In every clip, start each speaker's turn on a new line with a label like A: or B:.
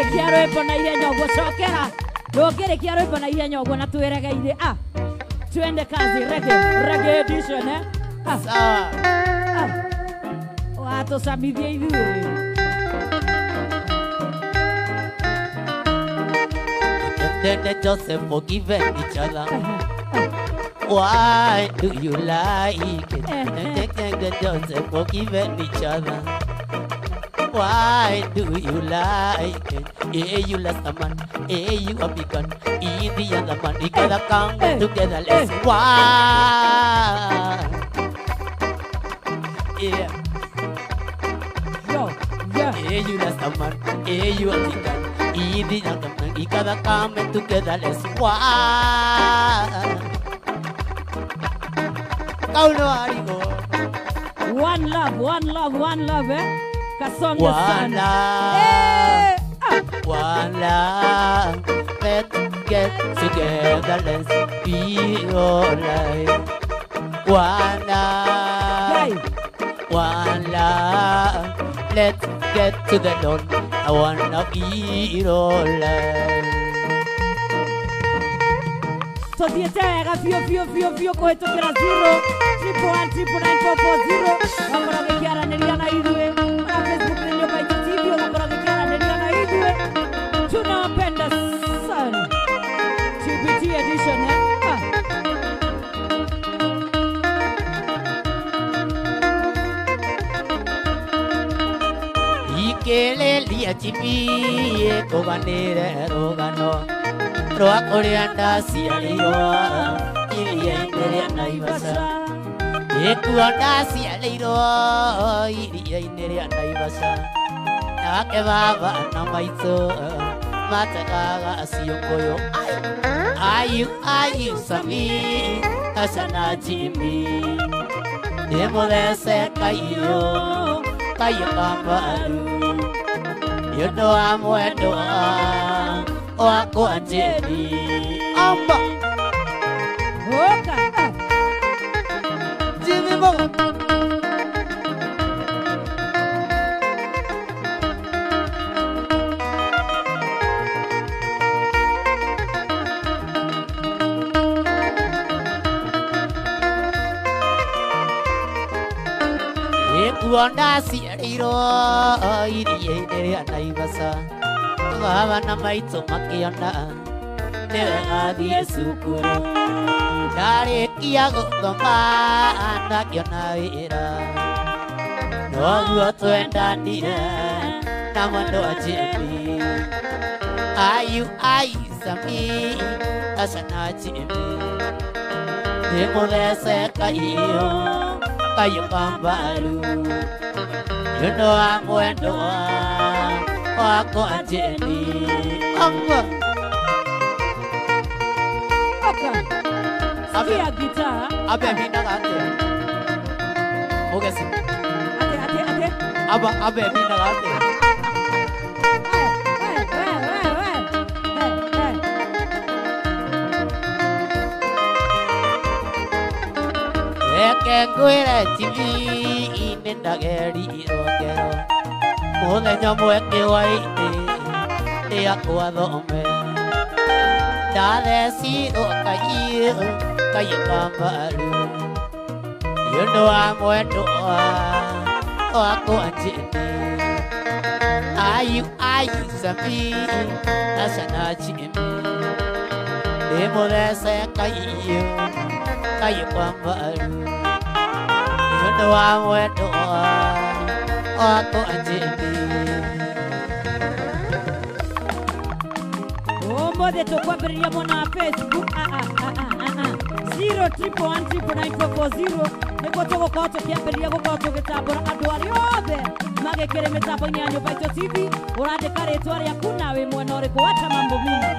A: Ndũngĩrĩkia rwĩmbo na ihenya ũguo cokera. Ndũngĩrĩkia rwĩmbo na ihenya ũguo na twĩregeire. Ah. Twende kazi reggae, reggae edition eh. Ah.
B: Sawa.
A: Ah. Watũcamithia ithuĩ.
B: Then Joseph forgiven each other. Why do you like it? Then Joseph forgiven each other. Why do you like it? Hey, you last a man, hey, you a big one, hey, the other man. We gotta come together, let's one. Yeah.
A: Yo, yeah.
B: Hey, you last a man, hey, you a big one, hey, the other man. We gotta come together, let's one.
A: One love, one love, one love, eh? Kasonge
B: One
A: sana.
B: love,
A: Eh, ah.
B: one love. Let's get together, let's be alright. One love,
A: Guy.
B: one love. Let's get to the Lord. I wanna be alright.
A: Tuthiĩte wega biũ biũ biũ biũ kũhĩtũkĩra 0 1 1 9 9 4 4 0 ũgakorwo ũgĩkĩaranĩria na ithuĩ na Facebook nĩ Nyũmba Itũ TV ũgakorwo ũgĩkĩaranĩria na ithuĩ. Tunawapenda sana. TBT edition eh? Ah.
B: Ikelelia chipie kũganĩre rũgano rwa kũrĩa ndaciarĩirwo iria-inĩ rĩa Naivasha. Ĩkuo ndaciarĩirwo iria-inĩ rĩa Naivasha. Nake baba na maitũ mategaga ciũngũyũ. Ayu ayu Sami Asha na Jimmy nĩ mũthece kaiyo kaiyo kambaru nĩ ũndũ wa mwendwa wakwa Jimmy. Amba
A: Oka. Ah.
B: Jimmy Mbogo. Ĩkuo ndaciarĩirwo iria-inĩ rĩa Naivasha. Baba na maitũ makĩona nĩ wega thiĩ cukuru. Ndarĩkia gũthoma ndakĩona wĩra. Noguo twendanire na mwendwa Jimmy. Ayu ayu Sami Asha na Jimmy nĩ mũthece kaiyo kaiyo kambaru nĩ ũndũ wa mwendwa wakwa Jimmy. Amba.
A: Oka. Sikia gitaa.
B: Abe minaga atĩa? Mũgeci.
A: Ate ate ate.
B: Aba abe minaga atĩa?
A: We, we, we, we. Hey, hey.
B: Reke ngwĩre Jimmy nĩ ndagerirwo ngero mũthenya ũmwe kĩhwaĩ-inĩ rĩakwa thome. Ndathecirwo kaiyo kaiyo kambaru nĩ ũndũ wa mwendwa wakwa Jimmy. Ayu ayu Sami Asha na Jimmy nĩ mũthece kaiyo kaiyo kambaru nĩ ũndũ wa mwendwa wakwa Jimmy.
A: Ũmũthĩ tũkwambĩrĩria mwena wa Facebook. Ah, ah, ah, ah, ah, ah. 0 1 1 9 9 4 4 0 nĩguo tũgũkorwo tũkĩambĩrĩria gũkorwo tũgĩtambũra andũ arĩa othe magĩkĩrĩ mĩtambo-inĩ ya Nyũmba Itũ TV. Ũrandĩka rĩtwa rĩaku na wĩ mwena ũrĩkũ. Wacha mambo mingi,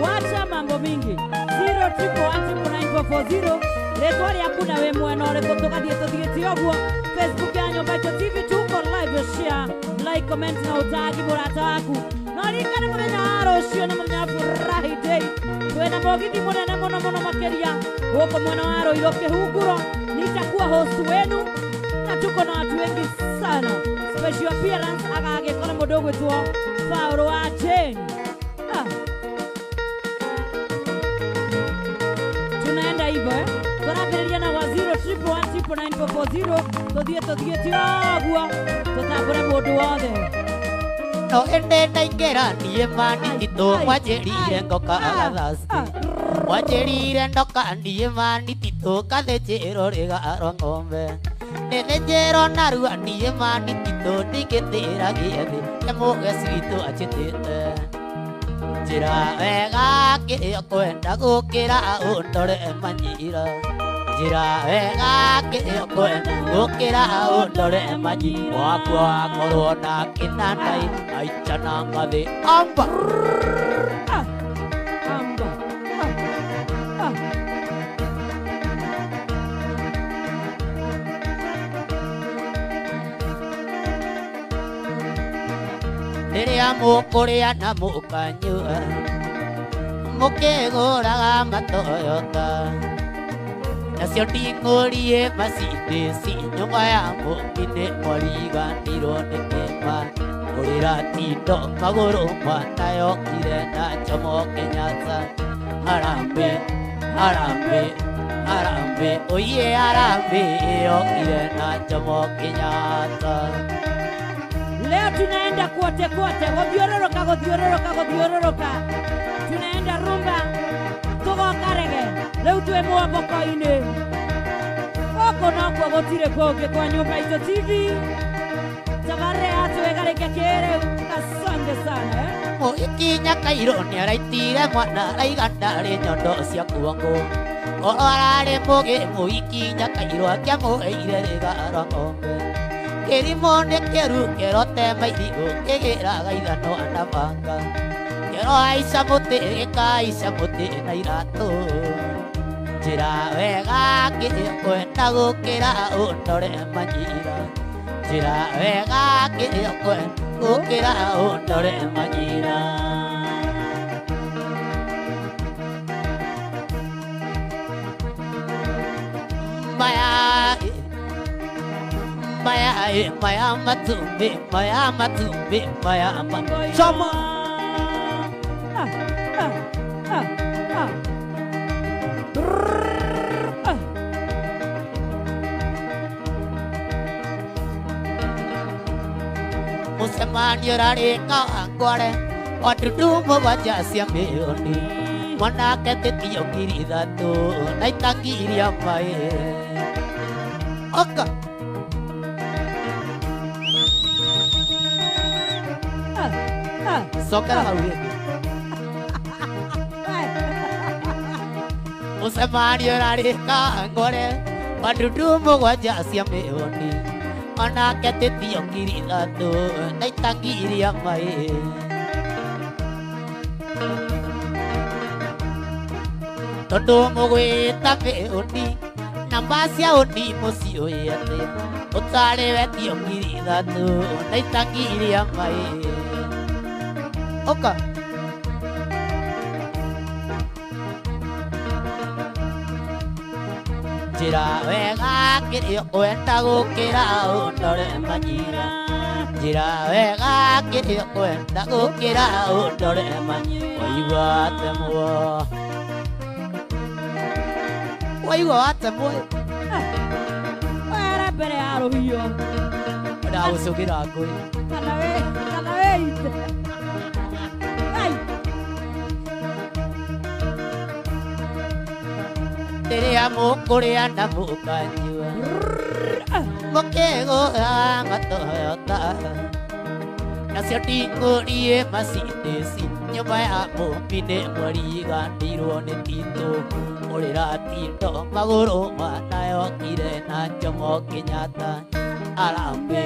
A: wacha mambo mingi. 0 1 1 9 9 4 4 0 rĩtwa rĩaku na wĩ mwena ũrĩkũ. Tũgathiĩ tũthiĩte ũguo. Facebook ya Nyũmba Itũ TV tuko live, share, like, comment na ũtagi mũrata waku. No ririkane mũthenya wa rũciũ nĩ mũthenya wa Furahi Day. Twĩna mũgithi mũnene mũno mũno makĩria gũkũ mwena wa Ruiru Kĩhunguro. Nitakuwa host wenu na tuko na watu wengi sana. Sana. Special appearance agagĩkora mũndũ ũgwĩtwo Paul wa Jane. Ah. Tunaenda hivyo eh? Tũrambĩrĩria na wa 0 triple 1 triple 9 4 4 0 tũthiĩ tũthiĩte ũguo tũtambũre mũndũ wothe.
B: No ĩndĩ ndaingĩra niĩ manititũ mwanjĩrire ngoka agathasti mwanjĩrire ndoka niĩ manititũ ngathĩnjĩrwo rĩgarwa ng'ombe nĩthĩnjĩrwo narua niĩ manititũ ndingĩtĩra gĩathĩ nĩ mũgeci witũ anjĩtĩte njĩra wega kĩrĩa ũkwenda gũkĩra ũndore manyira njĩra wega kĩrĩa ũkwenda gũkĩra ũndore manyira wakwa akorwo na kĩnandai aicha na ngathĩ amba
A: Ah, amba ah, ah.
B: Rĩrĩa mũkũrĩa na mũkanyua mũkĩgũraga matoyota nacio nding'ũrie macindĩci nyũmba ya mũmbi nĩ mwariganirwo nĩ kĩma kũrĩra tindo magũrũ mwana yokire na Jomo Kenyatta harambĩ harambĩ harambĩ oiye harambĩ yokire na Jomo Kenyatta.
A: Leo tunaenda kote kote, guthiũrũrũka guthiũrũrũka guthiũrũrũka. Tunaenda rumba tugoka rege. Rĩu twĩ mwambũko-inĩ. Gũkũ nokuo gũtirĩ kũngĩ kwa Nyũmba Itũ TV. Tabarĩra ya twĩgarĩke kĩrĩu. Asante sana eh.
B: Mũikinya Kairũ nĩaraitire mwana araiga ndarĩ nyondo cia kuongo korwo ararĩ mũgĩ mũikinya Kairũ akĩamũheire rĩgarwa ng'ombe kĩrimũ nĩ kĩeru kĩrote mairigũ kĩgĩraga ithanwa na banga kĩro haica mũtĩ gĩkahaica mũtĩ na iratũ njĩra wega kĩrĩa ũkwenda gũkĩra ũndore manyira njĩra wega kĩrĩa ũkwenda gũkĩra ũndore manyira. Maya maya maya matumbi maya matumbi maya choma
A: Ah, ah, ah, ah. Brrr, ah.
B: Mũcemanio ũrarĩ Kawangware wa ndundu mũgwanja cia mĩoni mwanake tĩtio 3,000 na itangi iria maĩ oka
A: Ah, ah.
B: cokera hau rĩngĩ. Mũcemanio ũrarĩ Kawangware wa ndundu mũgwanja cia mĩoni mwanake tĩtio 3,000 na itangi iria maĩ tondũ mũgwĩta mĩũni namba cia ũni mũciũĩ atĩa ũtarĩ wetio 3,000 na itangi iria maĩ oka njĩra wega kĩrĩa ũkwenda gũkĩra ũndore manyira njĩra wega kĩrĩa ũkwenda gũkĩra ũndore manyira waigua atemwo waigua atemwo
A: Wera mbere ya rũhiũ
B: ndagũcũkĩra ngũĩ
A: kana wĩ kana wĩite. Ai.
B: Rĩrĩa mũkũrĩa na mũkanyua mũkĩgũra matoyota nacio nding'ũrie macindĩci nyũmba ya mũmbi nĩ mwariganĩirwo nĩ titũ ũrĩra tindo magũrũ mwana yokire na Jomo Kenyatta harambĩ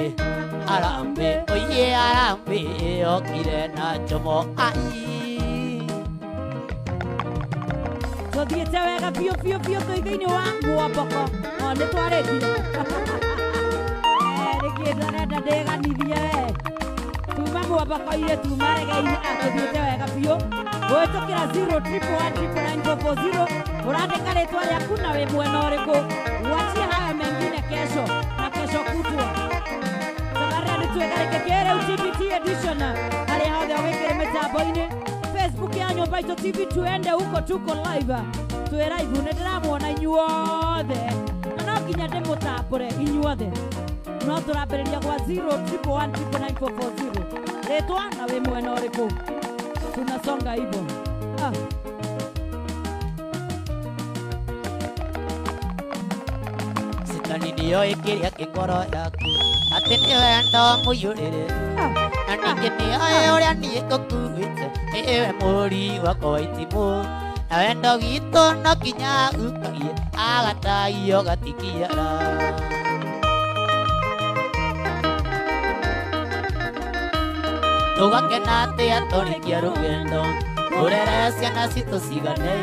B: harambĩ oiye harambĩ yokire na Jomo ai
A: Tũthiĩte wega biũ biũ biũ twĩ thĩinĩ wa mwambũko. O nĩ twarĩkia. Nĩkĩ ndĩrenda ndĩganithie we. Tuma mwambũko-inĩ tuma rege-inĩ tũthiĩte wega biũ. Kũhĩtũkĩra 0 triple 1 triple 9 4 4 0 ũrandĩka rĩtwa rĩaku na wĩ mwena ũrĩkũ. Wachie haya mengine kesho na kesho kutwa. Twegarike kere TBT edition. Haria hothe wikire mitambo-ini. Facebook ya Nyũmba Itũ TV tuende huko tuko live. Twe live nĩ ndĩramuona inyuothe. Na no nginya ndĩmũtambũre inyuothe. No tũrambĩrĩria gwa 0 1 1 9 9 4 4 0. Rĩtwa na wĩ mwena ũrĩkũ? Tunasonga hivyo. Ah.
B: Sitani nĩoĩ kĩrĩa kĩ ngoro yaku atĩ nĩ wendo mũiyũrĩrĩru na ningĩ nĩoĩ ũrĩa niĩ ngũkuĩte nĩwe mũri wakwa wa itimũ na wendo witũ no nginya ũkagie agataio gatikiara. Tũgakena atĩa tũrĩkia rũgendo tũrere ciana citũ cigane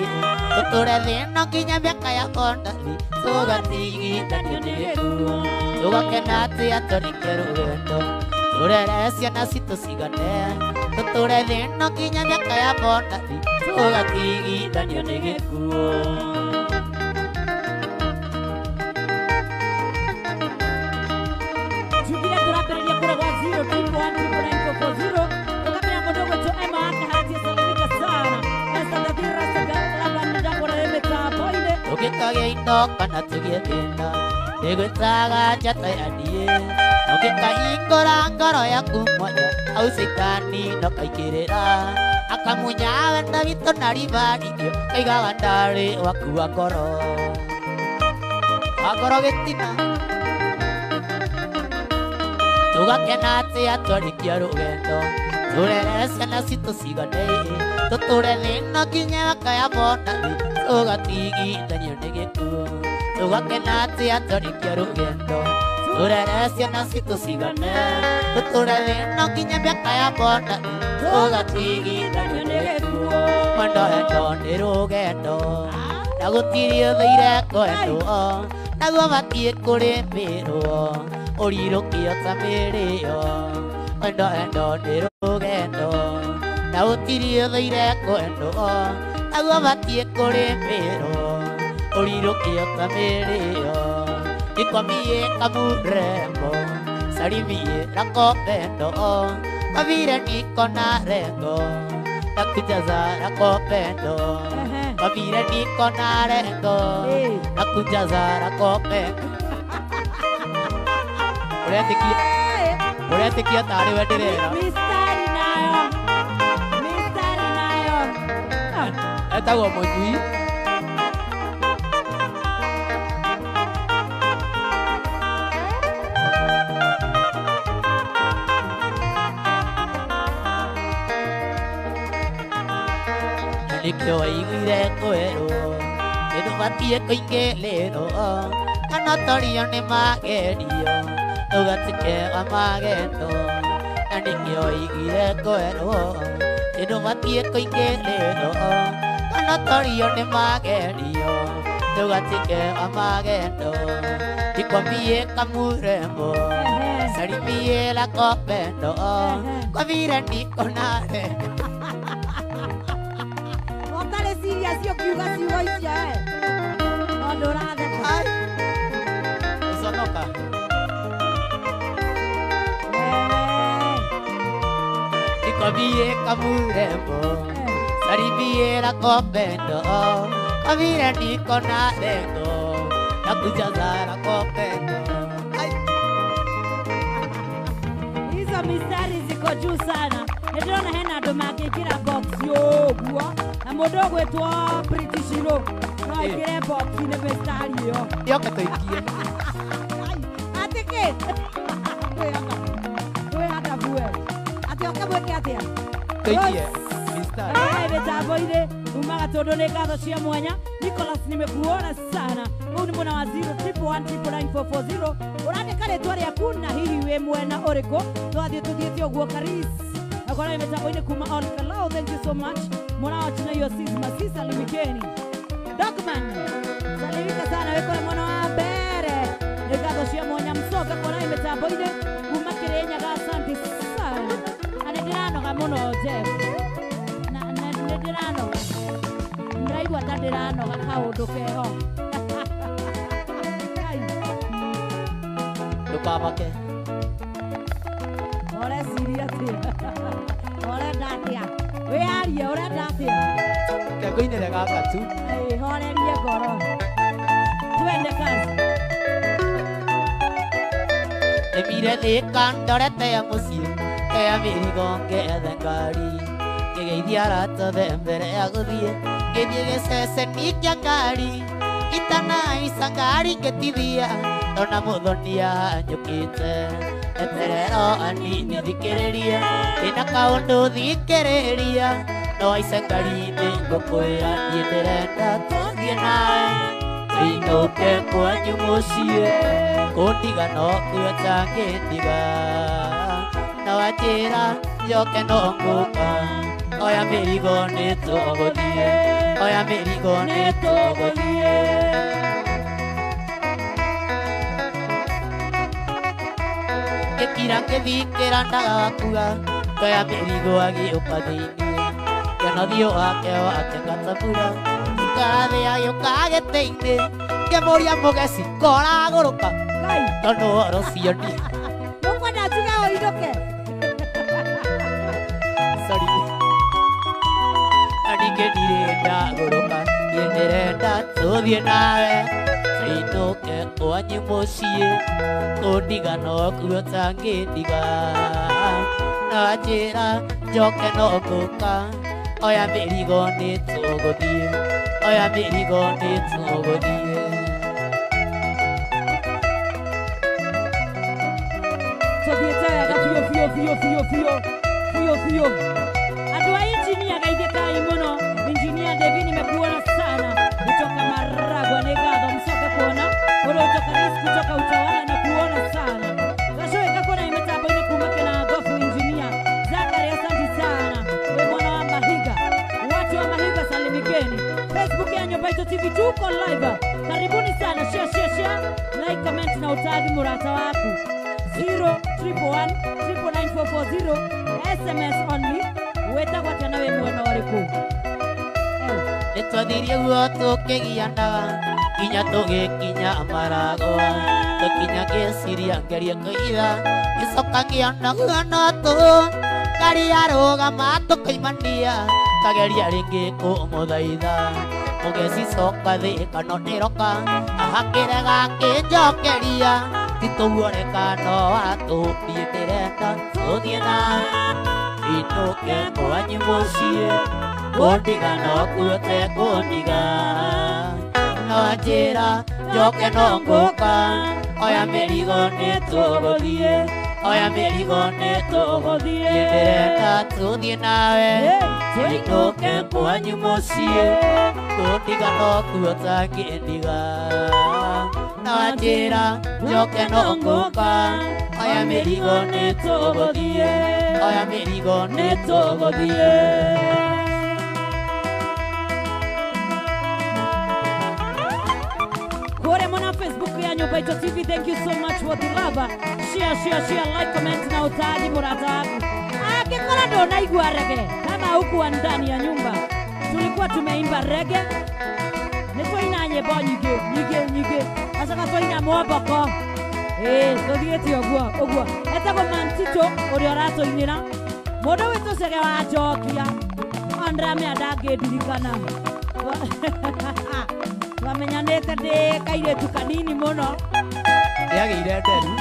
B: tũtũre thĩna nginya mĩaka ya bondathi tũgatigithanio nĩ gĩkuũ. Tũgakena atĩa tũrĩkia rũgendo tũrere ciana citũ cigane tũtũre thĩna nginya mĩaka ya bondathi tũgatigithanio nĩ gĩkuũ.
A: Tugire tũrambĩrĩria kũrĩa gwa 0 1 1 9 4 4 0. Tukapenda mdogo tu Emma akahatia salimika sana. Esther Dadira Sagalaba ndako na mitambo-inĩ.
B: Tũgĩkagĩa indo kana tũgĩe thĩna ndĩgwĩtaga njata ya niĩ ũngĩkahingũra ngoro yaku mwanya au caitani no kaingĩrĩra akamunya wendo witũ na ribarithio kaigaga ndarĩ waku wa ngoro wa ngoro gĩtina. Tũgakena atĩa twarĩkia rũgendo tũrere ciana citũ cigane tũtũre thĩna nginya mĩaka ya bonathi tũgatigithanio nĩ gĩkuũ. Tũgakena atĩa twarĩkia rũgendo tũrere ciana citũ cigane tũtũre thĩna nginya mĩaka ya bonathi tũgatigithanio nĩ gĩkuũ. Wendo wendo nĩ rũgendo na gũtirĩ ũthũire kwendwo naguo batiĩ kũrĩmĩrwo ũrirũkio ta mĩrĩo. Wendo wendo nĩ rũgendo na gũtirĩ ũthũire kwendwo naguo batiĩ kũrĩmĩrwo ũrirũkio ta mĩrĩo. Nikwambie kamurembo salimie lako pendo kwa vile niko na lengo na kujaza lako pendo kwa vile niko na lengo na kujaza lako pendo. Ũretĩkia tarĩ we ndĩrera.
A: Mistari nayo. Mistari nayo.
B: Etagwo Mũnyui. Nĩkĩo waiguire kwĩrwo ndũbatiĩ kũingĩrĩrwo kana torio nĩ magerio ũgatike wa magendo. Na nĩkĩo waiguire kwĩrwo ndũbatiĩ kũingĩrĩrwo kana torio nĩ magerio ndũgatike wa magendo. Nikwambie kamurembo salimie lako pendo kwa vile niko na lengo.
A: Serious ukiuga ciugo icio tondũ ũratheka.
B: Ũconoka. Nikwambie kamurembo salimie lako pendo kwa vile niko na lengo na kujaza lako pendo.
A: Hizo mistari ziko juu sana. Nĩndĩrona hena andũ mangĩkĩra box ũguo na mũndũ ũgwĩtwo British Hero no aikĩre box nĩ mistari ĩyo.
B: Yoka tũikie.
A: Atĩ kĩ? Kwĩhanda bue. Atĩ oke mwĩke atĩa?
B: Tũikie mistari.
A: Mĩtambo-inĩ umaga tondũ nĩ ngatho cia mwanya. Nicholas nimekuona sana. Huu ni mwena wa 0 1 1 9 9 4 4 0. Ũrandĩka rĩtwa rĩaku na hihi wĩ mwena ũrĩkũ? Twathiĩ tũthiĩte ũguo Karis. Akora mitambo-inĩ kuma All Kalau, thank you so much. Mwana wa China yo sis masisa limikeni. Dogman. Salimika sana wekora mwana wa mbere. Ngatho cia mwanya msoka kora mitambo-inĩ kuma Kirinyaga, asante sana. Na nĩndĩranoga mũno Jeff. Na nĩndĩranoga. Ndĩraigua ta ndĩranoga kaũndũ keho.
B: Ndũkamake.
A: Ũreciria atĩa? Ũrenda atĩa? Wĩyarie, ũrenda atĩa?
B: Ngũinĩre gaka tu.
A: Ĩĩ, horerie ngoro. Twende kazi.
B: Ndĩmire thĩka ndorete ya mũciĩ ya mĩrigo ngethe ngari ngĩgeithia arata othe mbere ya gũthiĩ ngĩthiĩ gĩceceni kĩa ngari itanaica ngari ngĩtithia ndona mũthonia nyũkĩte eterero anini thikĩrĩria ndĩna kaũndũ thikĩrĩria no aice ngari-inĩ ngũkwĩra niĩ ndĩrenda tũthiĩ nawe tũinũke kwanyu mũciĩ kũndiga no kuo tangĩndiga na wanjĩra njoke no ngũka oya mĩrigo nĩ tũgũthiĩ oya mĩrigo nĩ tũgũthiĩ. Ngĩkira ngĩthikĩra ndagakua ngoya mĩrigo agĩũka thĩiniĩ ngĩona ũthiũ wake watengatabura ikara thĩ agĩũka gĩtĩ-inĩ ngĩmũria mũgeci koragũrũka
A: Ngai,
B: tondũ ũhoro ũcio ni
A: nũkwenda njuge ũinũke?
B: Sorry. Na ningĩ ndirĩ ndagũrũka niĩ ndĩrenda tũthiĩ nawe tũinũke kwanyu mũciĩ kũndiga no kuo tangĩndiga na wanjĩra njoke no ngũka oya mĩrigo nĩ tũgũthiĩ oya mĩrigo nĩ tũgũthiĩ.
A: Tũthiĩte wega biũ biũ biũ biũ biũ biũ biũ. Andũ a injinia geithĩkai mũno. Injinia Devi nimekuona sana kutoka Maragwa, nĩ ngatho mcoke kuona Mũrũnjo Karis kutoka Utawala na kuona sana Gacoĩ kuona mĩtambo-inĩ kuma Kĩnangobu. Injinia Zakari, asante sana, we mwana wa Mahiga, watu wa Mahiga salimikeni. Facebook ya Nyumba Ito TV tuko live, karibuni sana, share share share, like, comment na utagi murata waku. 0 1 999 SMS only. Wetagwo atĩa na wĩ mwena ũrĩkũ?
B: Nĩtwathirie guo tũkĩgianaga nginya tũgĩkinya Maragwa tũkinya ngĩciria ngerie kũitha ngĩcoka ngĩona guo no tũ ngari yarũgama tũkoimania kageria rĩngĩ kũmũthaitha mũgeci coka thĩ kana ndĩroka ahakĩrega akĩnjokeria ti tũguoneka no watũ niĩ ndĩrenda tũthiĩ nawe inũke kwanyu mũciĩ kũndiga no kuo tekũndiga na wanjĩra njoke no ngũka oya mĩrigo nĩ tũgũthiĩ oya mĩrigo nĩ tũgũthiĩ niĩ ndĩrenda tũthiĩ nawe tũinũke kwanyu mũciĩ kũndiga no kuo tangĩndiga na wanjĩra njoke no ngũka oya mĩrigo nĩ tũgũthiĩ oya mĩrigo nĩ tũgũthiĩ.
A: Kũrĩa mwana Facebook ya Nyumba Ito TV, thank you so much for the love. Share, share, share, like, comment na utagi murata waku. Angĩkorwo ndũnaigua rege kama hukuwa ndani ya nyumba, tulikuwa tumeimba rege, nĩ twaina nyĩmbo nyingĩ nyingĩ nyingĩ, acoka twaina mwomboko. Ĩĩ, tũthiĩte ũguo ũguo. Etagwo Mantito ũrĩa ũratũinĩra mũndũ witũ Cege wa Njokia, ondiramenya ndangĩndirikana. Twamenyanĩte ndĩ kairĩtu kanini mũno.
B: Nĩagĩire nderu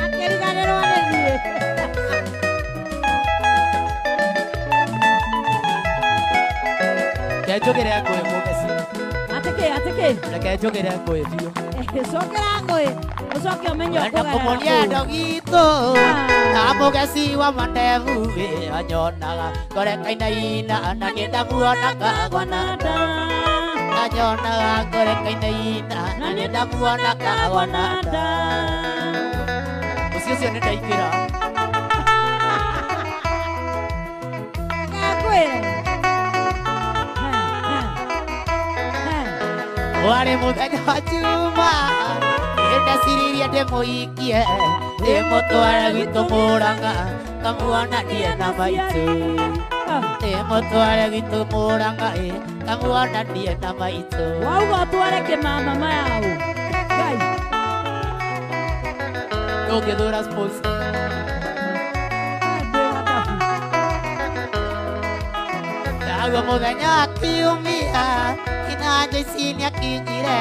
A: akĩriganĩrwo nĩ niĩ.
B: Reke njũgĩre ngũĩ mũgeci.
A: Atĩkĩ atĩkĩ?
B: Reke njũgĩre ngũĩ biũ.
A: Cokera ngũĩ ũcoke ũmenye
B: Wenda
A: ũkũgerera
B: kũmonia
A: kũu.
B: ndo gitũ na mũgeci wa mandevu anyonaga ngore kainaina na nĩndamuonaga gwananda anyonaga ngore kainaina na nĩndamuonaga gwananda mũciĩ ũcio nĩndaingĩra.
A: Ngakwĩre. Ha, ha, ha.
B: Warĩ mũthenya wa Juma ndĩndeciririe ndĩmũikie ndĩmũtware gwitũ Mũrang'a kamuonanie na maitũ ndĩmũtware gwitũ Mũrang'a ĩ kamuonanie na maitũ.
A: Wauga ũtware kĩmama mayau. Ngai.
B: Ndũngĩthũra sponsor. Naguo mũthenya wa kiumia kinya Joyce nĩakinyire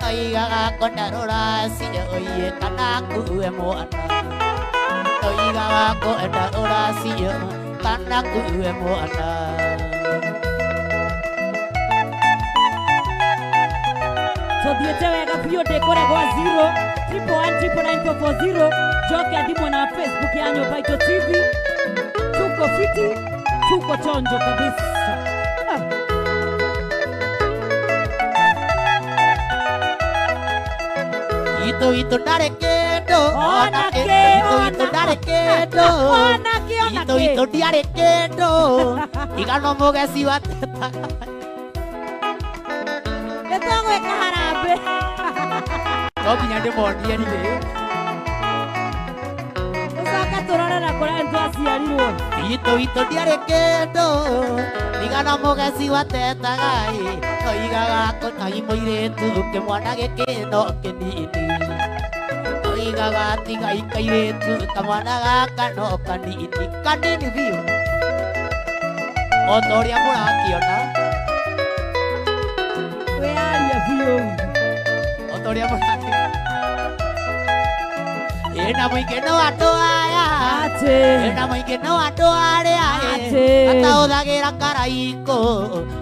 B: oigaga kwenda rũracio oiye kana kuue mwana oigaga kwenda rũracio kana kuue mwana.
A: Tuthiĩte wega biũ ndĩ kũrĩa gwa 0 111 999 440 njoke thimũ na Facebook ya Nyũmba Itũ TV. Tuko fiti, tuko chonjo kabisa.
B: Itũ itũ ndarĩ kĩndũ ona kĩ, itũ itũ ndarĩ kĩndũ
A: ona kĩ, ona
B: itũ
A: kĩ.
B: Itũ ndiarĩ kĩndũ igano mũgeci wa tetaga.
A: Nĩ tũgwĩka harambĩ.
B: No nginya ndĩmonie rĩrĩ.
A: Tũcoke tũrore na kũrĩa twaciarirwo.
B: Itũ itũ ndiarĩ kĩndũ igano mũgeci wa tetaga oigaga kũnai mũirĩtu kĩmwana gĩkĩ no kĩnini oigaga tiga ikairĩtu kamwana gaka no kanini kanini biũ o ta ũrĩa mũrakĩona.
A: Wĩyarie biũ.
B: O ta ũrĩa mũrakĩona. Ĩna mũingĩ no andũ aya.
A: Atĩ.
B: Ĩna mũingĩ no andũ arĩa
A: Atĩ.
B: Atahũthagĩra karaikũ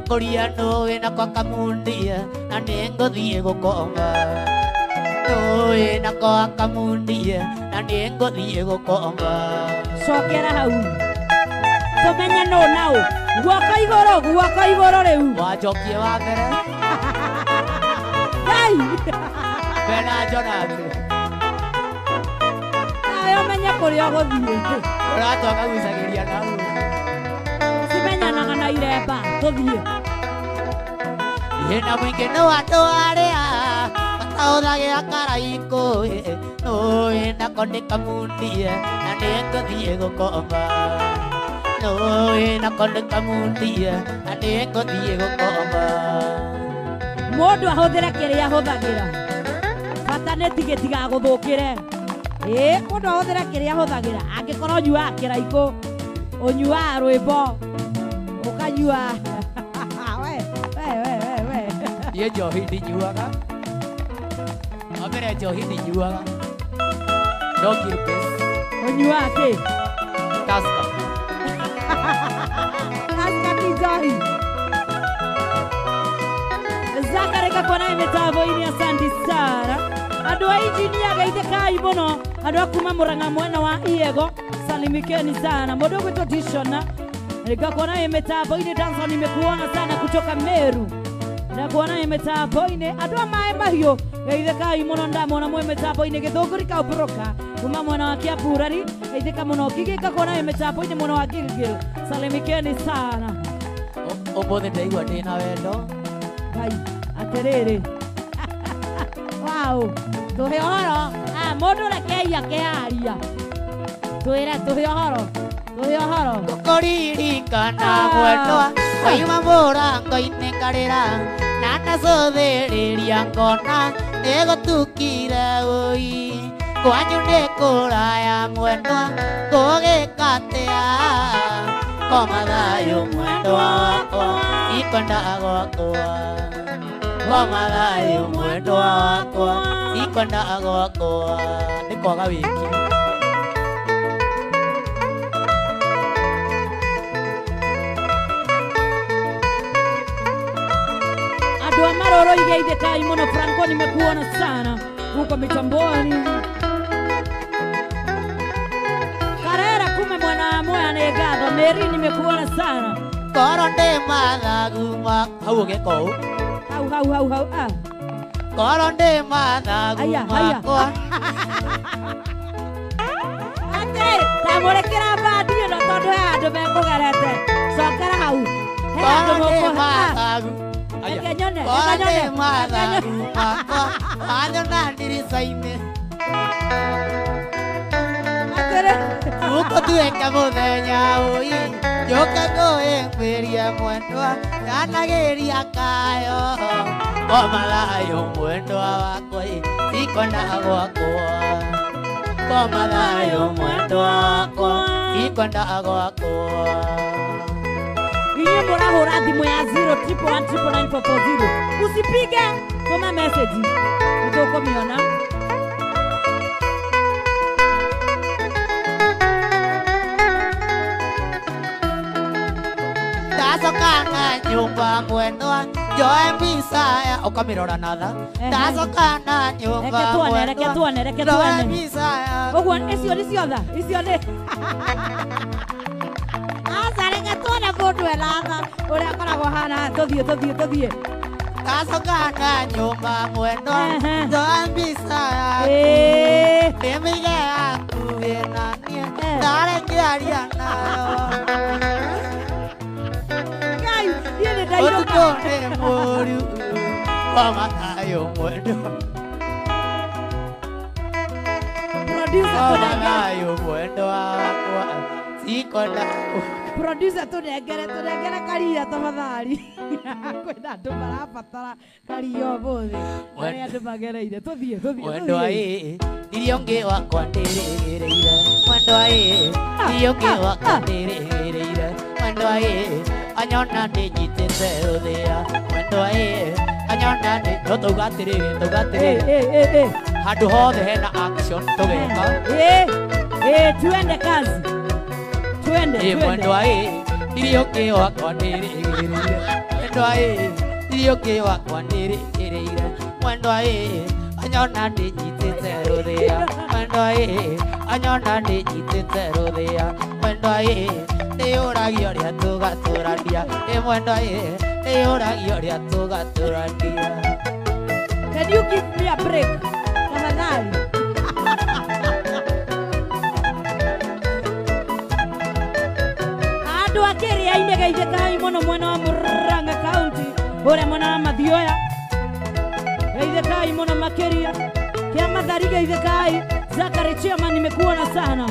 B: kũria nũĩ na kwa kamundia na nĩngũthiĩ gũkoma nũĩ na kwa kamundia na nĩngũthiĩ gũkoma.
A: Cokera hau tũmenye nũ naũ. Guoko igũrũ, guoko igũrũ rĩu.
B: Wanjokie wa mbere.
A: Ngai.
B: Bena Jonathan.
A: Nawe ũmenye kũrĩa ũgũthiĩ.
B: Ũratwaka gucagĩria nau.
A: Cimenyanaga na iremba tũthiĩ.
B: Ĩna mũingĩ no andũ arĩa matahũthagĩra karaikũ nũĩ nako nĩ kamundia na nĩngũthiĩ gũkoma nũĩ nako nĩ kamundia na nĩngũthiĩ gũkoma.
A: Mũndũ ahũthĩre kĩrĩa ahũthagĩra bata nĩ tigĩtigagũthũkĩre. Ĩĩ mũndũ ahũthĩre kĩrĩa ahũthagĩra angĩkorwo ũnyuaga kĩraikũ ũnyuaga rwĩmbo ũkanyua we we we we we.
B: Niĩ njohi ndinyuaga. Wa mbere njohi ndinyuaga. No Gilbert.
A: Ũnyuaga kĩ?
B: Tusker.
A: Tusker ti njohi. Zakari gakwa naye mĩtambo-inĩ asante sana. Andũ a injinia geithĩkai mũno andũ a kuma Murang'a mwena wa Iego salimikeni sana. Mũndũ ũgwĩtwo Dishona ngakwa naye mĩtambo-inĩ. Danson nimekuona sana kutoka Meru ndakuona naye mĩtambo-inĩ. Andũ a Maĩ Mahiũ geithĩkai mũno ndamona mwe mĩtambo-inĩ. Gĩthũngũri Kaũmbũrũka kuma mwena wa Kĩamburari geithĩka mũno. Ngigĩ ngakwa naye mĩtambo-inĩ mwena wa Gilgil salimikeni sana.
B: Ũmũthĩ ndaigua ndĩna wendo.
A: Ngai atĩrĩrĩ. Wow, tũhe ũhoro. Mũndũ rekei akearia. Twĩre tũhe ũhoro. Tũhe ũhoro.
B: Ngũkũririkana mwendwa wauma mũrango-inĩ ngarĩra na ndacũthĩrĩria ngona nĩgũtukire ũi kwanyu nĩ kũraya mwendwa ngũgĩka atĩa koma thayũ mwendwa wakwa ikwenda gwakwa koma thayũ mwendwa wakwa ikwenda gwakwa nĩ kwaga wĩki.
A: Andũ a Maroro igeithĩkai mũno. Franco nimekuona sana huko mitamboni. Karera kume mwana wa Moya nĩ ngatho. Mary nimekuona sana.
B: Korwo ndĩ mathagu hau ũgĩka ũũ.
A: Hau hau hau hau.
B: Korwo ndĩ mathagu makwa. Atĩ
A: tamũrĩkĩra mbandi ĩno tondũ he handũ mekũgerete. Cokera hau. He handũ
B: mũkũmathagu.
A: Reke nyone,
B: Korwo
A: reke
B: ndĩ
A: nyone.
B: mathagu makwa wanyona ndirica-inĩ.
A: Atĩrĩ.
B: Gũkũtuĩka mũthenya ũi njũke ngũĩngwĩrie mwendwa ndanagĩria kayo koma thayũ mwendwa wakwa ikwenda gwakwa koma thayũ mwendwa wakwa ikwenda gwakwa.
A: Inyuĩ mũrahũra thimũ ya 011199440. Usipige, tũma message. Nĩtũkũmĩona.
B: Ndacoka na nyũmba mwendwa njoe mbica ya ũkamĩrora na tha. Ndacoka na nyũmba
A: Reke tuone, reke tuone, reke
B: njoe
A: tuone.
B: mbica ya
A: Ũguo icio nĩ ciotha, icio nĩ Aca reke tuone mũndũ ena tha ũrĩa akoragwo ahana. Tũthiĩ, tũthiĩ, tũthiĩ.
B: Ndacoka na nyũmba mwendwa
A: Ehe.
B: njoe mbica yaku
A: Ĩĩ.
B: ndĩmĩige hakuhĩ na niĩ
A: Eh.
B: ndarĩkĩaria nayo.
A: Ngai, niĩ nĩ ndairũka.
B: Ũtukũ nĩ mũũru kwa mathayo mwendwa
A: Producer
B: kwa
A: tũnengere.
B: mathayo mwendwa wakwa sikwenda
A: Producer tũnengere, tũnengere karia tafadhali. Kwĩna andũ marabatara karia ũmũthĩ. Arĩa andũ magereire. Tũthiĩ, tũthiĩ,
B: mwendwa
A: tũthiĩ.
B: ĩ irio ngĩ wakwa ndĩrĩgĩrĩire mwendwa ĩ irio ngĩ wakwa ndĩrĩgĩrĩire mwendwa ĩ anyona ndĩnyitĩte rũthĩa mwendwa ĩ anyona ndĩ no tauga atĩrĩrĩ tauga
A: Ĩ,
B: atĩrĩrĩ
A: ĩ, ĩ, ĩ.
B: handũ hothe hena action tũgeka.
A: Ĩ, ĩ, tuende kazi. Tuende,
B: Ĩ
A: tuende.
B: mwendwa ĩ irio ngĩ wakwa ndĩrĩgĩrĩire mwendwa ĩ irio ngĩ wakwa ndĩrĩgĩrĩire mwendwa ĩ anyona ndĩnyitĩte rũthĩa mwendwa ĩ anyona ndĩnyitĩte rũthĩa mwendwa ĩ ndĩyũragia ũrĩa tũgatũrania ĩ mwendwa ĩ ndĩyũragia ũrĩa tũgatũrania.
A: Can you give me a break? Tafadhali. Andũ a Kĩrĩa-inĩ geithĩkai mũno mwena wa Murang'a County, ũrĩa mwena wa Mathioya. Geithĩkai mũno makĩria. Kĩa Mathari geithĩkai. Zachary Chairman nimekuona sana.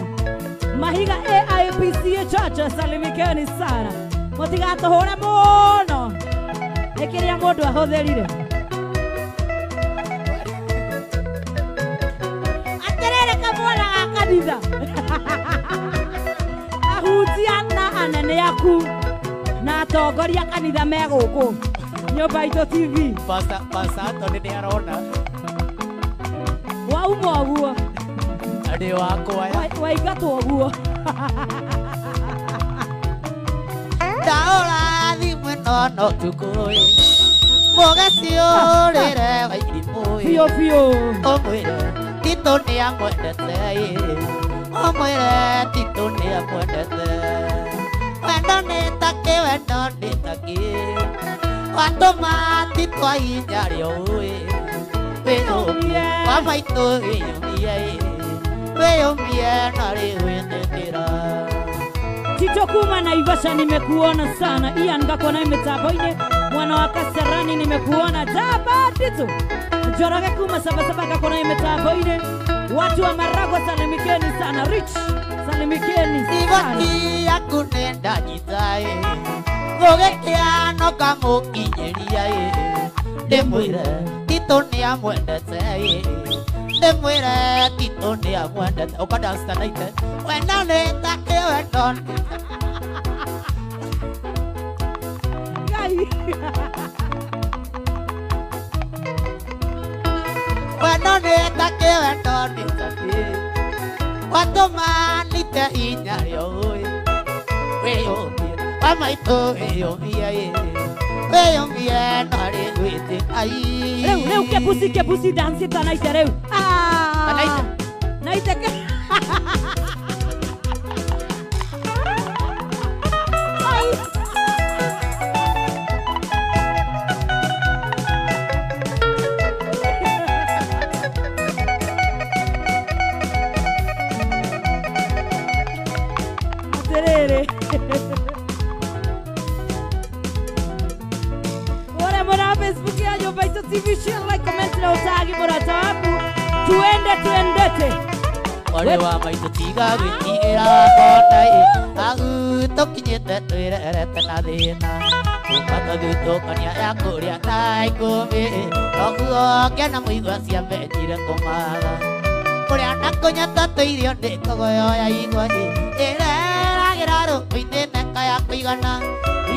A: Mahiga AIPCA Church salimikeni sana. Mũtigatũhũre mũno. Nĩ kĩrĩa mũndũ ahũthĩrire. Atĩrĩrĩ kamwana ga kanitha. Ahunjia na anene aku na atongoria kanitha me gũkũ Nyũmba Itũ TV.
B: Pastor Pastor Anthony nĩ arona
A: Wauma ũguo.
B: Ndĩ wakwa
A: Waingatwo ũguo.
B: Ndaũra thimũ ĩno no tukũ ĩ mũgaciũrĩre wairimũ ĩ
A: Biũ biũ.
B: ũmwĩre Tito nĩ amwendete ĩ ũmwĩre Tito nĩ amwendete wendo nĩ takĩ wendo nĩ takĩ watũma Tito ahinya rĩo ĩ wĩyũmie wa maitũ wĩyũmie ĩ wĩyũmie na rĩu wĩtĩkĩra.
A: Tito kuma Naivasha nimekuona sana. Ian ngakona mitambo-inĩ mwana wa Kasarani nimekuona. Jaba Tito. Njoroge kuma Sabasaba ngakona mitambo-inĩ. Watu wa Maragwa salimikeni sana. Rich salimikeni sana.
B: Igoti yaku nĩ ndanyita ĩ gũgĩkĩa no ngamũkinyĩria ĩ ndĩmwĩre Tito nĩ amwendete ĩ ndĩmwĩre Tito nĩ amwendete ũka dance naite wendo nĩ takĩ wendo nĩ
A: Ngai.
B: Wendo nĩ takĩ wendo nĩ takĩ watũma nite hinya rĩo ĩ wĩyũmie wa maitũ wĩyũmie ĩ wĩyũmie na rĩu wĩtĩ ai.
A: Rĩu rĩu kebusi kebusi dance tanaite rĩu. Ah.
B: Tanaite.
A: Naite ke. Ai. Atĩrĩrĩ. Ore mwana Facebook ya Nyũmba Itũ TV, share, like, comment na utagi mũrata waku. Tuende tuendete.
B: Mwarĩ wa maitũ tiga gwĩtigĩra ona ĩ agu tũkinyĩte twĩrerete na thĩna kuma tũthutũkania ya kũrĩa thaa ikũmi noguo ngĩona mũigua ciamenyire kũmaga kũrĩa na kũnyata tũirio nĩ kogoyo ya igwa ĩ ĩreragĩra rũũĩ-inĩ neka ya kũigana.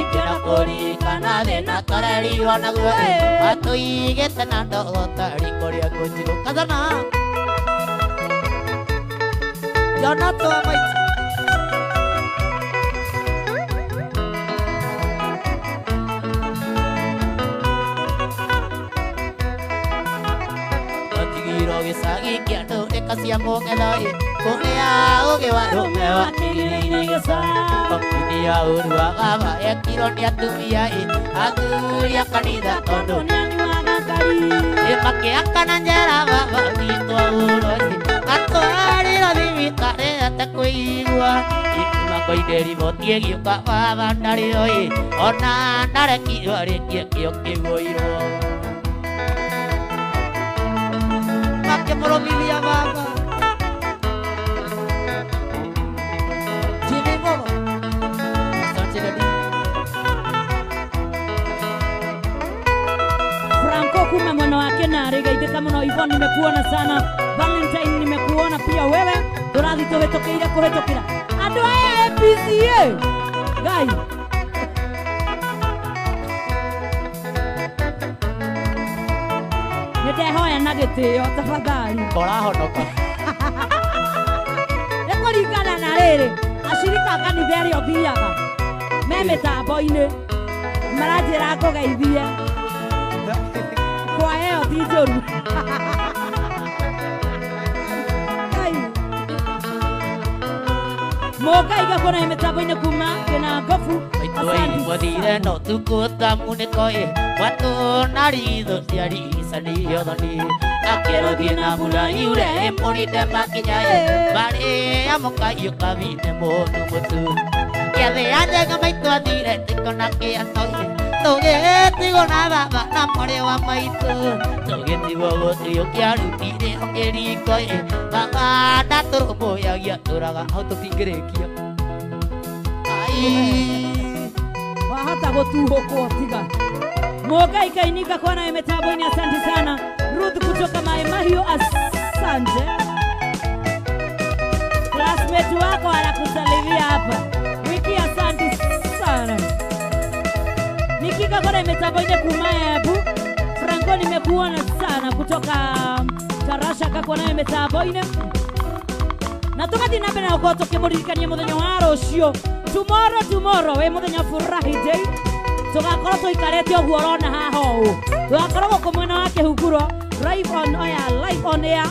A: Ike
B: na kũririkana thĩna twarerirwo naguo matũigĩte na ndogo ta riko rĩa ngũnjirũ kathana Jonato maitũ Twatigirwo gĩcagi kĩa ndũrĩka cia mũng'etho kũrĩa ũgĩ wa rũme watigire Kambuni ya ũru wa baba yekirwo nĩ atumia athuri a kanitha tondũ
A: nĩanyuaga ngari
B: makĩakana njera baba witũ ahũrwo atwarirwo thibitarĩ atekũigua ikuma ngoine riboti ĩgĩũka baba ndarĩ oi ona ndarekirwo arĩkie kĩo kĩwoirwo makĩmũrũmithia baba Jimmy Mogo Asante daddy.
A: Franco kuma mwana wake na regaithĩka mũno. Yvonne nimekuona sana, Valentine nimekuona pia wewe, tũrathiĩ tũhĩtũkĩire kũhĩtũkĩra andũ aya APCA Ngai nĩndehoya na gĩtĩo tafadhali
B: Ũrahonoka
A: nĩ kũringana na rĩrĩ acirika a kanitha ĩrĩa ũthiaga me mĩtambo-inĩ maranjĩra ngũgeithie kwa ĩyo ti njũru. Ngai. Mũngai gakuona mĩtambo-inĩ kuma kĩna ngobu. Asante
B: Mwathire no tukũ ta munĩko watũ na ritho cia ricanio thoni akĩrũthiĩ na mbura yure mũrinde makinya marĩa mũkaiũka thine mũndũ mũtu kĩathĩ anjenga maitũ athire tĩko na kĩano tũgĩtigwo na baba na mwarĩ wa maitũ tũgĩtigwo gũtrio kĩarutire o kĩriko baba ndatũrũmbũyagia tũraga hau tũtingĩrĩkia ai
A: wahota gũtuhũkwo tiga. Mũngai kainika kuona mĩtambo-inĩ, asante sana. Ruth kutoka Mai Mahiu, asante. Classmate wako anakusalimia hapa wiki, asante sana. Nikika kuona mĩtambo-inĩ kuma Embu, Franco nimekuona sana kutoka Tarasha kakuona mĩtambo-inĩ na tũgathiĩ na mbere na gũkorwo tũkĩmũririkania mũthenya wa rũciũ tomorrow tomorrow wĩ mũthenya furahi day tũgakorwo tũikarĩte ũguo ũrona haha ũũ tũgakorwo gũkũ mwena wa kĩhunguro live on air, live on air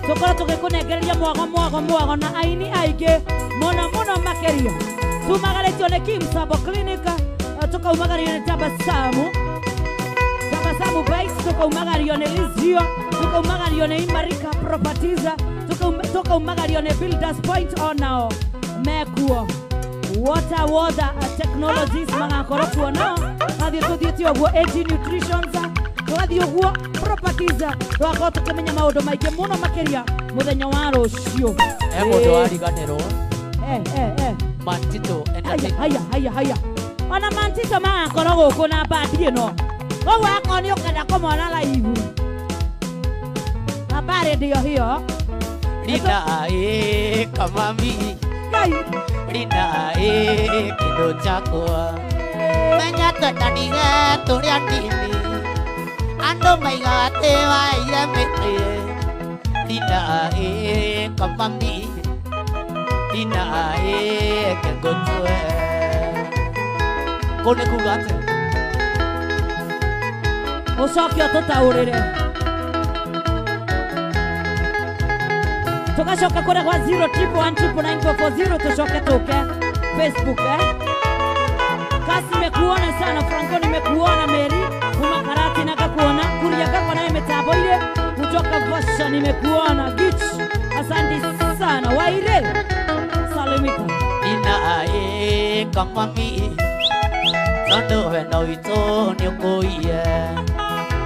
A: tũkorwo tũgĩkũnengereria mwago mwago mwago na aini aingĩ mũno mũno makĩria tumagarĩtio nĩ Kim Sabo Clinic, tũkaumagario nĩ Tabasamu Tabasamu Bikes, tukaumagario nĩ Lizio, tukaumagario nĩ Imarika Properties, tukaumagario nĩ Builders Point onao mekuo Water Water Technologies magakorwo kuo nao tũgathiĩ tũthiĩte ũguo AG Nutritions tũgathiĩ ũguo Properties tũgakorwo tũkĩmenya maũndũ maingĩ mũno makĩria mũthenya wa rũciũ.
B: He mũndũ wariganĩrwo Mantito
A: haya haya haya haya ona Mantito magakorwo gũkũ na bandi ĩno koguo akorwo nĩ ũkenda kũmona live habari ndio hiyo.
B: Rina kamami
A: Ngai
B: Rina kĩndũ chakwa menya twendanire tũrĩ anini andũ maigaga atĩ waire mĩtĩ Rina kamami Rina kengũtwe kũu nĩ kuga atĩa
A: ũcoke ũtũtaũrĩre tugacoka kũrĩa gwa 011199440 tucoke tũke Facebook Kasi nimekuona sana Franco, nimekuona Mary kuma Karati na kakuona Kuria kakwa naye mĩtambo-inĩ kutoka Vasha, nimekuona Gich, asante sana Waire salimika.
B: Rina kamami tondũ wendo witũ nĩ ũkũiye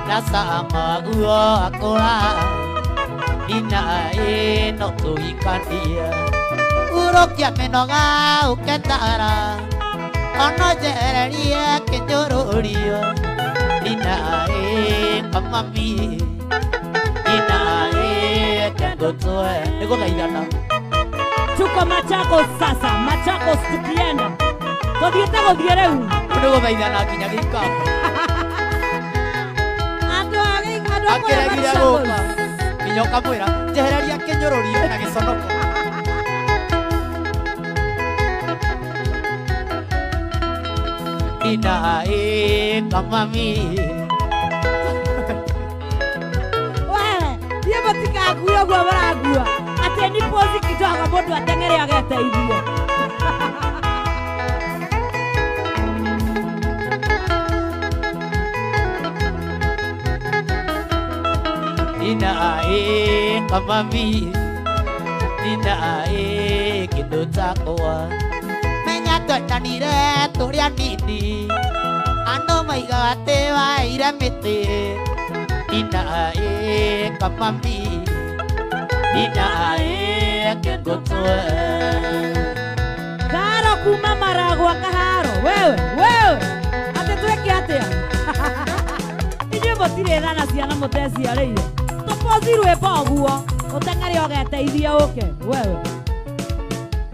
B: na cama guo akũra Rina no tũhikanie urũkia mĩnoga ũketara ono njehererie kĩnyũrũrio Rina kamami Rina kengũtwe nĩ gũthaithana.
A: Tuko Machakos sasa, Machakos tukienda tũthiĩte gũthiĩ rĩu.
B: Nĩ gũthaithana nginya gĩikamba.
A: Andũ a andũ a kũrĩa
B: Akĩregire
A: Marsabit.
B: gũka. Nginya ũkamwĩra njehereria kĩnyũrũrio na gĩconoko. Ninae kama mi.
A: Wewe, niĩ mũtikakue ũguo mũrakua. Atĩ ni pozi kidogo mũndũ ateng'ere ageteithie.
B: Ninae kama mi. Ninae kĩndũ takwa. Menya twendanire tũrĩ anini. Andũ maigaga atĩ waire mĩtĩ. Ninae kama mi. Ninae kĩndũ twe.
A: Karo kuma Maragwa Kaharo. Wewe, wewe. Atĩ twĩke atĩa? Inyuĩ mũtirĩ tha na ciana mũteciarĩire. Tũpozi rwĩmbo ũguo. Ũteng'ere ũgeteithie ũke. Wewe.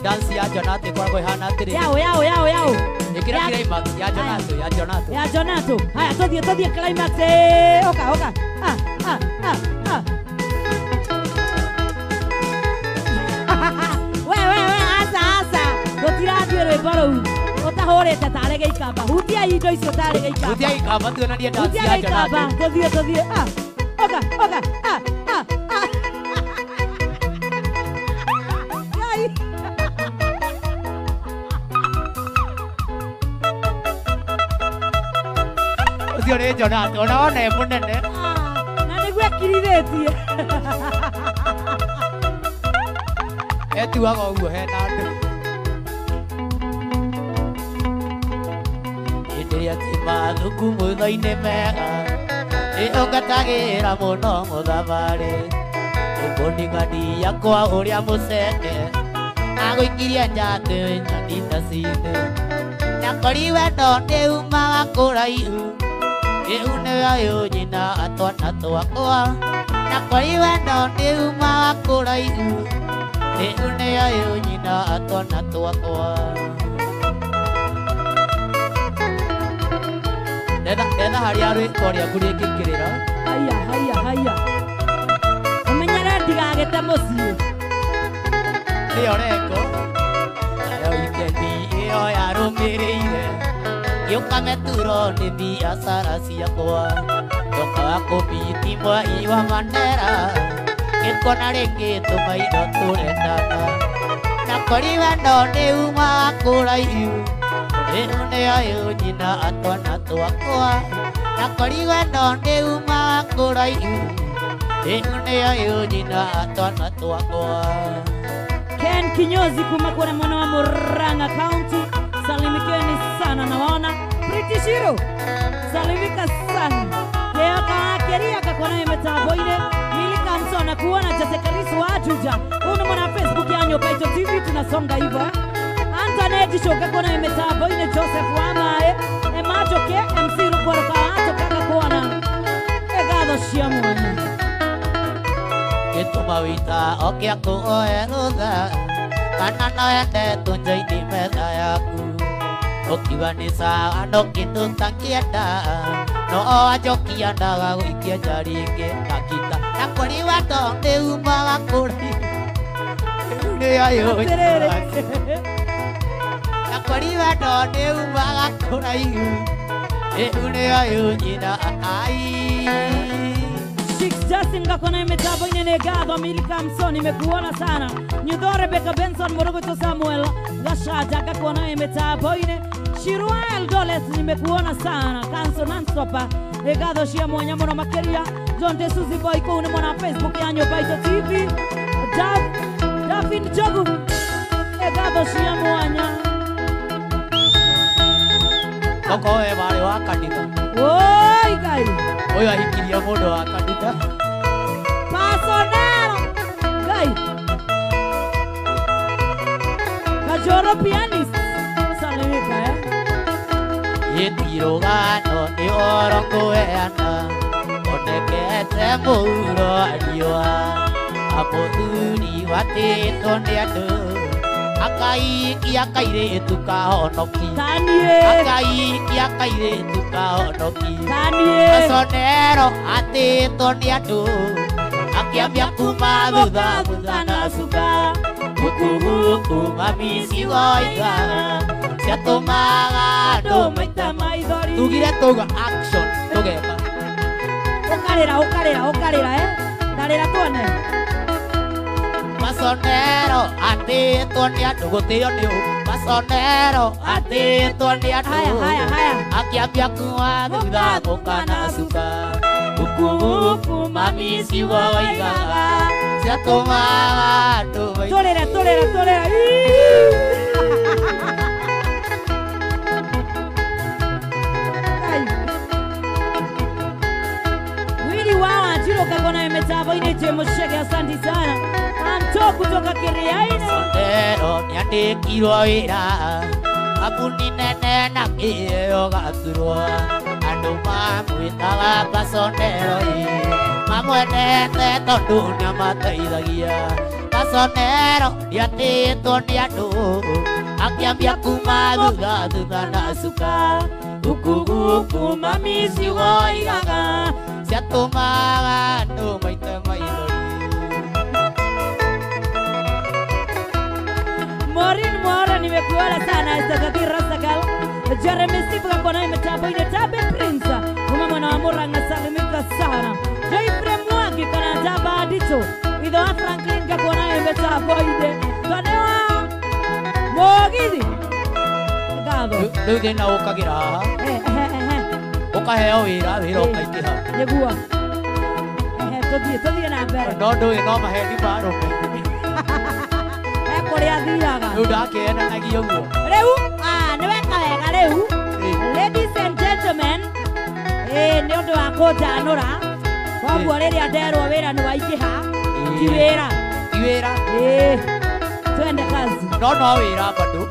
B: Dance ya Jonathan ĩkoragwo ĩhana atĩrĩrĩ.
A: Yao, yao, yao, yao.
B: Ĩkĩra climax ya Jonathan, ya Jonathan.
A: Ya Jonathan. Haya, tũthiĩ, tũthiĩ climax. Eh, ũka, ũka. Ah, ah, ah, ah. We, we, we, aca, aca. Tũtirathiĩ rwĩmbo rũu. Ũtahũrĩte tarĩ gĩikamba. Hutia indo icio tarĩ gĩikamba.
B: Hutia gĩikamba tuonanie dance
A: Hutia
B: ya
A: gĩikamba.
B: Jonathan.
A: Tũthiĩ, tũthiĩ. Ah, ũka, ũka. Ah, ah, ah. Ngai.
B: Ũcio nĩ Jonathan, ona wona e mũnene.
A: Ah, na nĩguo ekirithĩtie.
B: Etuaga ũguo hena andũ. Hĩndĩ ĩrĩa ti mathuku mũtho-inĩ mega, nĩũngatagĩra mũno mũthabarĩ. Nĩngũning'ani yakwa ũrĩa mũceke, agũikirie njatĩ nyoni ta cindĩ. Na kori wendo nĩumaga kũraihu, rĩu nĩyo nyina twana twakwa. Na kori wendo nĩumaga kũraihu, rĩu nĩyo nyina twana twakwa. Ndetha harĩa rwĩmbo rĩaku rĩngĩingĩrĩra.
A: Haya, haya, haya. Ũmenyere ndigagĩte mũciĩ.
B: Nĩyo rengo. Nayo wikendi ĩyo yarũmĩrĩire, ngĩũka meturo nĩ biacara ciakwa. Ndokaga kũbiti mwai wa Mandera, ngĩkuona rĩngĩ tũmaitho tũrendana. Na kori wendo nĩumaga kũraihu, rĩu nĩyo nyina twana twakwa. Na kori wendo nĩumaga kũraihu, rĩu nĩyo nyina twana twakwa.
A: Ken Kinyozi kuma kule mwana wa Murang'a County, salimikeni sana nawaona. British Hero, salimika sana. Leo kakeria kakona mitambo-inĩ. Milika Msona kuona Jose Karisu wa Juja. Huyu ni mwana Facebook ya Nyũmba Itũ TV tunasonga hivyo. Antoinette Shoka kuona mitambo-inĩ Joseph Wamae, Emajoke MC Rugwaro Kawato kaka kuona. Egatho cia mwanya.
B: Gĩtũma wĩta oke akũoe rũtha, kana no ende tũnjoini metha yaku. Ũkiuga nĩ sawa no kĩndũ ũtangĩenda, no anjokia ndaga gũikia nja rĩngĩ akita. Na kũrĩ wendo nĩumaga kũraihu, rĩu nĩyo
A: Atĩrĩrĩ.
B: Na kũrĩ wendo nĩumaga kũraihu, rĩu nĩyo nyina ai.
A: Shix Justin ngakona mitambo-inĩ nĩ ngatho. Milika Msoni nimekuona sana. Nyutho Rebecca Benson Muruguto Samuel Gashaja ngakuona mitambo-inĩ. Shirua Eldoret nimekuona sana. Kanso non-stop. Ngatho cia mwanya mũno makĩria. John De Suzy Boy kũu nĩ mwana Facebook ya Nyũmba Itũ TV. David Njogu ngatho cia mwanya.
B: Okorwo we warĩ wa kanitha.
A: Oi Ngai.
B: Ũyũ ahikirie mũndũ wa kanitha.
A: Personero. Ngai. Kajoro pianist. Salimika eh.
B: Ĩtirũgano nĩ ũhoro ngũheana, onekete mũhuro riũa. Amũthuri watĩtwo nĩ andũ, Akaikia kairĩtu kahonoki.
A: Tanie.
B: Akaikia kairĩtu kahonoki.
A: Tanie.
B: Pasonero atĩtwo nĩ andũ. Akĩambia kuma thutha thutha na cuka. Guku mami ciugo oigaga ciatũmaga andũ
A: maita maithori.
B: Tugire tauga action tũgeka.
A: Ũkarĩra ũkarĩra ũkarĩra tarĩra tuone.
B: Pasonero atĩtwo nĩ andũ gũtĩo nĩ ũ. Pasonero atĩtwo nĩ andũ.
A: Haya haya haya.
B: Akĩambia kuma thutha mũka na cuka. Guku mami ciugo oigaga ciatũmaga andũ maita.
A: Tũrĩre tũrĩre tũrĩre. Wili wao Anjiro kakona mitambo-inĩ J Muchege, asante sana. Anto kutoka Kiriaini.
B: Sondero nĩandĩkirwo wĩra kambuni nene na kĩheo gaturwa. Andũ mamwĩtaga Pasonero ĩ mamwendete tondũ nĩamateithagia. Pasonero nĩatĩtwo nĩ andũ akĩambia kuma thutha thutha na cuka. Guku mami ciugo oigaga ciatũmaga andũ maite maithori.
A: Maureen Mwara nimekuona sana. Esther Rasakal. Jeremy Steve kakona mitambo-inĩ Tabe Prince. Kuma mwana wa Murang'a salimika sana. Joyfrey Mwangi kana Taba Adito. Itho wa Franklin kakona mitambo-inĩ. Twanewa Mugithi. Ngatho.
B: Rĩu thĩna ũkagĩra haha. Ũkaheo wĩra wĩra ũkaingĩha.
A: Nĩguo. Tũthiĩ na mbere.
B: No ndũĩ no maheni ma arũme.
A: Kũrĩa athiaga.
B: Rĩu ndakĩenanagia ũguo.
A: Rĩu nĩ weka wega rĩu. Ladies and gentlemen, nĩ ũndũ wa kũnjanũra. Koguo rĩrĩa nderwo wĩra nĩ waingĩha, ti wĩra.
B: Ti wĩra.
A: Twende kazi.
B: No no wĩra bado.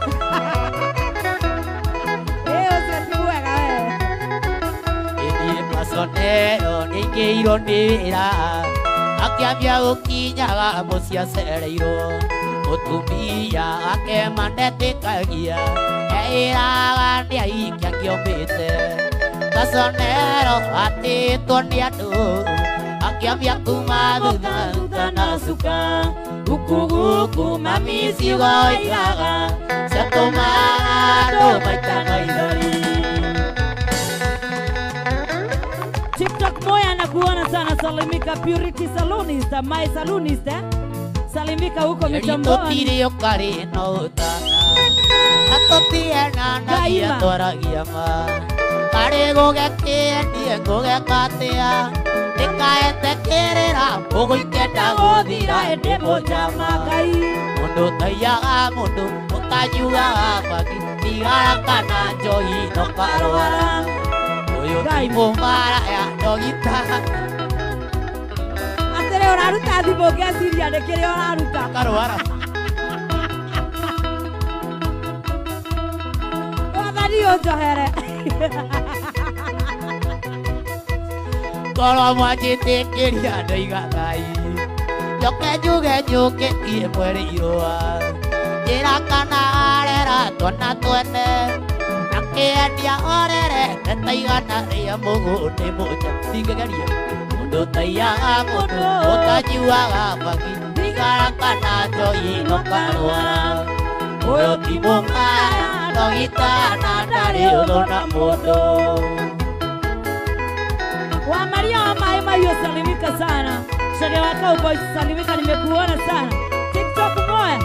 A: Ũcio ti mwega we.
B: Ĩthiĩ Pasonero nĩaingĩirwo nĩ wĩra. Akĩambia gũkinyaga mũciĩ acereirwo. Mũtumia ake mandetĩkagia eĩraga nĩ ahikia kĩombĩte. Pasonero atĩtwo nĩ andũ akĩambia kuma thutha thutha na cuka. Guku mami ciugo oigaga ciatũmaga andũ maita maithori.
A: TikTok moya nakuona sana. Salimika Purity Salonist, my salonist Salimika huko mitamboni.
B: Tũtirĩ ũkarĩ na ũtana. Na tũtienanagia twaragia ma. Karĩ gũgekĩendie ngũgeka atĩa. Ndĩkaete kĩrĩra ũgũikenda gũthira ĩndĩ mũnjama
A: Ngai.
B: Mũndũ ũtaiyaga mũndũ ũtanyuaga bangi thigara kana njohi no karwara. Ũyũ ti mũmaraya ndogita.
A: Atĩrĩ ũraruta thimũ ngeciria nĩ kĩrĩa ũraruta.
B: Karwara.
A: Wathani ũnjohere.
B: Korwo mwanjĩtĩkĩria ndoiga Ngai. Njoke njuge njũkĩtie mweri irũa. Njĩra kana arera twana twene. Na kĩendia orerete ta igana rĩa mũgũndĩ mũnja. Ndingĩgeria. Mũndũ ũtaiyaga mũndũ ũtanyuaga bangi thigara kana njohi no karwara. Ũyũ ti mũmaraya ndogita na ndarĩ ũthũ na mũndũ.
A: Wa Maria wa Mai Mahiũ salimika sana. Shage wa Cowboys salimika, nimekuona sana. TikTok moya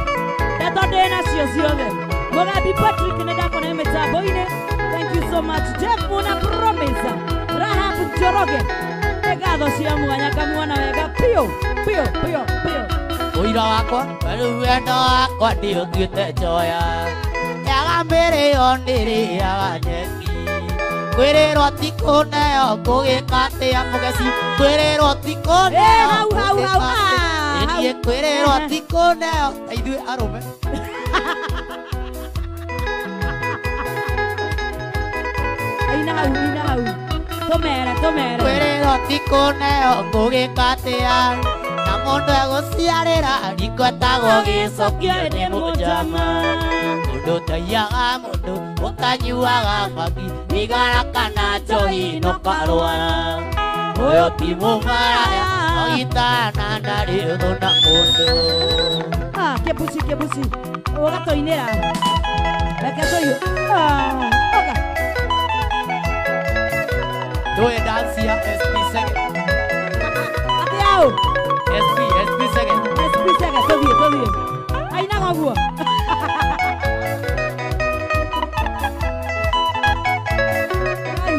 A: ndeto ndĩ nacio ciothe. Mugambi Patrick nĩ ndakona mitambo-inĩ. Thank you so much. Jeff Muna Promise. Rahab Njoroge. Nĩ ngatho cia mwanya ngamuona wega piũ piũ piũ piũ.
B: Ũira wakwa rĩu wendo wakwa nĩũtuĩte njoya. Yaga mĩrĩo nĩrĩaga nyeki. Kwĩrĩrwo ti kũneo ngũgĩka atĩa mũgeci. Kwĩrĩrwo ti kũneo
A: Hau hau hau.
B: Ĩniĩ kwĩrĩrwo ti kũneo ta ithuĩ arũme.
A: Aina hau ina hau. Tũmere tũmere.
B: Kwĩrĩrwo ti kũneo ngũgĩka atĩa. Na Mũndũ egũciarĩra riko etagwo gĩcokio nĩ mũnjama. Mũndũ ũtaiyaga mũndũ ũtanyuaga bangi thigara kana njohi no karwara. Ũyũ ti mũmaraya ogitana ndarĩ ũthũ na mũndũ.
A: Ah, kĩbuci kĩbuci ũgatũinĩra reke tũiyu. Ah, oga.
B: Ndũĩ dance ya SP Sege?
A: Atĩ aũ?
B: SP SP Sege.
A: SP Sege, tũthiĩ tũthiĩ ainaga ũguo. Ai.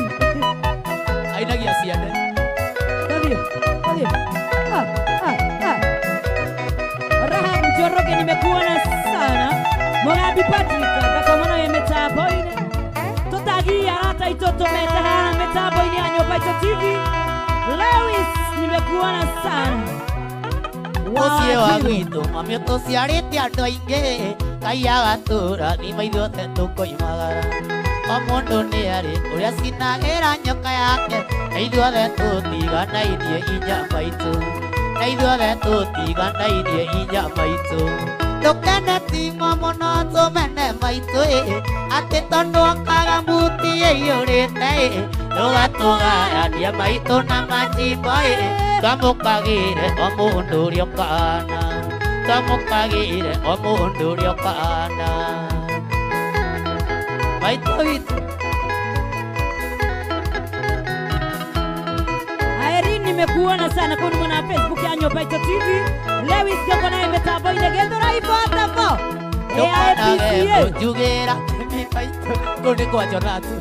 B: Ainagia ciande.
A: Tũthiĩ tũthiĩ. Ah, ah, ah. Rahab Njoroge, nimekuona sana. Mogabi Patrick ngakomona wĩ mĩtambo-inĩ. Tũtagi arata aitũ tũmete haha mĩtambo-inĩ ya Nyũmba Itũ TV. Lewis, nimekuona sana.
B: Mũciĩ wa
A: Wanjiru.
B: gwitũ mami ũtũciarĩte andũ aingĩ Ngai agatũrathima ithuothe tũkoimagara. O mũndũ nĩ arĩ ũrĩa cinagĩra nyoka yake na ithuothe tũtiganainie inya maitũ. Na ithuothe tũtiganainie inya maitũ. Ndũkene timo mũno tũmene maitũ ĩ atĩ tondũ okaga muti ĩiyũrĩte ĩ ndũgatũgayania maitũ na majimbo ĩ twamũkagĩre o mũndũ ũrĩa ũkana. Twamũkagĩre o mũndũ ũrĩa ũkana. Maitũ witũ.
A: Irene, nimekuona sana kuni mwana Facebook ya Nyũmba Itũ TV. Lewis Kiongo naye mĩtambo-inĩ Gĩthũrai Botavo.
B: Ndũkanage
A: AIPCA.
B: kũnjugĩra maitũ kũu nĩ kwa Jonatu.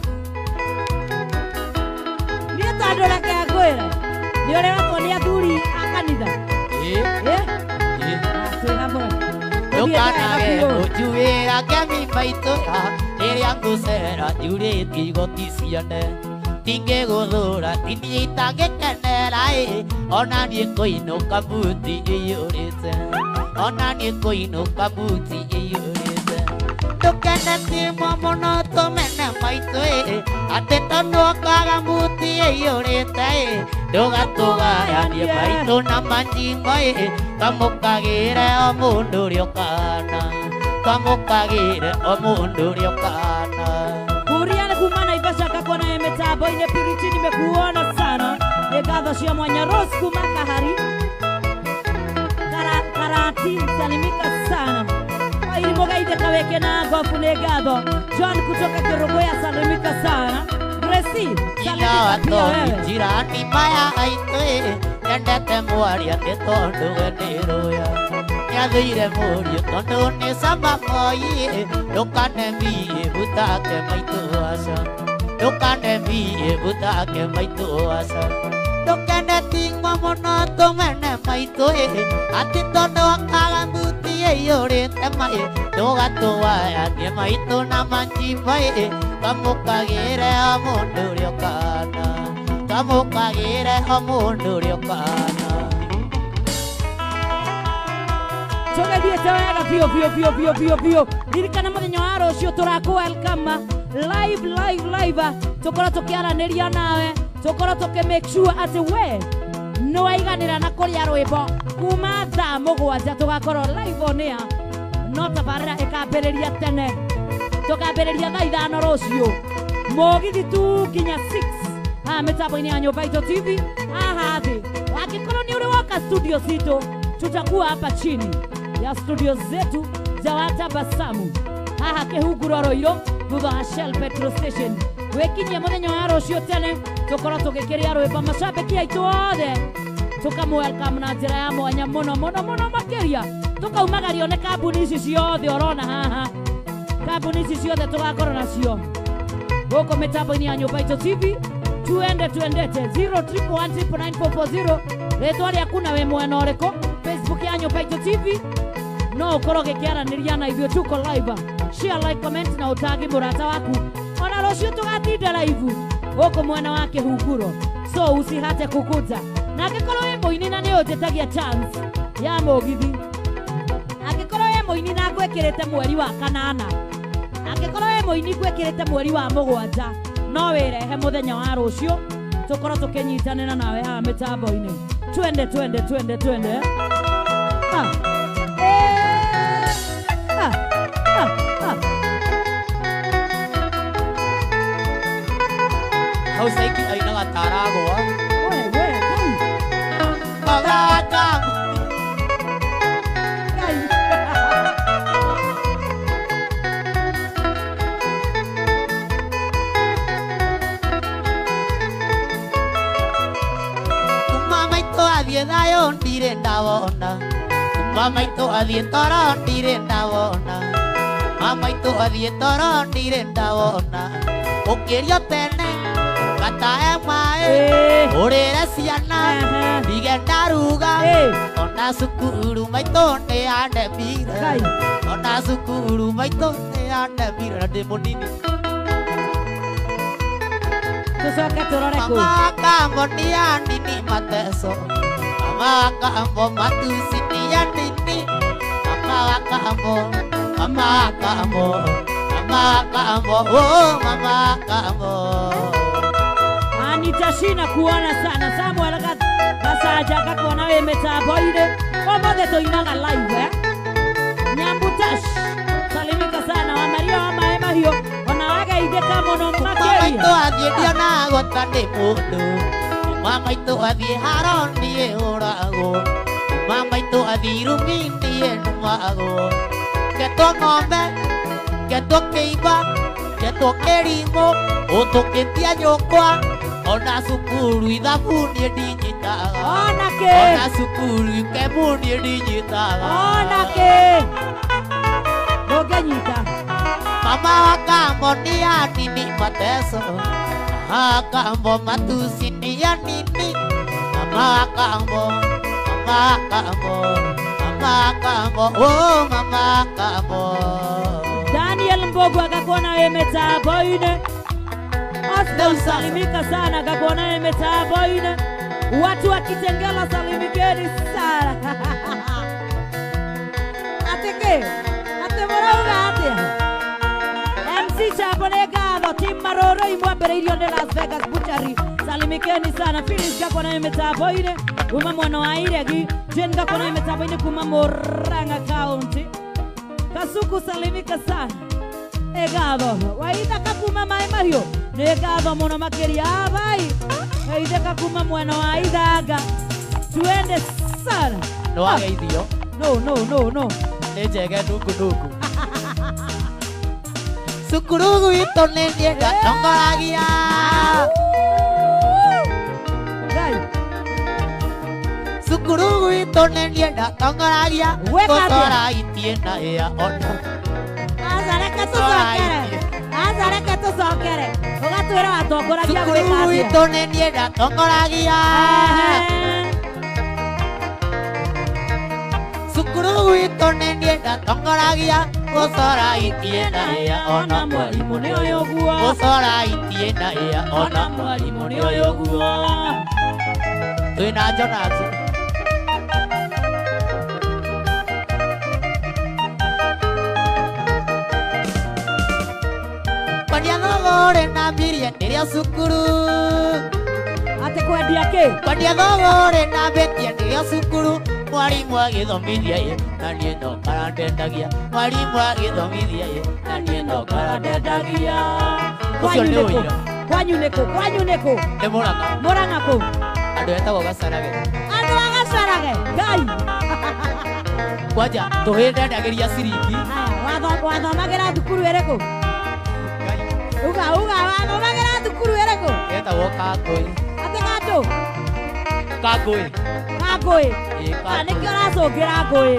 A: Niĩ tondũ reke ngwĩre nĩ ũregatwo nĩ athuri a kanitha.
B: Ĩ
A: Eh?
B: ĩ.
A: Twĩ hamwe.
B: Ndũkanage kũnjugĩra ngemi maitũ rĩrĩa ngũcera njurĩtie igoti ciane. Tingĩgũthũra ti niĩ itangĩkenera ĩ ona niĩ kũinũka buti ĩiyũrĩte. Ona niĩ kũinũka buti ĩiyũrĩte. Ndũkene timo mũno tũmene maitũ ĩ atĩ tondũ okaga buti ĩiyũrĩte ĩ ndũgatũgayanie maitũ na majimbo ĩ twamũkagĩre o mũndũ ũrĩa ũkana. Twamũkagĩre o mũndũ ũrĩa ũkana.
A: Kuria nĩ kuma Naivasha ngakona wĩ mĩtambo-inĩ. Purity, nimekuona sana. Nĩ ngatho cia mwanya. Rose kuma Kahari Karati, salimika sana. Wairi Mugaithe Kaweke na Ngobu nĩ ngatho. John kutoka Kĩrũgũya, salimika sana. Gracie,
B: Ina
A: salimika pia
B: wathomi
A: wewe.
B: jirani maya aitũ ĩ nyendete mwaria nĩ tondũ we nĩ rũya. Nĩathũire mũriũ tondũ nĩ cama moi ĩ ndũkanemie butake maitũ aca. Ndũkanemie butake maitũ aca. Ndũkene ting'o mũno tũmene maitũ ĩ atĩ tondũ akaga muti ĩiyũrĩte mai ndũgatũgayanie maitũ na majimbo ĩ twamũkagĩre o mũndũ ũrĩa ũkana. Twamũkagĩre o mũndũ ũrĩa ũkana.
A: Tũgathiĩte wega biũ biũ biũ biũ biũ biũ. Ririkana mũthenya wa rũciũ tũrakũ welcome live live live. Tũkorwo tũkĩaranĩria nawe, tũkorwo tũkĩ make sure atĩ we nĩ waiganĩra na kũrĩa rwĩmbo kuma thaa 7 tũgakorwo live on air. No tabarĩra ĩkambĩrĩria tene, tũkambĩrĩria thaa 5 rũciũ mũgithi tu nginya 6 haha mĩtambo-inĩ ya Nyũmba Itũ TV haha thĩ. Angĩkorwo nĩ ũrĩ woka studio citũ, tutakuwa hapa chini ya studio zetu za Watabasamu haha Kĩhunguro Rũirũ thutha wa Shell petrol station. Wĩkinyie mũthenya wa rũciũ tene tũkorwo tũgĩkĩrĩa rwĩmbo macambĩki aitũ othe tũkamwelcome na njĩra ya mwanya mũno mũno mũno makĩria. Tũkaumagario nĩ kambuni ici ciothe ũrona haha, kambuni ici ciothe tũgakorwo nacio gũkũ mĩtambo-inĩ ya Nyũmba Itũ TV. Tuende tuendete 031199440 rĩtwa rĩaku na wĩ mwena ũrĩkũ. Facebook ya Nyũmba Itũ TV no ũkorwo ũgĩkĩaranĩria na ithuĩ, tuko live. Share, like, comment na ũtagi mũrata waku. Ona rũciũ tũgatinda live gũkũ mwena wa Kĩhunguro, so usihate kukuja. Na angĩkorwo wĩ mũini na nĩ ũnjĩtagia chance ya mũgithi, angĩkorwo wĩ mũini na ngwĩkĩrĩte mweri wa 8, angĩkorwo wĩ mũini ngwĩkĩrĩte mweri wa 7, no wĩrehe mũthenya wa rũciũ tũkorwo tũkĩnyitanĩra nawe haha mĩtambo-inĩ. Twende twende twende twende. Ah. Eh. Ah. Ah. Ah.
B: Hau saiki ainaga taragoa.
A: We, we, kai.
B: Magaka.
A: Kai.
B: Thayũ ndirĩ ndawona kuma maitũ athiĩ toro ndirĩ ndawona kuma maitũ athiĩ toro ndirĩ ndawona ũkĩrio tene gatae maĩ ũrĩre ciana ndige ndaruga ona cukuru maitũ nĩ andemire ona cukuru maitũ nĩ andemire na ndĩ mũnini.
A: Tũcoke tũrore kũ.
B: Mama kambo nĩ anini mateso. Mama kambo matusi ni anini. Mama kambo, mama kambo, mama kambo, oh mama kambo.
A: Anita Shina kuona sana Samuel Gasaja gakuona wĩ mĩtambo-inĩ ũmũthĩ tũinaga live eh? Nyambutash salimika sana wa Maria wa Maĩ Mahiũ ona wageithĩka mũno makĩria.
B: Mama maitũ athiĩ ndionagwo ta ndĩ mũndũ. Mama maitũ athiĩ haro niĩ hũragwo. Mama maitũ athiĩ irumi niĩ numagwo. Ngetwo ng'ombe, ngetwo kĩimba, ngetwo kĩrimũ, ũtũkĩtie nyũkwa. Ona cukuru ithabu niĩ ndinyitaga.
A: Ona kĩ?
B: Ona cukuru ikemũ niĩ ndinyitaga.
A: Ona kĩ? Ndũngĩnyita.
B: Mama wakambo ni anini mateso. Mama wakambo matusi ni anini. Mama wakambo, mama wakambo, mama wakambo, oh mama wakambo.
A: Daniel Mbogo akakuona wĩ mĩtambo-inĩ. Osborn salimika sana akakuona wĩ mĩtambo-inĩ. Watu wa Kitengela salimikeni sana. Atĩkĩ? Atĩ mũrauga atĩa? MC Chapo nĩ ngatho team Maroro imwambĩrĩirio nĩ Las Vegas Butchery. Salimikeni sana. Phyllis gakuona wĩ mĩtambo-inĩ kuma mwena wa Iregi. Jane gakuona wĩ mĩtambo-inĩ kuma Murang'a County. Kasuku salimika sana. Ĩgatho waithaka kuma Maĩ Mahiũ nĩ ngatho mũno makĩria abai waithaka kuma mwena wa Ithanga tuende sana.
B: Nĩ wageithio?
A: No no no no.
B: Nĩ njege nungu nungu. Cukuru gwitũ nĩ niĩ ndatongoragia.
A: Ngai.
B: Cukuru gwitũ nĩ niĩ ndatongoragia.
A: Weka atĩa?
B: Gũcora itie na ĩa ona.
A: Aca reke tũcokere. Aca reke tũcokere. Ũgatwĩra watongoragia
B: Cukuru
A: gwĩka atĩa?
B: gwitũ nĩ niĩ ndatongoragia. Cukuru gwitũ nĩ niĩ ndatongoragia. Gũcora itie na ĩa ona
A: mwarimũ nĩ ũyũ ũguo.
B: Gũcora itie na ĩa ona
A: mwarimũ nĩ ũyũ ũguo.
B: Twĩna Jonas. Kwendia thogore na mbirie nĩrĩo cukuru.
A: Atĩ kwendia kĩ?
B: Kwendia thogore na mbĩtie nĩrĩo cukuru. Mwarimu agĩthomithia ĩ na niĩ no karandendagia. Mwarimu agĩthomithia ĩ na niĩ no karandendagia. Ũcio
A: Kwanyu
B: nĩ
A: nĩ kũ?
B: ũira.
A: Kwanyu nĩ kũ? Kwanyu nĩ kũ?
B: Nĩ Mũrang'a.
A: Mũrang'a kũ?
B: Andũ etagwo Gacarage.
A: Andũ a Gacarage. Ngai.
B: Kwanja tũhĩ ndendagĩria ciringi.
A: Haya, wathomagĩra thukuru ĩrĩkũ? Uga uga wathomagĩra thukuru ĩrĩkũ?
B: Etagwo Kangũĩ.
A: Atĩ Kandũ?
B: Kangũĩ.
A: Kangũĩ.
B: Ĩ,
A: Ah, nĩkĩo
B: Kangũĩ.
A: ũracũngĩra ngũĩ.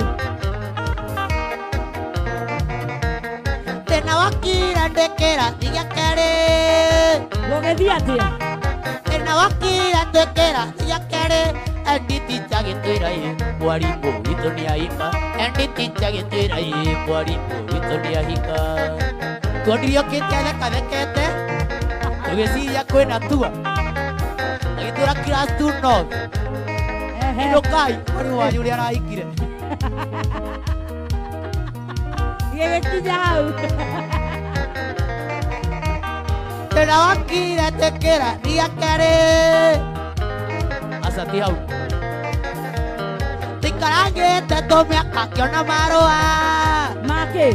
B: Thĩna wakira ndĩ kĩrathi gĩa kerĩ.
A: Gũgĩthiĩ atĩa?
B: Thĩna wakira ndĩ kĩrathi gĩa kerĩ. Endi teacher agĩtwĩra ĩ mwarimũ witũ nĩahika. Endi teacher agĩtwĩra ĩ mwarimũ witũ nĩahika. Tuonire okĩte athekathekete tũgĩciria kwĩna tua. Agĩtwĩra class 2 north. Inũkai mwarimũ wanyu ũrĩa arahikire.
A: Gĩgĩkinya hau.
B: Thĩna wakira ndĩ kĩrathi gĩa kerĩ. Aca ti hau. Tikarangĩte tũmĩaka ngĩona marũa
A: Make.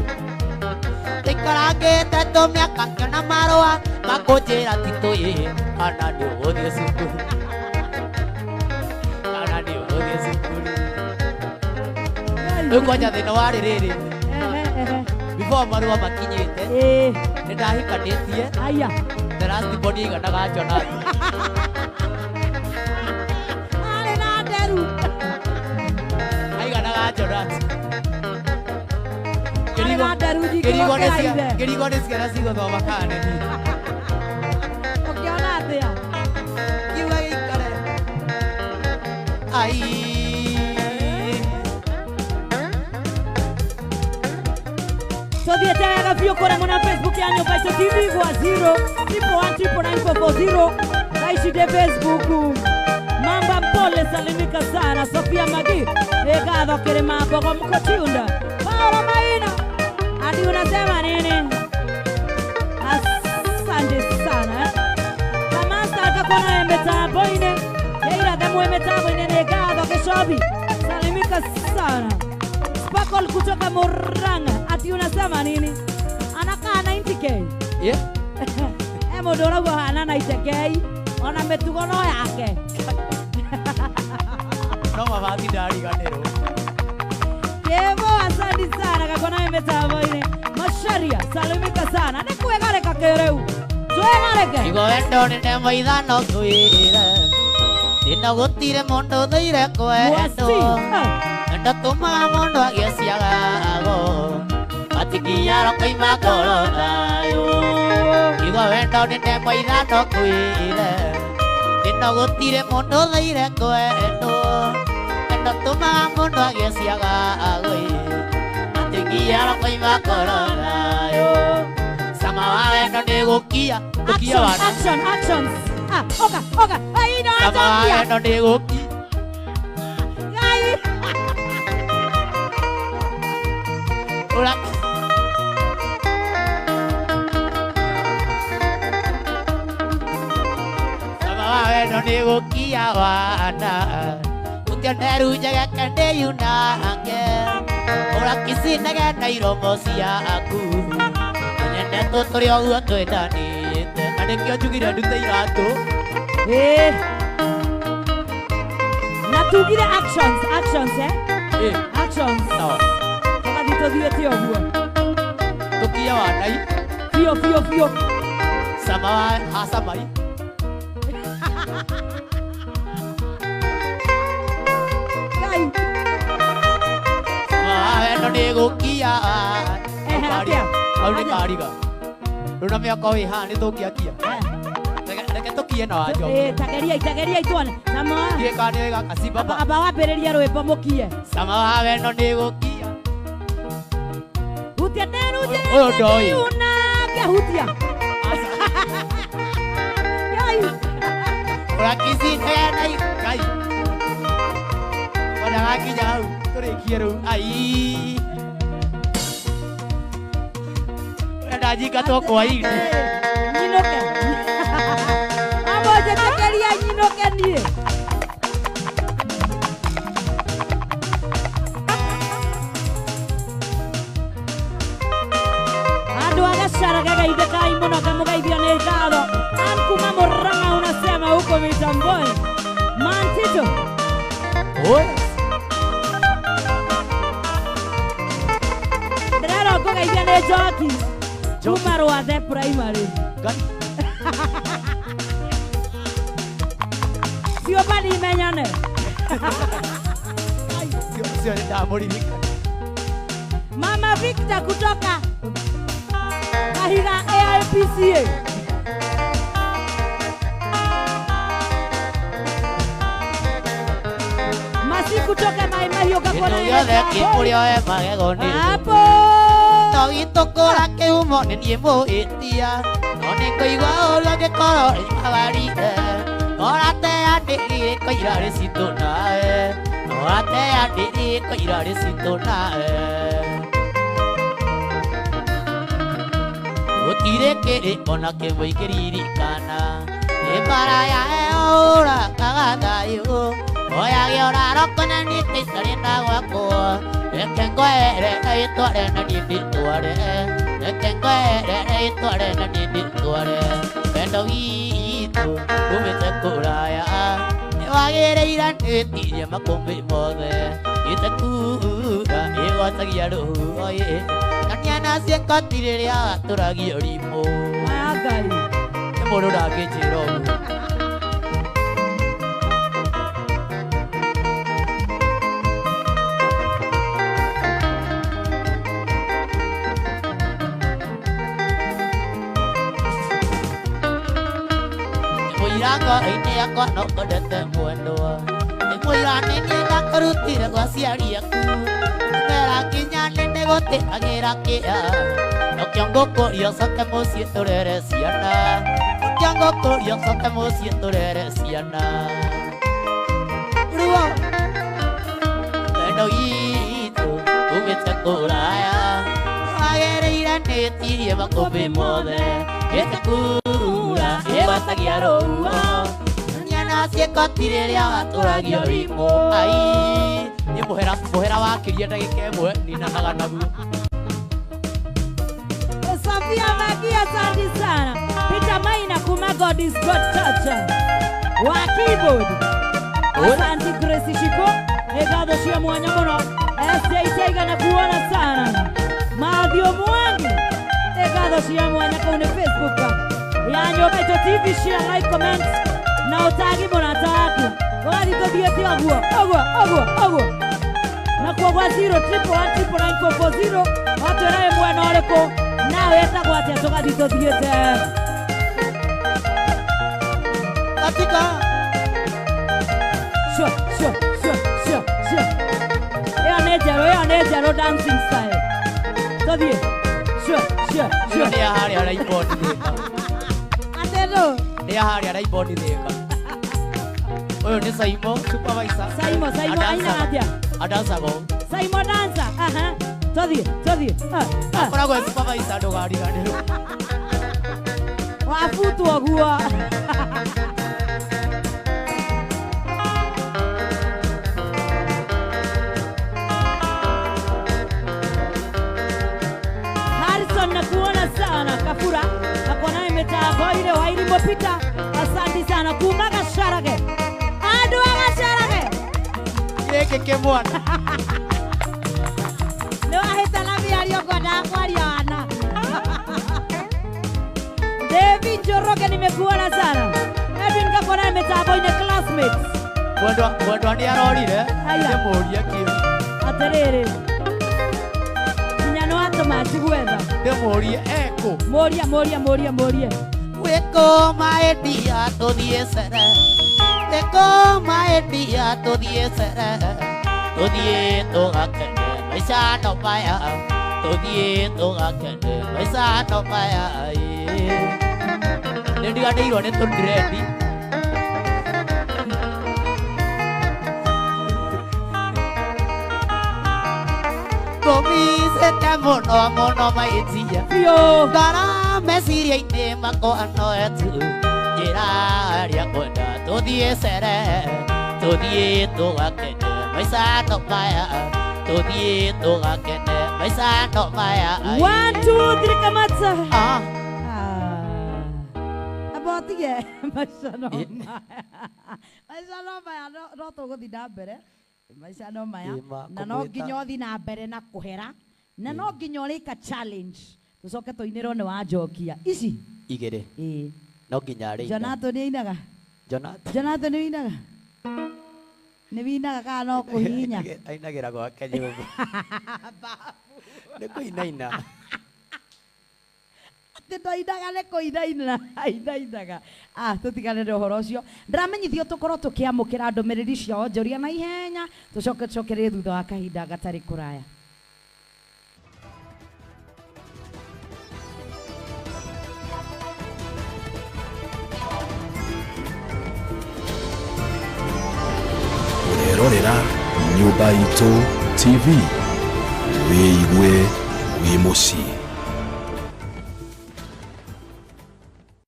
B: Tikarangĩte tũmĩaka ngĩona marũa makũnjĩra ti tũyĩ kana nĩ ũgũthiĩ cukuru kana nĩ ũgũthiĩ cukuru. Rĩu kwanja thĩna warĩ rĩrĩ before marũa makinyĩte nĩ ndahikanĩtie.
A: Aya.
B: The last born aiganaga Jonathi.
A: Arĩ na nderu.
B: Aiganaga Jonathi.
A: Arĩ na nderu nyingĩ
B: Ngĩrigwo nĩ
A: gũkĩra ithe.
B: Ngĩrigwo nĩ ciana cigũthoma kana nĩ niĩ.
A: Ũkĩona atĩa?
B: Kiuga gĩikare. Ai.
A: Tuthiĩte wega biũ kũrĩa mwena Facebook ya Nyũmba Itũ TV gwa 0 111 99440. Thaa ici ndĩ Facebook. Mamba Mpole salimika sana. Sofia Magi nĩ ngatho Kĩrĩma Mbogo mkotiunda. Paolo Maina ati unasema nini? Asante sana eh. Kamasta akakona mĩtambo-inĩ yairathe mwĩ mĩtambo-inĩ nĩ ngatho Gĩcobi salimika sana. Sparkle kutoka Murang'a ati unasema nini? Anakaa 90k.
B: Yeah.
A: E mũndũ ũrauga hana 90k ona mĩtugo no yake.
B: No mabati ndariganĩrwo.
A: Kevo asante sana gakona mĩtambo-inĩ. Macharia salimika sana. Nĩ kwĩgarĩka kĩrĩu. Twĩgarĩke.
B: Igo wendo nĩ ndemwa ithano ngwĩre Thĩna gũtirĩ mũndũ ũthũire kwendwo.
A: Mwasi.
B: Wendo tũmaga mũndũ agĩe ciagago Matikinyaro koima ngoro thayũ. Igo wendo nĩ ndemwa ithano ngwĩre Thĩna gũtirĩ mũndũ ũthũire kwendwo. Wendo tũmaga mũndũ agĩe ciagago Matikinyaro koima ngoro thayũ. Sama wa wendo nĩ gũkia gũkia
A: Action,
B: wana.
A: action, actions. Ah, oka, oka. Ai, no,
B: Sama wa
A: acokia.
B: wendo nĩ gũkia.
A: Ngai.
B: Ura Sama wa wendo nĩ gũkia wana Ũtioneru njegeke ndĩyunange Ũrakicinage na iromo ciaku Nyendetwo tũrĩ o ũguo twendanĩte. Na nĩkĩo njugire ndute iratũ.
A: Eh. Na tugire actions, actions eh. Actions.
B: Sawa.
A: Tũgathiĩ tũthiĩte ũguo.
B: Tũkie wanai.
A: Biũ biũ biũ.
B: Sama wa hacamai.
A: Ngai.
B: Sama wa wendo nĩ gũkia.
A: Atĩa?
B: Hau nĩ kariga. Rĩu na mĩaka wĩ haha nĩ tũngĩakia. Reke tũkie na Wanjoki.
A: Tageriai, tageriai tuone. Sama wa.
B: Ndiũĩ kana nĩ gaka si baba.
A: Aba wambĩrĩria rwĩmbo mũkie.
B: Sama wa wendo nĩ gũkia.
A: Hutia nderu
B: Ũyũ ndoĩ.
A: Unake hutia. Ngai.
B: Ũrakicine na Ngai. Ona gakinya hau tũrĩkie rĩu. Ai. Ũrenda njingatwo kwa-inĩ.
A: Nyinũke. Amba njĩtĩkĩria nyinũke niĩ. Andũ a Gachara gegeithĩkai mũno ngamũgeithia nĩ ngatho. Ann kuma Murang'a unasema huko mitamboni. Mantito.
B: Oi.
A: Ndĩrerwo ngũgeithia nĩ Njoki. Kuma Rwathe Primary.
B: Ngai.
A: Cio badi imenyane.
B: Ũcio nĩ ndamũririkana.
A: Mama Victor kutoka Kahiga AIPCA. Masi kutoka Mai Mahiũ gakona
B: Kĩndũ gĩothe kĩkũrĩa we magego nĩ
A: hapo.
B: No gĩtũkũra kĩhumo nĩ niĩ mũhĩtia. No nĩ ngũigua ũru angĩkorwo nĩmagarire. Norateanĩrie koira rĩcitũ nawe. Norateanĩrie koira rĩcitũ nawe. Gũtirĩ kĩrĩ ona kĩmwe ingĩririkana. Nĩ mbara ya ũrakaga thayũ. Oyage oraroko na nĩte na gwakwa reke ngwere itware na niĩ nditware reke ngwere itware na niĩ nditware wendo witũ umĩte kũraya nĩwagĩrĩire nĩtirie makũmbĩ mothe ĩtekura ĩgwatagia rũhuho ĩ na nĩana ciĩkoti rĩrĩa watũragio rimũ.
A: Maya Ngai.
B: Nĩ mũndũ ndangĩnjĩra ũguo. Mũira ngoro-inĩ yakwa no ngwendete mwendwa nĩ mũira nĩ niĩ ndakũrutire gwa aciari aku mera nginya nĩ nĩgũtĩagĩra kĩa nokĩo ngũkũria ũcoke mũciĩ tũrere ciana nokĩo ngũkũria ũcoke mũciĩ tũrere ciana ruo wendo witũ umĩte kũraya wagĩrĩire nĩtirie makũmbĩ mothe ĩtekura ĩgwatagia rũhuho nĩana ciĩkoti rĩrĩa watũragio rimũ ai nĩ mũhera mũhera wakĩria ndagĩka ĩmwe ninanaga naguo.
A: Sofia Magia, asante sana. Peter Maina kuma God is God Church wa keyboard. Asante Grace Shiko, ngatho cia mwanya mũno. SJ Tiger na kuona sana. Mathio Mwangi, ngatho cia mwanya kũu nĩ Facebook ya Nyũmba Itũ TV, share, like, comment na ũtagi mũrata waku. Ũgathiĩ tũthiĩte ũguo ũguo ũguo ũguo na kuo gwa 0 triple 1 triple 9 4 4 0 watwĩra wĩ mwena ũrĩkũ nawe wĩtagwo atĩa tũgathiĩ tũthiĩte
B: katika
A: sure sure sure sure sure. Ĩyo nĩ njerũ, ĩyo nĩ njerũ dancing style. Tũthiĩ sure sure
B: ĩyo
A: sure.
B: Nĩ ya harĩa Raibond Thĩka.
A: Atĩ ndũ
B: nĩ ya harĩa Raibond Thĩka. Ũyũ nĩ Saimo supervisor.
A: Saimo Saimo ainaga atĩa?
B: Adancaga ũũ.
A: Saimo dancer. Aha, tũthiĩ tũthiĩ. Ah, ah.
B: Akoragwo e supervisor ndũkariganĩrwo.
A: Wabutwo guo. Harrison nakuona sana Kafura akona mitambo ile Wairimo Peter, asante sana kuma Gacharage andu a Gacharage
B: gĩkĩ kĩmwana
A: nĩ wahĩtana mĩario ngwendaga kwaria wana. David Njoroge nimekuona sana. Edwin Gakona mitambo-inĩ classmates.
B: Mwendwa mwendwa nĩ arorire.
A: Aya.
B: Ndĩmũrie kĩu.
A: Atĩrĩrĩ nginya nĩ watũma njiguetha.
B: Ndĩmũrie ekũ.
A: Mũrie mũrie mũrie mũrie.
B: Wĩkũ maendia tũthiĩ cere wĩkũ maendia tũthiĩ cere tũthiĩ tũgakene maica no maya tũthiĩ tũgakene maica no maya nĩ ndiganĩirwo nĩ tũndirendi. Ngũmicĩte mũno mũno maitia
A: biũ
B: ngoro meciria-inĩ makwa no etu njĩra ĩrĩa ngwenda tũthiĩ cere tũthiĩ tũgakene maica no maya tũthiĩ tũgakene maica no maya.
A: 1 2 3 kamata.
B: Ah.
A: Amba ũtige maica no maya maica no maya no tũgũthiĩ na mbere maica no maya
B: Ĩma,
A: na no
B: kũmwĩta.
A: nginya ũthiĩ na mbere na kũhera na no nginya ũrĩka challenge tũcoke tũinĩrwo nĩ wanjokia ici
B: Igĩrĩ
A: ĩĩ
B: no nginya arĩina.
A: Jonathan nĩ ainaga.
B: Jonathan
A: Jonathan nĩ winaga nĩ winaga kana no kũhihinya?
B: Ainagĩra gwake nyũmba nĩ kũinaina.
A: Atĩ ndoinaga nĩ kũinaina ainainaga. Ah, tũtiganĩre ũhoro ũcio. Ndĩramenyithio tũkorwo tũkĩamũkĩra ndũmĩrĩri cia onjoria na ihenya tũcoke tũcokererie thutha wa kahinda gatarĩ kũraya.
C: Ũrerorera Nyũmba Itũ TV wĩigue wĩ mũciĩ.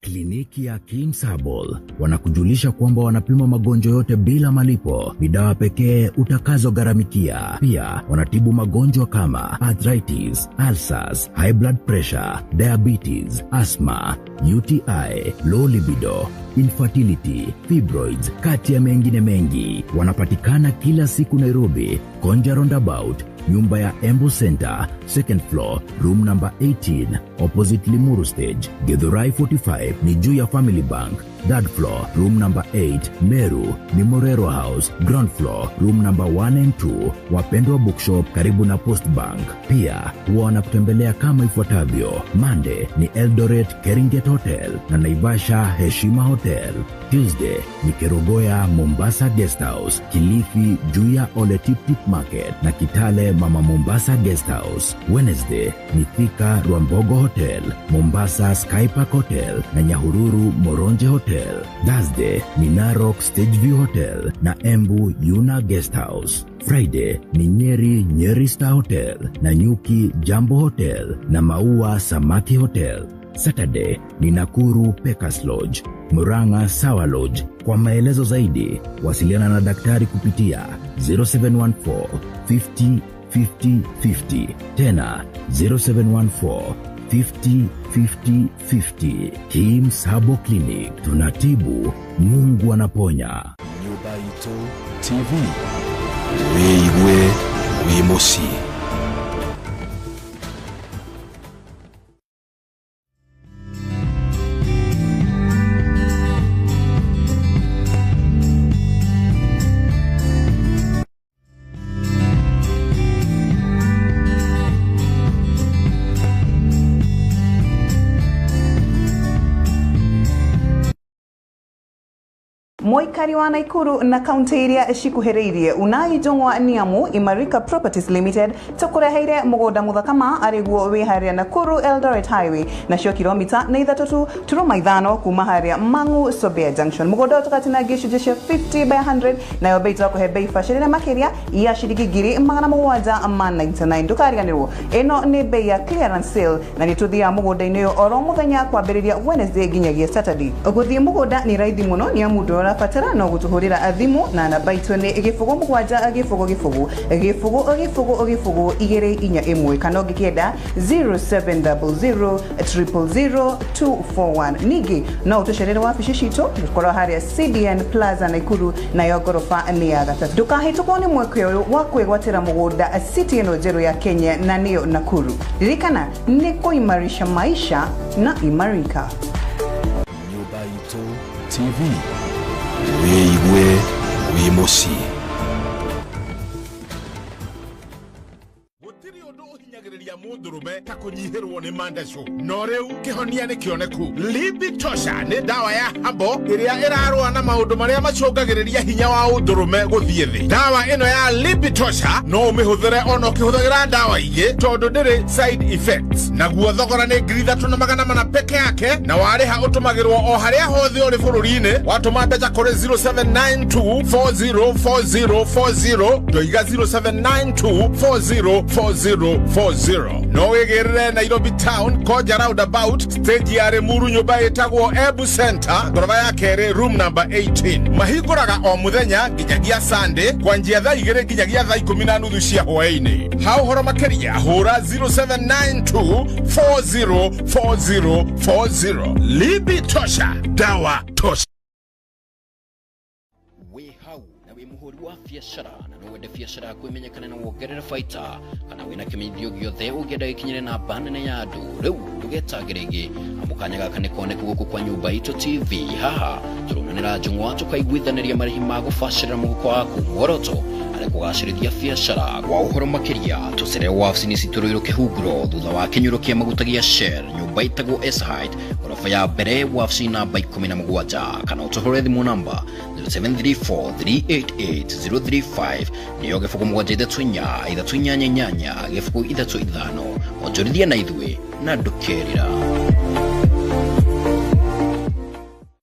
C: Kliniki ya Kings Herbal wanakujulisha kwamba wanapima magonjwa yote bila malipo. Ni dawa pekee utakazogharamikia. Pia wanatibu magonjwa kama arthritis, ulcers, high blood pressure, diabetes, asthma, UTI, low libido, infertility, fibroids, kati ya mengine mengi. Wanapatikana kila siku Nairobi, Konja Roundabout, nyumba ya Embu Center, second floor, room number 18, opposite Limuru Stage. Githurai 45 ni juu ya Family Bank, third floor, room number 8. Meru ni Morero House, ground floor, room number 1 and 2. Wapendwa Bookshop karibu na Post Bank. Pia huwa wanakutembelea kama ifuatavyo: Monday ni Eldoret Keringet Hotel na Naivasha Heshima Hotel. Tuesday ni Kerogoya Mombasa Guest House, Kilifi Juya Ole Tip Tip Market na Kitale Mama Mombasa Guest House. Wednesday ni Thika Rwambogo Hotel, Mombasa Sky Park Hotel na Nyahururu Moronje Hotel. Thursday ni Narok Stage View Hotel na Embu Yuna Guest House. Friday ni Nyeri Nyeri Star Hotel na Nyuki Jambo Hotel na Maua Samaki Hotel. Saturday ni Nakuru Pekas Lodge, Murang'a Sawa Lodge. Kwa maelezo zaidi wasiliana na daktari kupitia 0714 50 50 50, tena 0714 50 50 50. Kims Herbal Clinic, tunatibu, Mungu anaponya.
D: Nyũmba Itũ TV, wĩigue wĩ mũciĩ.
E: Mũikari wa Naikuru na kaunti iria cikuhĩrĩirie Unai Njũng'wa Niamu Imarika Properties Limited tũkũreheire mũgũnda mũthakama arĩguo wĩ harĩa Nakuru Eldoret Highway, nacio kilomita nĩ 3.5 kuma harĩa Mang'u Sobea Junction. Mũgũnda ũyũ tũgatinangia icunjĩ cia 50 by 100, nayo bei tũgakũhe bei bacĩrĩre makĩria ya ciringi 799. Ndũkariganĩrwo, ĩno nĩ bei ya clearance sale na nĩ tũthiaga mũgũnda-inĩ ũyũ oro mũthenya kwambĩrĩria Wednesday nginyagia Saturday. Gũthiĩ mũgũnda nĩ raithi mũno nĩ amu ndũra batara no gutuhurira thimu na namba itũ nĩ 0 7 0 0 0 0 0 2 4 1 kana ũngĩkĩenda 0700 000 241. Ningĩ no ũtũcerere wabici citũ gũkorwo harĩa CDN Plaza Naikuru, nayo ngoroba nĩ ya gatatũ. Ndũkahĩtũkwo nĩ mweke ũyũ wa kwĩgwatĩra mũgũnda city ĩno njerũ ya Kenya na nĩyo Nakuru. Ririkana nĩ kũimarisha maisha na Imarika.
D: Nyũmba Itũ TV, wĩigue wĩ mũciĩ.
F: Gũtirĩ ũndũ ũhinyagĩrĩria mũndũrũme ta kũnyihĩrwo nĩ mandacu, no rĩu kĩhonia nĩ kĩoneku. Libitosha nĩ ndawa ya habo ĩrĩa ĩrarũa na maũndũ marĩa macũngagĩrĩria hinya wa ũndũrũme gũthiĩ thĩ. Ndawa ĩno ya Libitosha no ũmĩhũthĩre ona ũkĩhũthagĩra ndawa ingĩ tondũ ndĩrĩ side effects. Naguo thogora nĩ 3400 peke yake, na warĩha ũtũmagĩrwo o harĩa hothe ũrĩ bũrũri-inĩ. Watũma mbeca kũrĩ 0792 404040, ndoiga 0792 404040. No wĩgĩrĩre Nairobi Town, Koja Roundabout, stage ya Limuru, nyũmba ĩtagwo Ebu Center, ngoroba ya kerĩ, room number 18. Mahingũraga o mũthenya nginyagia Sunday kwanjia thaa 2 nginyagia thaa 10:30 cia hwaĩ-inĩ. Ha ũhoro makĩria hũra 0792 404040. Libi Tosha, dawa tosha.
G: Wĩ hau na wĩ mũhũri wa biacara na no wende biacara yaku ĩmenyekane na wongerere baita, kana wĩna kĩmenyithio gĩothe ũngĩenda gĩkinyĩre namba nene ya andũ, rĩu ndũgetangĩre rĩngĩ amu kanya gaka nĩ koneku gũkũ kwa Nyũmba Itũ TV. Haha tũronanĩra njũng'wa tũkaiguithanĩria marĩhi ma gũbacĩrĩra mũhuko waku, muoroto arĩ kũgacĩrithia biacara. Kwa ũhoro makĩria tũcerere wabici-inĩ citũ Rũirũ Kĩhunguro, thutha wa kĩnyuĩro kĩa maguta gĩa Shell, nyũmba ĩtagwo S Height, ngoroba ya mbere, wabici namba 17, kana ũtũhũre thimũ namba 0734 388 035, nĩyo 0 7 3 3 8 8 0 3 5. Onjorithia na ithuĩ na ndũkerira.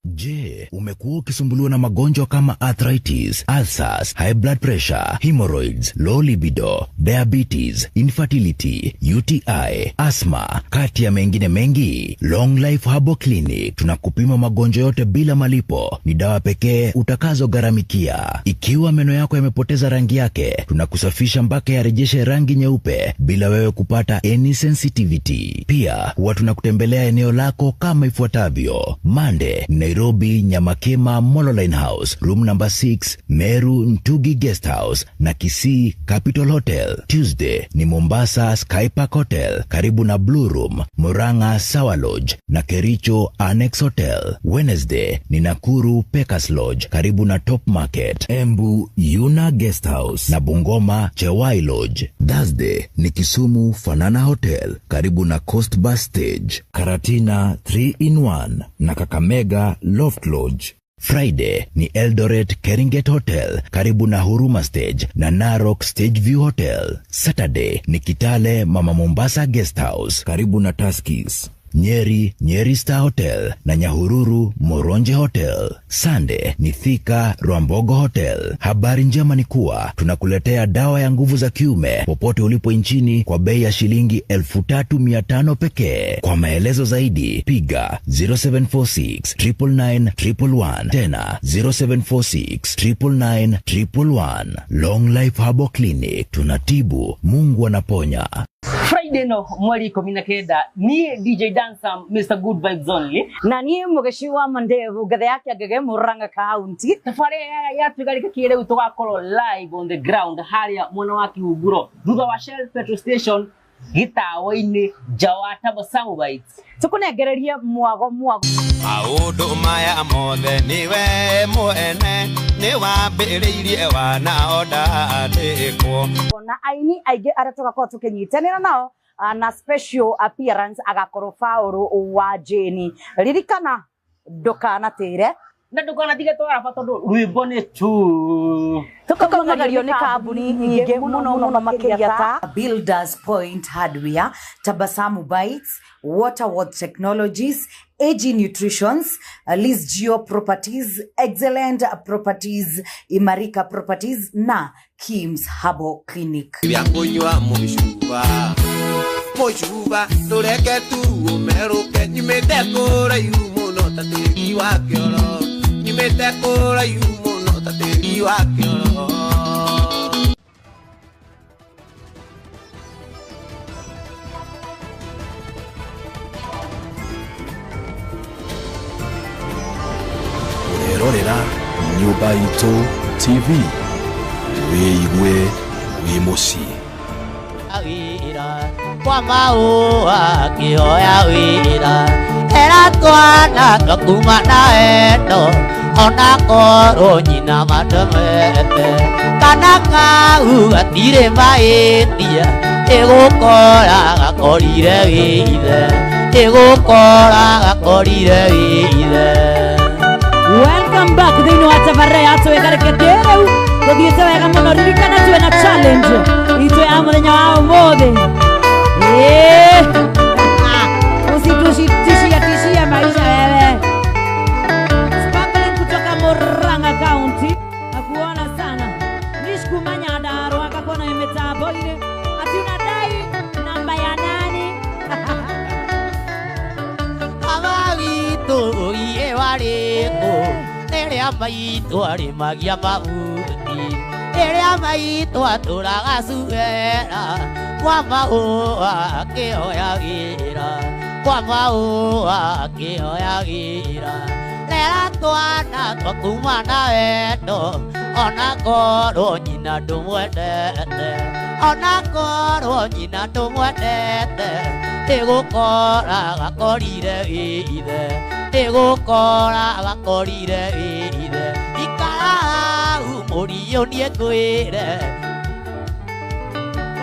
C: Je, umekuwa Umekuwa ukisumbuliwa na magonjwa kama arthritis, ulcers, high blood pressure, hemorrhoids, low libido, diabetes, infertility, UTI, asthma, kati ya mengine mengi? Long Life Herbal Clinic tunakupima magonjwa yote bila malipo. Ni dawa pekee utakazogharamikia. Ikiwa meno yako yamepoteza rangi yake, tunakusafisha mpaka yarejeshe rangi nyeupe bila wewe kupata any sensitivity. Pia huwa tunakutembelea eneo lako kama ifuatavyo: Monday, Nairobi, Nyamakema, Mololine House, room number 6, Meru Ntugi Guest House na Kisii Capital Hotel. Tuesday ni Mombasa Sky Park Hotel karibu na Blue Room, Murang'a Sawa Lodge na Kericho Annex Hotel. Wednesday ni Nakuru Pekas Lodge karibu na Top Market, Embu Yuna Guest House na Bungoma Chewai Lodge. Thursday ni Kisumu Fanana Hotel karibu na Coast Bus Stage, Karatina 3 in 1 na Kakamega Loft Lodge. Friday ni Eldoret Keringet Hotel karibu na Huruma Stage na Narok Stage View Hotel. Saturday ni Kitale Mama Mombasa Guest House karibu na Tuskys. Nyeri, Nyeri Star Hotel na Nyahururu Moronje Hotel. Sunday ni Thika Rwambogo Hotel. Habari njema ni kuwa tunakuletea dawa ya nguvu za kiume popote ulipo nchini kwa bei ya shilingi 3500 pekee. Kwa maelezo zaidi piga 0746 999 111, tena 0746 999 111. Long Life Herbal Clinic, tunatibu, Mungu anaponya.
H: Friday no mweri 19 niĩ DJ Dancer Mr Good Vibes Only
A: na niĩ mũgeci wa mandevu ngethe yake ngege Murang'a County.
H: Tabarĩra ya twigarĩka kĩrĩu tũgakorwo live on the ground harĩa mwena wa Kĩhunguro thutha wa Shell petrol station gĩtawa-inĩ nja wa Tabasamu Bites.
A: Tũkũnengererie mwago mwago.
I: Maũndũ maya mothe nĩwe mwene nĩwambĩrĩirie wana ondandĩkwo.
A: Na aini aingĩ arĩa tũgakorwo tũkĩnyitanĩra nao na special appearance agakorwo Faũrũ wa Jane. Ririkana ndũkanatĩre
H: na ndũkanatige twaraba tondũ rwĩmbo nĩ tu.
A: Tũkaumagĩrio nĩ kambuni nyingĩ mũno mũno makĩria ta
J: Builders Point Hardware, Tabasamu Bites, Waterworld Technologies, AG Nutritions, Liz Geo Properties, Excellent Properties, Imarika Properties na Kims Herbal Clinic.
I: Kunywa mũcuba mũcuba ndũreke tu ũmerũke nyumĩte kũraihu mũno ta tĩri wa kĩoro nyumĩte kũraihu mũno ta tĩri wa kĩoro.
D: Ũrerorera Nyũmba Itũ TV, wĩigue wĩ mũciĩ.
B: Wĩra kwa maũa akĩoya wĩra era twana twakuma na wendo ona korwo nyina matemete kana kau gatirĩ mahĩtia ĩgũkora gakorire wĩ ithe ĩgũkora gakorire wĩ ithe.
A: Welcome back thĩinĩ wa tabarĩra ya twĩgarĩke kĩrĩu tũthiĩte wega mũno. Ririkana twĩna challenge itũ ya mũthenya wa ũmũthĩ. Usitutishia tishia maisha wewe. Sparkling kutoka Murang'a County nakuona sana. Nishkumanya ndaro akakuona mitambo ile ati unadai namba ya nani?
B: Baba witũ iye warĩkũ rĩrĩa maitũ arĩmagia mahuti rĩrĩa maitũ atũraga cuera kwa maũa akĩoya wĩra kwa maũa akĩoya wĩra rera twana twakuma na wendo ona korwo nyina ndũmwendete ona korwo nyina ndũmwendete ĩgũkora gakorire wĩ ithe ĩgũkora gakorire wĩ ithe ikara hau mũriũ niĩ ngwĩre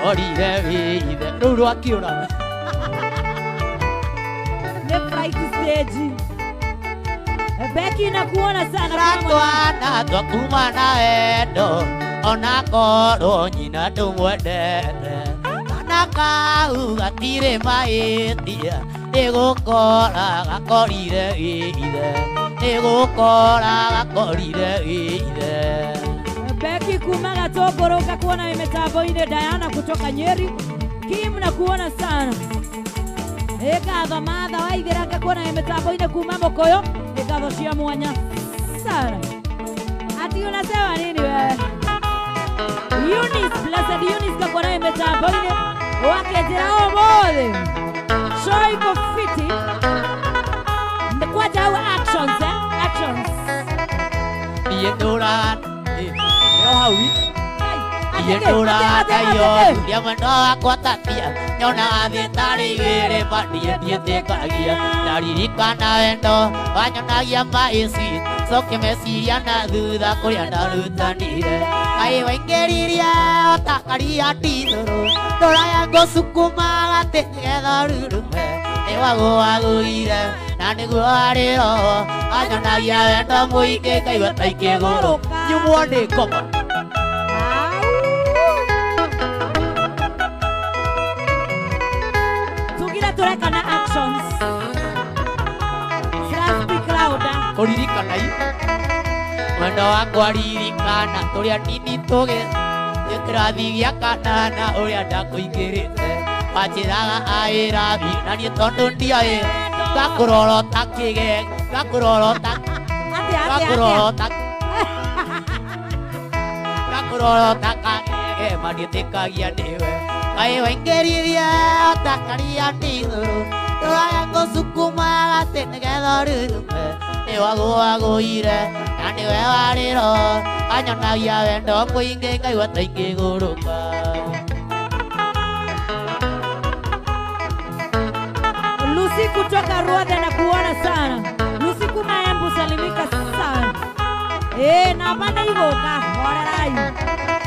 B: korire wĩ ithe rũu rwakĩũra.
A: Nĩ flight stage. Becky nakuona sana.
B: Twana twakuma na wendo ona korwo nyina ndũmwendete kana kau gatirĩ mahĩtia ĩgũkora gakorire wĩ ithe Nĩgũkora gakorire ithe.
A: Beki kuma Gatũngũrũ ngakuona wĩ mĩtambo-inĩ. Diana kutoka Nyeri, Kim nakuona sana. Ĩngatho Martha Waithĩra ngakuona wĩ mĩtambo-inĩ kuma Mũkũyũ. Ĩngatho cia mwanya sana. Ati unasema nini wewe? Eunice, Blessed Eunice ngakuona wĩ mĩtambo-inĩ wakenjĩra ũmũthĩ show iko fiti. Kwaja hau actions, eh? Actions.
B: Niĩ ndũraga nĩo hau niĩ ndũraga tayo rĩa mwendwa wakwa tatia nyonaga thĩ tarĩ igĩrĩ ma niĩ ndiĩtĩkagia ndaririkana wendo wanyonagia maici coke meciria na thutha kũrĩa ndarutanire kaĩ waingĩririe ũtakaria ndithũrũ ndũraya ngũcukuma gatĩ nĩgetha ũrurume nĩwagũagũire na nĩguo warĩ roho anyonagia wendo mũingĩ ngaigua ta ikĩgũrũka nyumwo nĩ ngoma.
A: Tugire tũreka na actions. Speak louder.
B: Kũririkana i mwendo wakwa ririkana tũrĩa nini tũgĩ kĩrathi gĩa kanana ũrĩa ndakũingĩrĩte wanjĩraga aĩrabi na niĩ tondũ ndioĩ ngakũrorota kĩge ngakũrorota ngakũrorota ngakũrorota kagege ma ndiĩtĩkagia nĩwe kaĩ waingĩririe ũtakaria ndithũrũ ndũraya ngũcukuma gatĩ nĩgetha ũrurume nĩwagũagũire na nĩwe warĩ roho anyonagia wendo mũingĩ ngaigua ta ingĩgũrũka.
A: Lucy kutoka Rwanda na kuona sana. Lucy kuma Embu salimika sana. Na bana igoka horerai.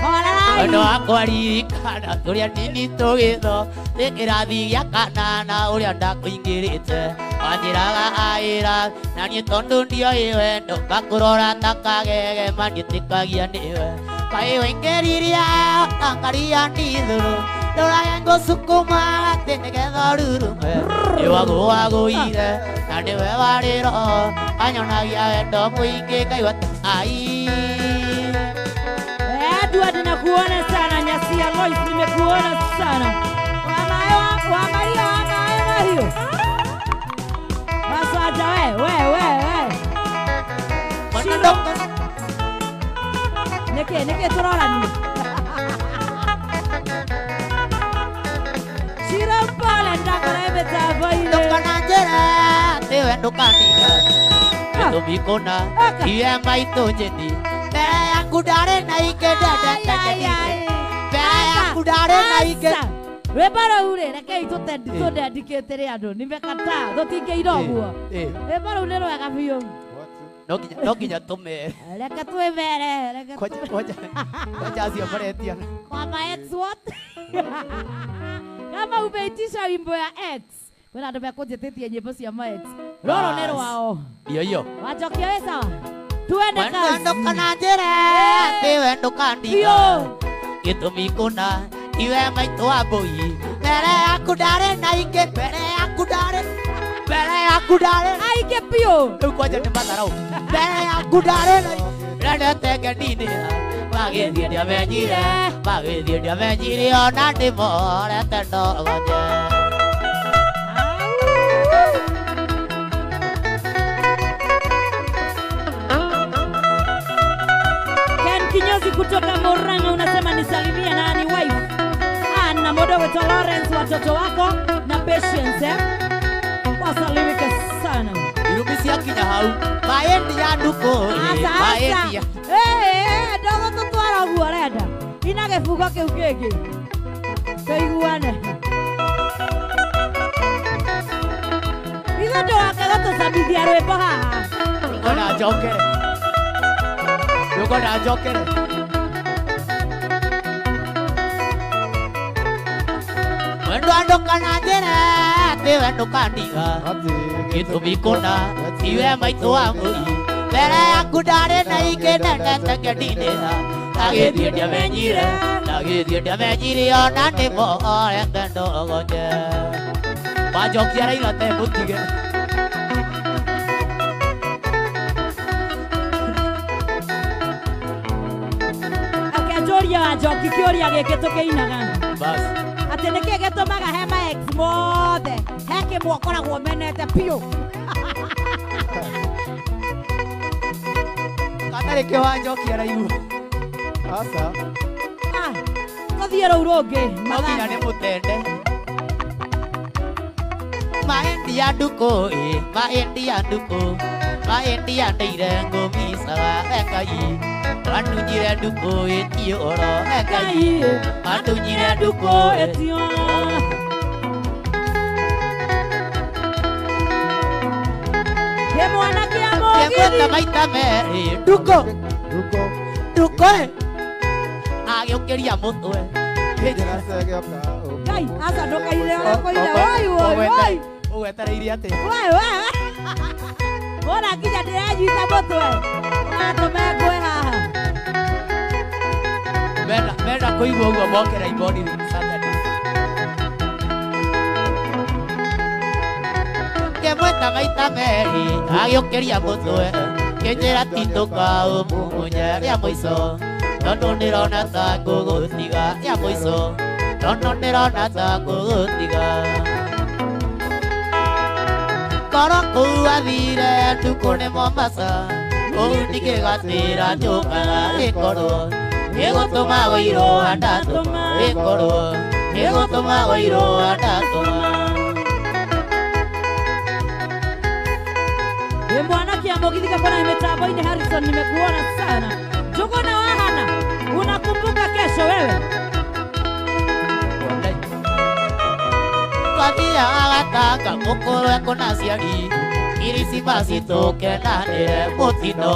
A: Horerai.
B: Wendo wakwa ririkana tũrĩa nini tũgĩtho nĩ kĩrathi gĩa kanana ũrĩa ndakũingĩrĩte wanjĩraga aĩra na niĩ tondũ ndioĩ wendo ngakũrora ta kagege ma ndiĩtĩkagia nĩwe kaĩ waingĩririe ũtangaria ndithũrũ ndũraya ngũcukuma gatĩ nĩgetha ũrurume nĩwagũagũire na nĩwe warĩ roho anyonagia wendo mũingĩ ngaigua ai.
A: Edward nakuona sana. Nyasia Lois nimekuona sana. Wa Maria wa mayo mahiũ. Masaja we we we we. Shiro. Nĩkĩ tũrorania? Shiro pole ndakora mĩtambo-inĩ.
B: Ndũkana njĩre atĩ we ndũkandiga gĩtũmi kũna iwe maitũ njĩni mbere yaku ndarĩ na ingĩ ndendete ngenire mbere yaku ndarĩ na ingĩ.
A: Rwĩmbo rũu rĩ rekei tũndendikĩtĩre andũ nimekataa tũtingĩira ũguo. Rwĩmbo rũu nĩ rwega biũ.
B: No nginya tũmere.
A: Reke twĩmere reke
B: kwanja acio maretia
A: kwamba ex what? Kama umeitisha wimbo ya ex kwĩna andũ mekũnjĩtĩtie nyĩmbo cia ma ex rũrũ nĩ rwao.
B: Iyo iyo
A: wacokia wĩ sawa tuende kazi.
B: Ndũkana njĩre atĩ we ndũkandiga gĩtũmi kũna iwe maitũ wa mbũi mbere yaku ndarĩ na ingĩ mbere yaku ndarĩ mbere yaku ndarĩ
A: aingĩ biũ
B: rĩu kwanja nĩ matharau mbere yaku ndarĩ na ndendete ngeninĩ magĩthiĩ ndiamenyire magĩthiĩ ndiamenyire ona ndĩmorete ndogonye.
A: Ken Kinyozi kutoka Murang'a unasema nisalimie nani wife Anna Modogo Lawrence watoto wako na Patience wasalimike sana.
B: Irumi ciakinya hau maĩ ya ndukũ maĩ ya
A: ndogo tũtwara ũguo ũrenda ina gĩbungo kĩu kĩngĩ tũiguane. Ithuĩ ndũgake gũtũcamithia rwĩmbo haha.
B: Ngona njokere ngona njokere Wendo ndũkana njĩre atĩ we ndũkandiga gĩtũmi kũna tiwe maitũ wa mbũri mbere yaku ndarĩ na ingĩ ndendete ngeninĩra ndagĩthiĩ ndiamenyire ndagĩthiĩ ndiamenyire ona ndĩmorete ndogonye wanjokia raira te mũtige.
A: Ngĩkĩũria Njoki kĩũria gĩkĩ tũkĩinaga.
B: Bas.
A: Atĩ nĩkĩ gĩtũmaga he ma ex mothe he kĩmwe ũkoragwo menete biũ.
B: Katarĩ kĩo wa Njoki araigua.
K: Aca.
A: Ah, tũthiĩ rũu rũngĩ.
B: No nginya nĩ mũtende. Maendia nduko ĩ, maendia nduko, maendia ndeire ngũmicaga Ngai. Andunyire nduko ĩtio oro Ngai. Andunyire nduko
A: ĩtio. Kĩmwana kĩa mũgithi.
B: Kĩmweta maita merĩ nduko.
K: Nduko.
B: Nduko ĩ. Agĩũkĩria mũtwe.
A: Ngai, aca ndũkaire ũrĩa kũire. Woi woi woi.
B: Ũgwetereire atĩa?
A: Woi woi. Wona nginya ndĩrenyita mũtwe. Ũratũma ngwe haha.
B: Menda kũigua ũguo mokera ibodi Saturday. Kĩmweta maita merĩ agĩũkĩria mũtwe. Kĩnjĩra ti ndũkaũmumunye rĩa mũico. Tondũ ndĩrona ta ngũgũtiga rĩa mũico. Tondũ ndĩrona ta ngũgũtiga. Korwo kũu athire ndukũ nĩ Mombasa. Kũu ndingĩgatĩra njũkaga ĩkorwo. Ĩgũtũma ũirũ andatũma ĩkorwo. Ĩgũtũma ũirũ andatũma.
A: Mwana kia mũgithi gakona mĩtambo-inĩ Harrison, nimekuona sana. Njũgũna wahana, unakumbuka kesho wewe.
B: Twathiaga gatanga mũkũrũ ekũna ciari. Kiricimaci tũkenanĩre mũtino.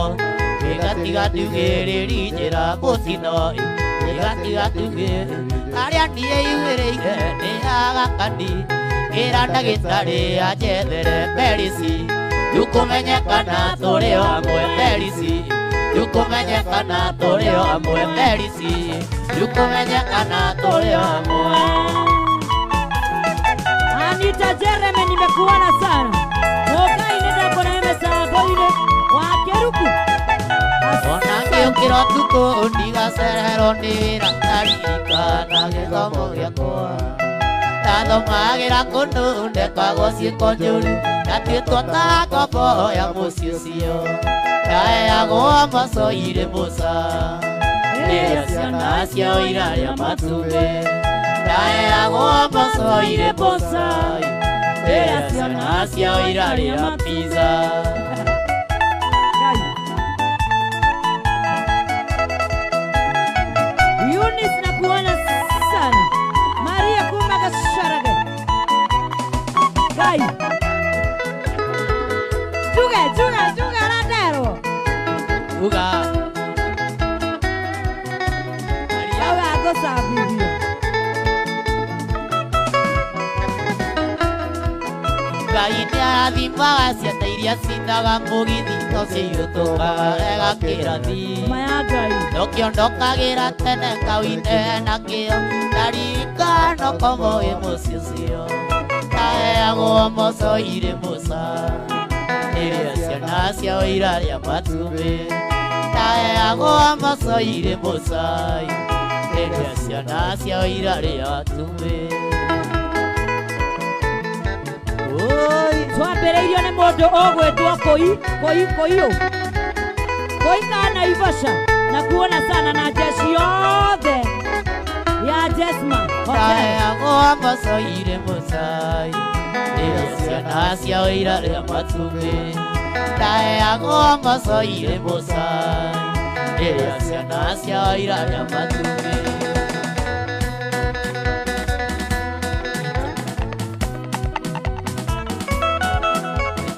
B: Gĩgatiga tugĩrĩri njĩra mũtino. Gĩgatiga tugĩrĩri. Harĩa niĩ yugĩrĩire nĩ agakani. Ngĩra ndagĩtarĩ anjethere merici. Ndũkũmenyekana tũrĩ o amwe merici. Ndũkũmenyekana tũrĩ o amwe merici. Ndũkũmenyekana tũrĩ o amwe.
A: Anita Jeremy, nimekuona sana. Mũkai nĩndakona mĩtambo-inĩ wa Kĩruku.
B: Ona ngĩũkĩra ũtukũ ndigacererwo nĩ wĩra ndaririkana gĩthomo gĩakwa. Ndathomagĩra kũndũ ndekagwo ciĩko njũru. Ndatuĩtwo ta ngombo ya mũciĩ ũcio. Ndaheagwo mboco irĩ mboca. Rĩrĩa ciana ciao irarĩa matumbĩ. Ndaheagwo mboco irĩ mboca. Rĩrĩa ciana ciao irarĩa pizza.
A: Eunice, nakuona sana. Maria kuma Gacharage. Ngai. Juga, juga, juga aranderwo.
B: Uga.
A: Auga ngũcambithie.
B: Ngai nĩarathimaga ciana iria cinaga mũgithi no ciihũtũkaga wega kĩrathi.
A: Ma ya Ngai.
B: Nokĩo ndokagĩra tene ngawine nakĩo. Ndarikana ngombo ĩ mũciĩ ũcio. Ndaheagwo mboco irĩ mboca. Rĩrĩa ciana ciao irarĩa matumbĩ. Ndaheagwo mboco irĩ mboca. Rĩrĩa ciana ciao irarĩa matumbĩ.
A: Twambĩrĩirio nĩ mũndũ ũgwĩtwo Kũi Kũi Kũiũ. Kũi ka Naivasha. Na kuona sana na jeshi yothe ya Jesma Hotel.
B: Ndaheagwo mboco irĩ mboca. Rĩrĩa ciana ciao irarĩa matumbĩ. Ndaheagwo mboco irĩ mboca. Rĩrĩa ciana ciao irarĩa matumbĩ.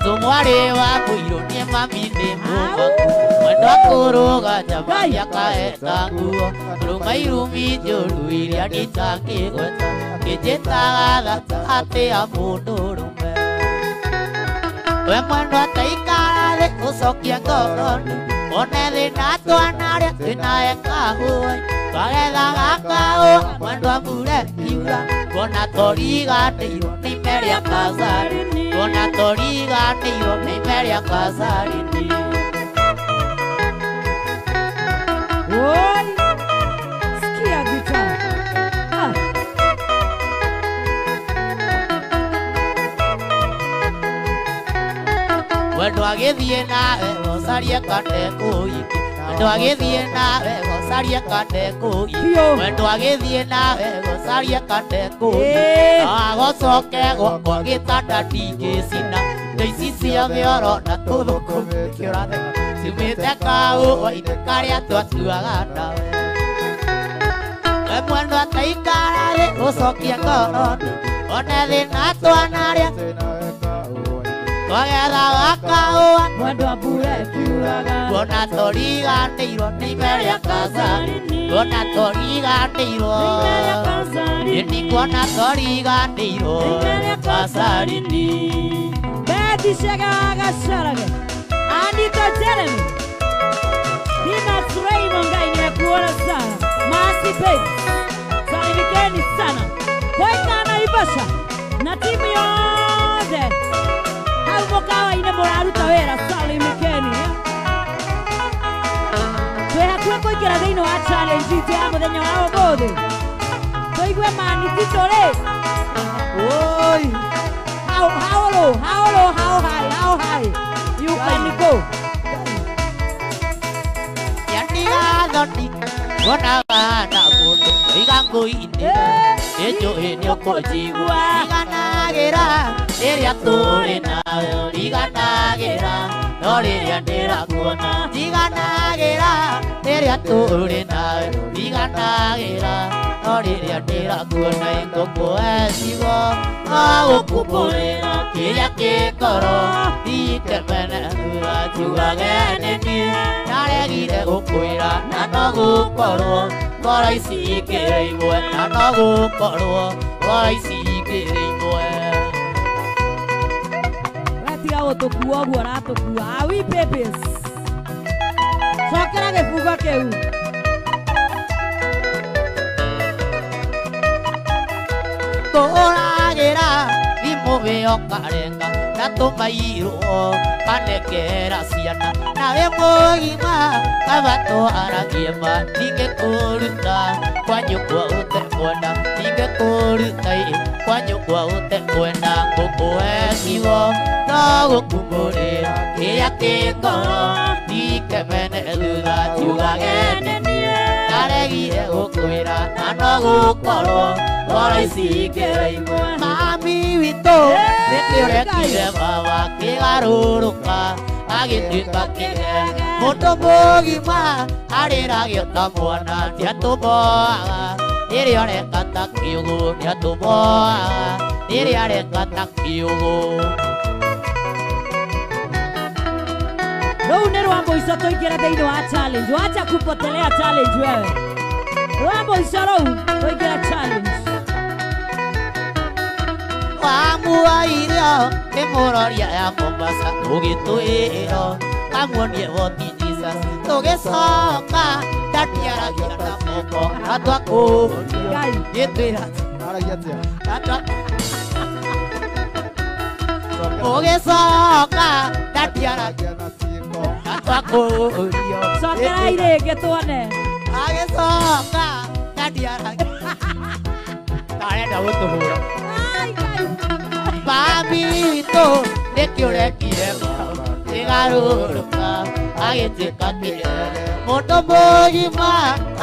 B: Tũmwarĩ wa mũirũ nĩ mami nĩ mũmaku. Mwendwa kũrũga njama mĩaka nguo. Rũma irumi njũru iria nditangĩgweta. Kĩnjĩtaga thata atĩa mũndũrũme. We mwendwa taikara thĩ ũcokie ngoro One thĩna twanarĩa twĩnaye kahũa. Twagethaga kahũa mwendwa mbura ĩkiura. Kuona tũriganĩirwo nĩ ime rĩa Kazarini. Kuona tũriganĩirwo nĩ ime rĩa Kazarini.
A: Woi.
B: Mwendwa agĩthiĩ nawe gũcaria kande kũhiki. Mwendwa agĩthiĩ nawe gũcaria kande kũhiki. Mwendwa agĩthiĩ nawe gũcaria kande kũhiki. Agũcoke gwakwa gĩtanda ndingĩcina. Indo ici ciothe ũrona tũthũkũmĩte ũratheka. Ciumĩte kaũa-inĩ karĩa twatuaga nawe. We mwendwa taikara rĩ ũcokie ngoro one thĩna twanarĩa twagetha wakaũa
A: mwendwa mbura ĩkiuraga
B: kuona tũriganĩirwo nĩ ime rĩa Kazarini kuona tũriganĩirwo ĩni kuona tũriganĩirwo Kazarini.
A: Bethi Shega Gacarage, Anita Jeremy, Peanuts Raymond Ngai nimekuona sana. Masi Babes, salimikeni sana. Koika Naivasha na timu yothe hau mũkawa-inĩ mũraruta wĩra, salimikeni. Twĩ hakuhĩ kũingĩra thĩinĩ wa challenge itũ ya mũthenya wa ũmũthĩ. Tũigue mani titũ rĩ.
K: Oi.
A: How low, how low, how high, how high you can go.
B: Yandigathoni wonaga na mũndũ oiga ngũi-inĩ nĩnjũĩ nĩũkũnjigua riganagĩra rĩrĩa tũrĩ nawe riganagĩra no rĩrĩa ndĩrakuona riganagĩra rĩrĩa tũrĩ nawe riganagĩra no rĩrĩa ndĩrakuona ngũkũhe ciugo agũkumbũrĩra kĩrĩa kĩ ngoro ndikemene thutha njugage nĩ niĩ ndaregire gũkwĩra na no gũkorwo ngoro ici ikĩrĩ imwe na no gũkorwo ngoro ici ikĩrĩ imwe.
A: We tiga gũtũkua ũguo ũratũkua. Awi babies, cokera gĩbungo kĩu.
B: Tũhũragĩra thimũ ĩyo karenga na tũmairwo kanekera ciana nawe mũgima kaba twaragie ma ndingĩkũruta kwa nyũkwa ũtekwenda ndingĩkũruta kwa nyũkwa ũtekwenda ngũkũhe kiugo no gũkumbũrĩra kĩrĩa kĩ ngoro ndikemene thutha njugage nĩ niĩ ndaregire gũkwĩra na no gũkorwo ngoro ici ikĩrĩ imwe. Mami witũ nĩkĩ ũrekire baba kĩgarũrũka agĩtuĩka kĩgege mũndũ mũgima arĩragio ta mwana nĩatũmoaga rĩrĩa ũreka ta kiugũ nĩatũmoaga rĩrĩa areka ta kiugũ.
A: Rũu nĩ rwa mũico tũingĩre thĩinĩ wa challenge. Wacha kupotelea challenge wewe. Rwa mũico rũu tũingĩre challenge.
B: Wamua irio kĩmũroria ya Mombasa ũgĩtwĩrwo kamuonie woti Jesus tũgĩcoka ndatiaragia na moko na twakũrio gĩtwĩra ũgĩcoka ndatiaragia na twakũrio.
A: Cokerai rĩngĩ tuone.
B: Agĩcoka ndatiaragia arenda gũtũhũra. Mami witũ nĩkĩ ũrekire kĩgarũrũka agĩtuĩka kĩgege mũndũ mũgima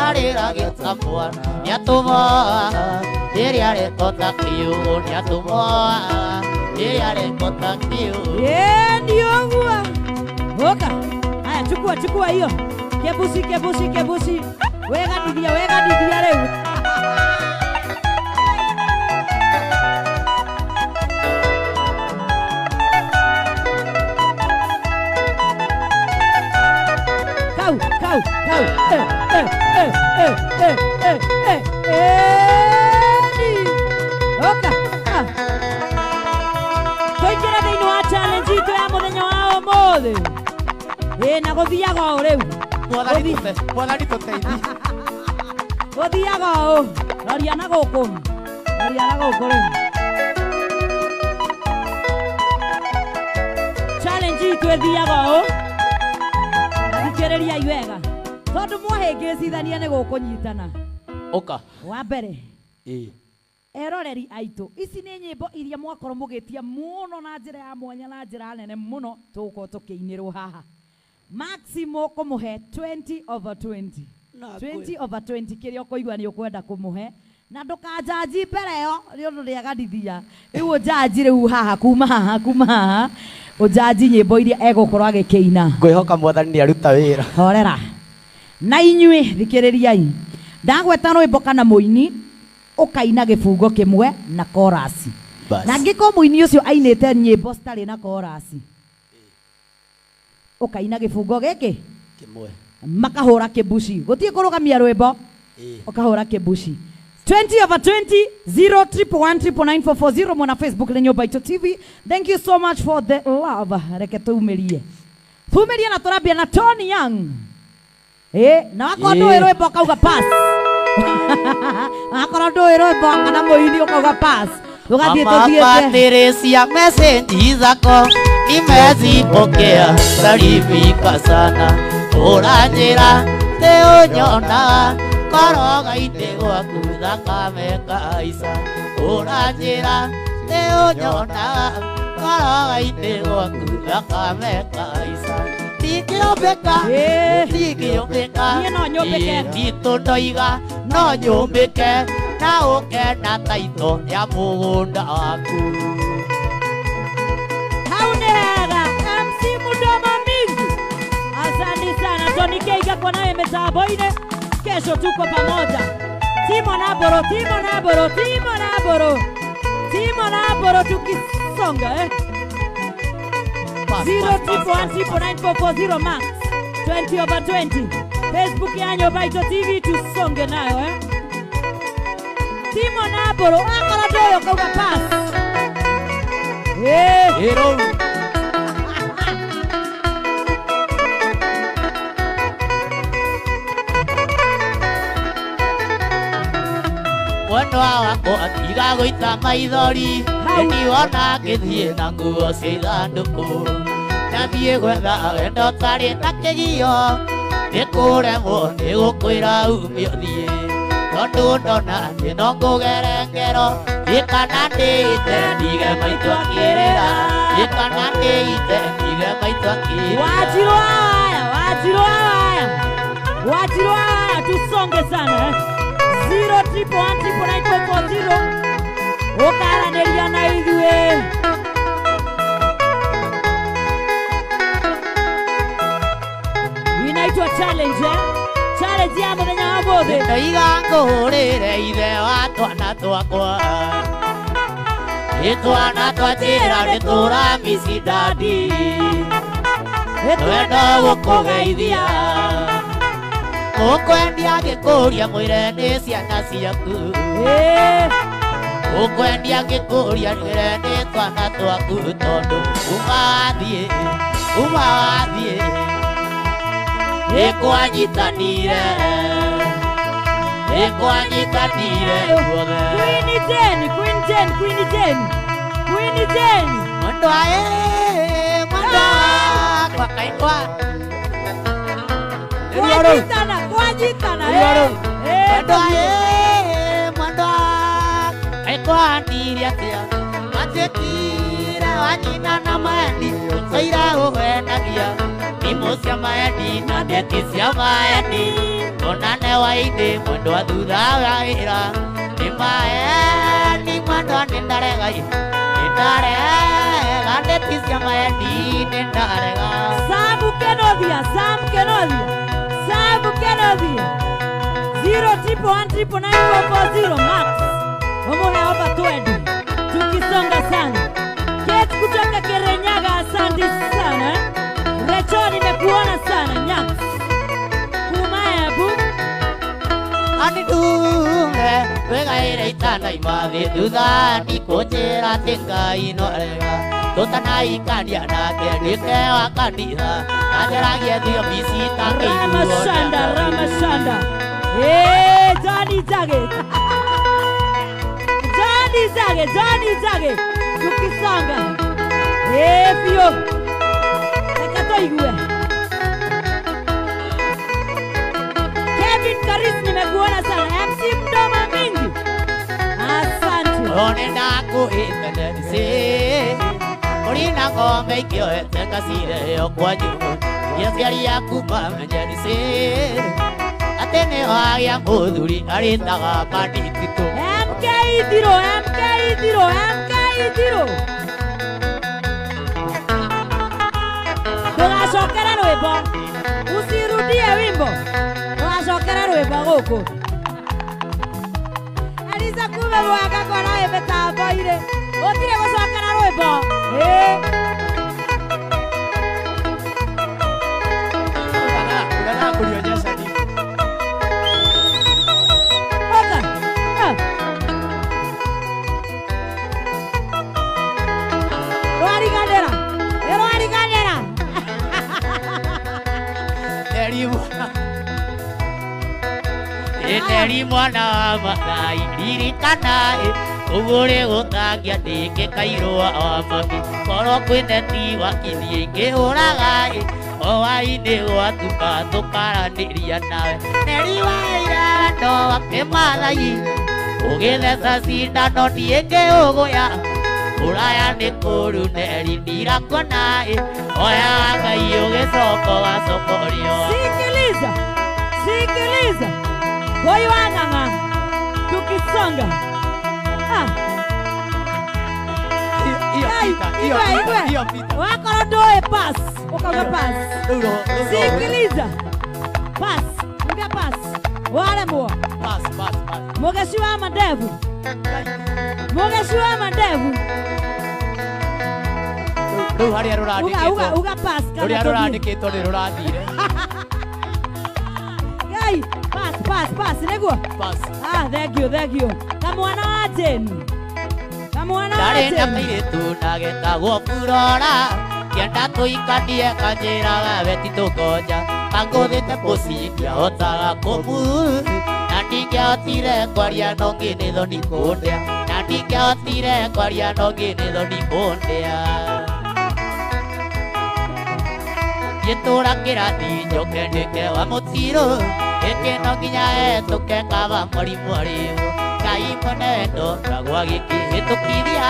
B: arĩragio ta mwana nĩatũmoaga rĩrĩa arekwo ta kiugũ nĩatũmoaga rĩrĩa arekwo ta kiugũ.
A: Ĩĩ ũguo. Ũka. Haya chukua chukua hiyo. Kebusi kebusi kebusi. Weganithia weganithia rĩu. Kau kau eh eh eh eh eh eh eh eh. Oka. Tũingĩre thĩinĩ wa challenge itũ ya mũthenya wa ũmũthĩ. Ĩ na gũthiaga ũũ rĩu.
K: Mwathani tũteithie.
A: Gũthiaga ũũ. Roria na gũkũ. Roria na gũkũ rĩu. Challenge itũ ĩthiaga ũũ. Thikĩrĩriai wega. Tondũ mwahĩngĩcithania nĩ gũkũnyitana.
B: Ũka.
A: Wa mbere.
B: Ĩĩ.
A: Eroreri aitũ, ici nĩ nyĩmbo iria mwakorwo mũgĩtia mũno na njĩra ya mwanya na njĩra nene mũno tũgũkorwo tũkĩinĩrwo haha. Maximo kũmũhe 20 over 20. 20 over 20 kĩrĩa ũkũigua nĩ ũkwenda kũmũhe na ndũkanjanji mbere ĩyo nĩ ũndũ nĩaganithia. Rĩu ũnjanji rĩu haha kuma haha kuma haha ũnjanji nyĩmbo iria egũkorwo agĩkĩina.
B: Ngwĩhoka mwathani nĩ aruta wĩra.
A: Horera. Na inyuĩ thikĩrĩriai. Ndagweta rwĩmbo kana mũini ũkaina gĩbungo kĩmwe na chorus. Na angĩkorwo mũini ũcio ainĩte nyĩmbo citarĩ na chorus, ũkaina gĩbungo gĩkĩ
B: kĩmwe
A: makahũra kĩbuci. Gũtirĩ kũrũgamia rwĩmbo, ũkahũra kĩbuci. 20 over 20 0 1 1 9 9 4 4 0 mwana Facebook nĩ Nyũmba Itũ TV. Thank you so much for the love. Reke tuumirie. Tuumirie na tũrambia na Tony Young. Na wakorwo ndũĩ rwĩmbo ũkauga pass. Akorwo ndũĩ rwĩmbo kana mũini ũkauga pass. Tũgathiĩ tũthiĩte.
B: Mama Patricia message zako nimezipokea, salimika sana. Ũranjĩra tĩũnyona koroga-inĩ gwaku thakame kaica. Ũranjĩra tĩũnyona koroga-inĩ gwaku thakame kaica. Ndingĩũmbĩka, ndingĩũmbĩka,
A: niĩ no nyũmbĩke.
B: Nditũ ndoiga no nyũmbĩke na ũke na taito ya mũgũnda waku.
A: Hau nĩ hega. MC Mudoma mingi. Asante sana Tony Keiga kwa nawe mitambo-inĩ. Kesho tuko pamoja. Timo Naboro, Timo Naboro, Timo Naboro. Timo Naboro tukisonga 0 1 1 9 4 4 0 max 20 over 20. Facebook ya Nyũmba Itũ TV tusonge nayo Timo Naboro akora ndoyo kauga pass.
B: Hero. Mwendwa wakwa atiga gũita maithori nĩwona ngĩthiĩ na nguo cia ithandũkũ. Ndathiĩ gwetha wendo ũtarĩ na kĩgio nĩkũremwo nĩgũkwĩra ume ũthiĩ tondũ ndona atĩ no ngũgere ngero ĩkana ndĩite ndige maitũ akĩrĩra ĩkana ndĩite ndige maitũ akĩrĩra.
A: Wachirwo haya, wachirwo haya, wachirwo haya, tusonge sana 0 1 1 9 4 4 0 ũkaranĩria na ithuĩ. Inaitwa challenge Challenge ya mũthenya wa ũmũthĩ.
B: Ndoiga ngũhũrĩre ithe wa twana twakwa ĩ twana twanjĩra nĩtũramisi dadi twenda gũkũgeithia ũkwendia ngĩkũria mwĩre nĩ ciana ciaku ũkwendia ngĩkũria mwĩre nĩ twana twaku tondũ uma wathiĩ uma wathiĩ nĩkwanyitanire nĩkwanyitanire guothe.
A: Queen Jane, Queen Jane, Queen Jane, Queen Jane.
B: Mwendwa mwendwa wakwa kaingwa
A: Kwajitana, kwajitana.
B: Mwendwa mwendwa aikwandirie atĩa watuĩkire wa nyina na maendi ũtũire ũwendagia thimũ cia maendi na ndeti cia maendi onane wa-inĩ mwendwa thutha wa wĩra nĩ maendi mwendwa nĩ ndarega nĩ ndarega ndeti cia maendi nĩ ndarega.
A: Sam Kenothia, Sam Kenothia, Sam Kenothia. 0 1 1 9 9 4 4 0 max. Umuhe over 20. Tukisonga sana. Kate kutoka Kirinyaga, asante sana. Recho nimekuona sana Nyax. Kumaya bu.
B: Anitunge wegaire itana imathi thutha nikũnjĩra atĩ Ngai no arega tũtanaikania nake ndĩke wa kanitha nanjaragie thiomi citakĩiguo.
A: Ramashanda, Ramashanda. Johnny Jage. Johnny Jage, Johnny Jage. Tukisonga. Pio. Reke tũigue. Kevin Karis nimekuona sana. MC Mdoma mingi. Asante.
B: na ng'ombe ikĩohete ngacireheo kwanyu aciari aku mamenye nĩcĩ atĩ nĩ wagĩa mũthuri arĩtaga mandititũ.
A: MK Ithiro, MK Ithiro, MK Ithiro. Ndũgacokere rwĩmbo, usirudie wimbo, ndũgacokere rwĩmbo gũkũ. Eliza kume mwaka kora ĩ mĩtambo-inĩ, gũtirĩ gũcokera rwĩmbo. Ĩĩ.
K: Unataka kunionyesha nini?
A: Oka. Ah. Rwariganĩra, rwariganĩra.
B: Neri mwana wa Mathai ririkana ũguo rĩgũtangia ndĩngĩkairwo wa mami korwo kwĩneti wakithiĩ ngĩhũraga o wainĩ gwatuka tũkaranĩria nawe. Neri wa irando wa kĩmathai ũgĩtheca cindano ndiĩngĩũgũya ũraya nĩ kũru Neri ndirakuona oya Ngai ũgĩcoka ũgacokorio.
A: Sikiliza, sikiliza. Huyu ang'ang'a tukisonga. Ah. Igwe, igwe. Wakorwo ndũĩ pass, ũkauga pass. Sikiliza. Pass, uga pass. Waremwo.
K: Pass, pass, pass.
A: Mũgeci wa mandevu. Mũgeci wa mandevu.
K: Rĩu harĩa rũrandĩkĩtwo.
A: Uga, uga, uga pass kana
K: Rũrĩa
A: tũthiĩ.
K: rũrandĩkĩtwo nĩ rũrathire.
A: Ngai, pass, pass, pass, nĩguo?
K: Pass.
A: Ah, thank you, thank you. Kamwana wa Jane. Kamwana wa
B: Ndarĩ na
A: Jane.
B: kairĩtu na getagwo Furora kĩenda tũikanie kanjĩraga we ti tũkonja kangũthĩte mũciĩ ndiahotaga kũmu na ndingĩahotire kwaria no ngĩ nĩ thoni kũndĩa na ndingĩahotire kwaria no ngĩ nĩ thoni kũndĩa. Ngĩtũra kĩrathi njoke ndĩke wa mũtirũ gĩkĩ no nginya hetũke kaba mwarimũ arĩho Ngai mwene wendo ndagwa gĩkĩhĩtũkithia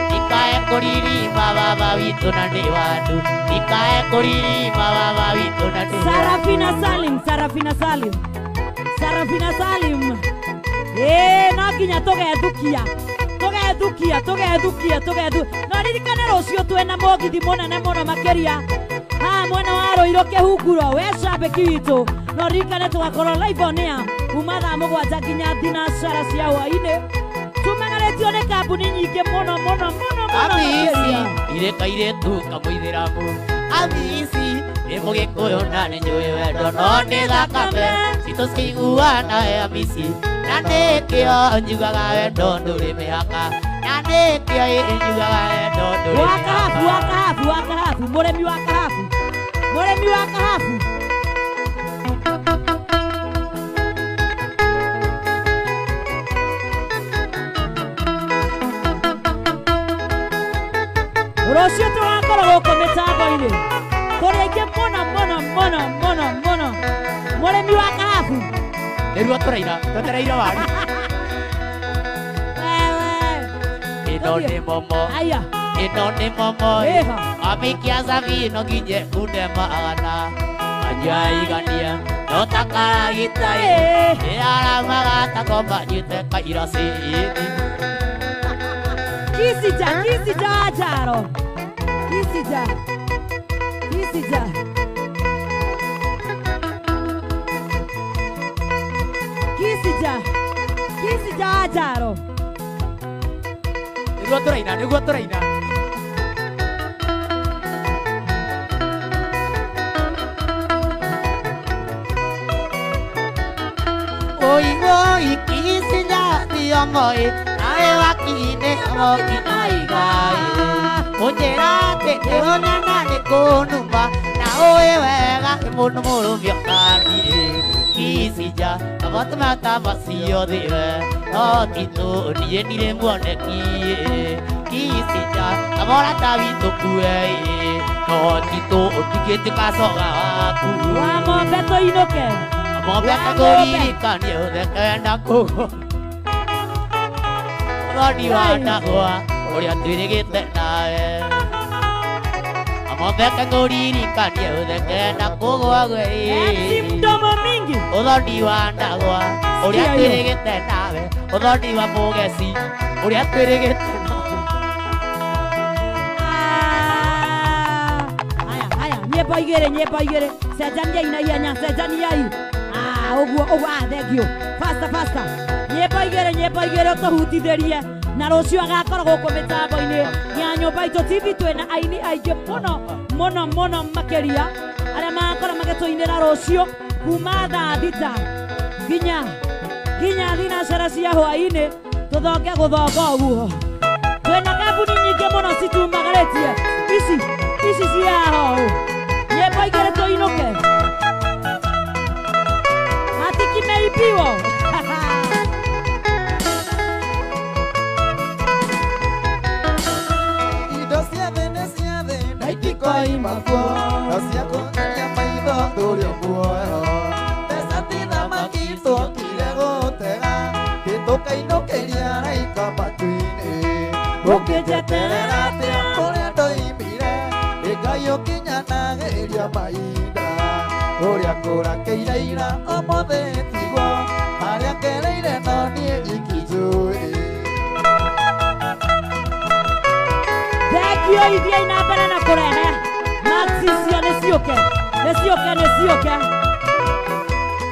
B: ndikae kũririma baba witũ na nĩ wandu ndikae kũririma baba witũ na nĩ wandu.
A: Sarafina Salim, Sarafina Salim. Sarafina Salim. Eh, no nginya tũgethukia. Tũgethukia, tũgethukia, tũgethu. No ririkane rũciũ twĩna mũgithi mũnene mũno makĩria. Haha mwena wa Rũirũ Kĩhunguro, we cambĩki witũ. No ririkane tũgakorwo live on air kuma thaa mũgwanja nginya thinacara cia hwaĩ-inĩ. Tumagarĩtio nĩ kambuni nyingĩ mũno mũno mũno mũno
B: Amisi
A: makĩria.
B: irĩ kairĩtu kamũithĩramu Amisi nĩ mũgĩkũyũ na nĩ njũĩ wendo no nĩ thakame citũ ciguana we Amisi na nĩkĩo njugaga wendo ndũrĩ mĩhaka na nĩkĩo njugaga wendo ndũrĩ
A: Wa kahabu, wa
B: mĩhaka.
A: kahabu, wa kahabu, mũrĩmi wa kahabu. Mũrĩmi wa kahabu. Rũciũ tũgakorwo gũkũ mĩtambo-inĩ tũrĩ aingĩ mũno mũno mũno mũno mũno. Mũrĩmi wa kahabu.
K: Nĩruo tũraina, twetereire waru.
A: Wewe.
B: Ĩno nĩ momo
A: Aya.
B: ĩno nĩ momo
A: Ĩha.
B: Amikia Savino nginye kunde magana anjaigania no ta karagita
A: Ĩĩ.
B: ĩraramaga ta ngoma nyuĩte kairacini.
A: Kisija, Kisija wa Njaro. Kisija. Kisija. Kisija. Kisija wa Njaro.
K: Nĩguo tũraina, nĩguo tũraina.
B: Oi oi Kisija thiong'oi nawe wakine okinaigai ũnjĩra atĩ ndĩronana nĩ kũnuma na ũĩ wega mũndũ mũrũme ũkaniĩ Kisija kamotmata macio thiwe no titũ niĩ ndirĩ muoneki Kisija kamorata witũ kue no titũ ndingĩtuĩka coga waku.
A: Wa ng'ombe tũinũke.
B: Ng'ombe
A: Wa ng'ombe.
B: kagũririkanie ũthekenda kũgũ Mũthoni wa ndagwa ũrĩa twĩrĩgĩte nawe. Otheke ngũririkanie ũtheke na kũgwa
A: MC
B: gwĩ
A: mdomo mingi
B: Ũthoni wa ndagwa ũrĩa
A: Sikia hiyo.
B: twĩrĩgĩte nawe Ũthoni wa mũgeci ũrĩa twĩrĩgĩte nawe.
A: Haya haya nyĩmbo igĩrĩ nyĩmbo igĩrĩ cenjaniai na ihenya cenjaniai. Ah, ũguo ũguo, ah, thank you. Faster faster. Nyĩmbo igĩrĩ nyĩmbo igĩrĩ ũtũhutithĩrie na rũciũ agakorwo gũkũ mĩtambo-inĩ ya Nyũmba Itũ TV twĩna aini aingĩ mũno mũno mũno makĩria arĩa magakorwo magĩtũinĩra rũciũ kuma thaa 6 nginya nginya thinacara cia hwaĩ-inĩ tũthonge gũthonga ũguo. Twĩna kambuni nyingĩ mũno citumagarĩtie ici ici cia haha ũũ. Nyĩmbo igĩrĩ tũinũke ati kimeibiwo.
I: Indo cia thĩ nĩ cia thĩ na itikoima kuo no cia kũngaria maitho ndũrĩ muoyo. Mbeca ti thamaki twokire gũtega gĩtũkainũkĩria raika matu-inĩ. Ũngĩnjeterera atĩa kũrĩa ndoimire nĩ Ngai ũkinyanagĩria mahinda. Ũrĩa kũrakĩire ira ũmũthĩ tiguo harĩa ngereire no niĩ nyiki njũĩ.
A: Thengio ithiĩ na mbere na kũrehe maxi icio nĩ ciũke nĩ ciũke nĩ ciũke.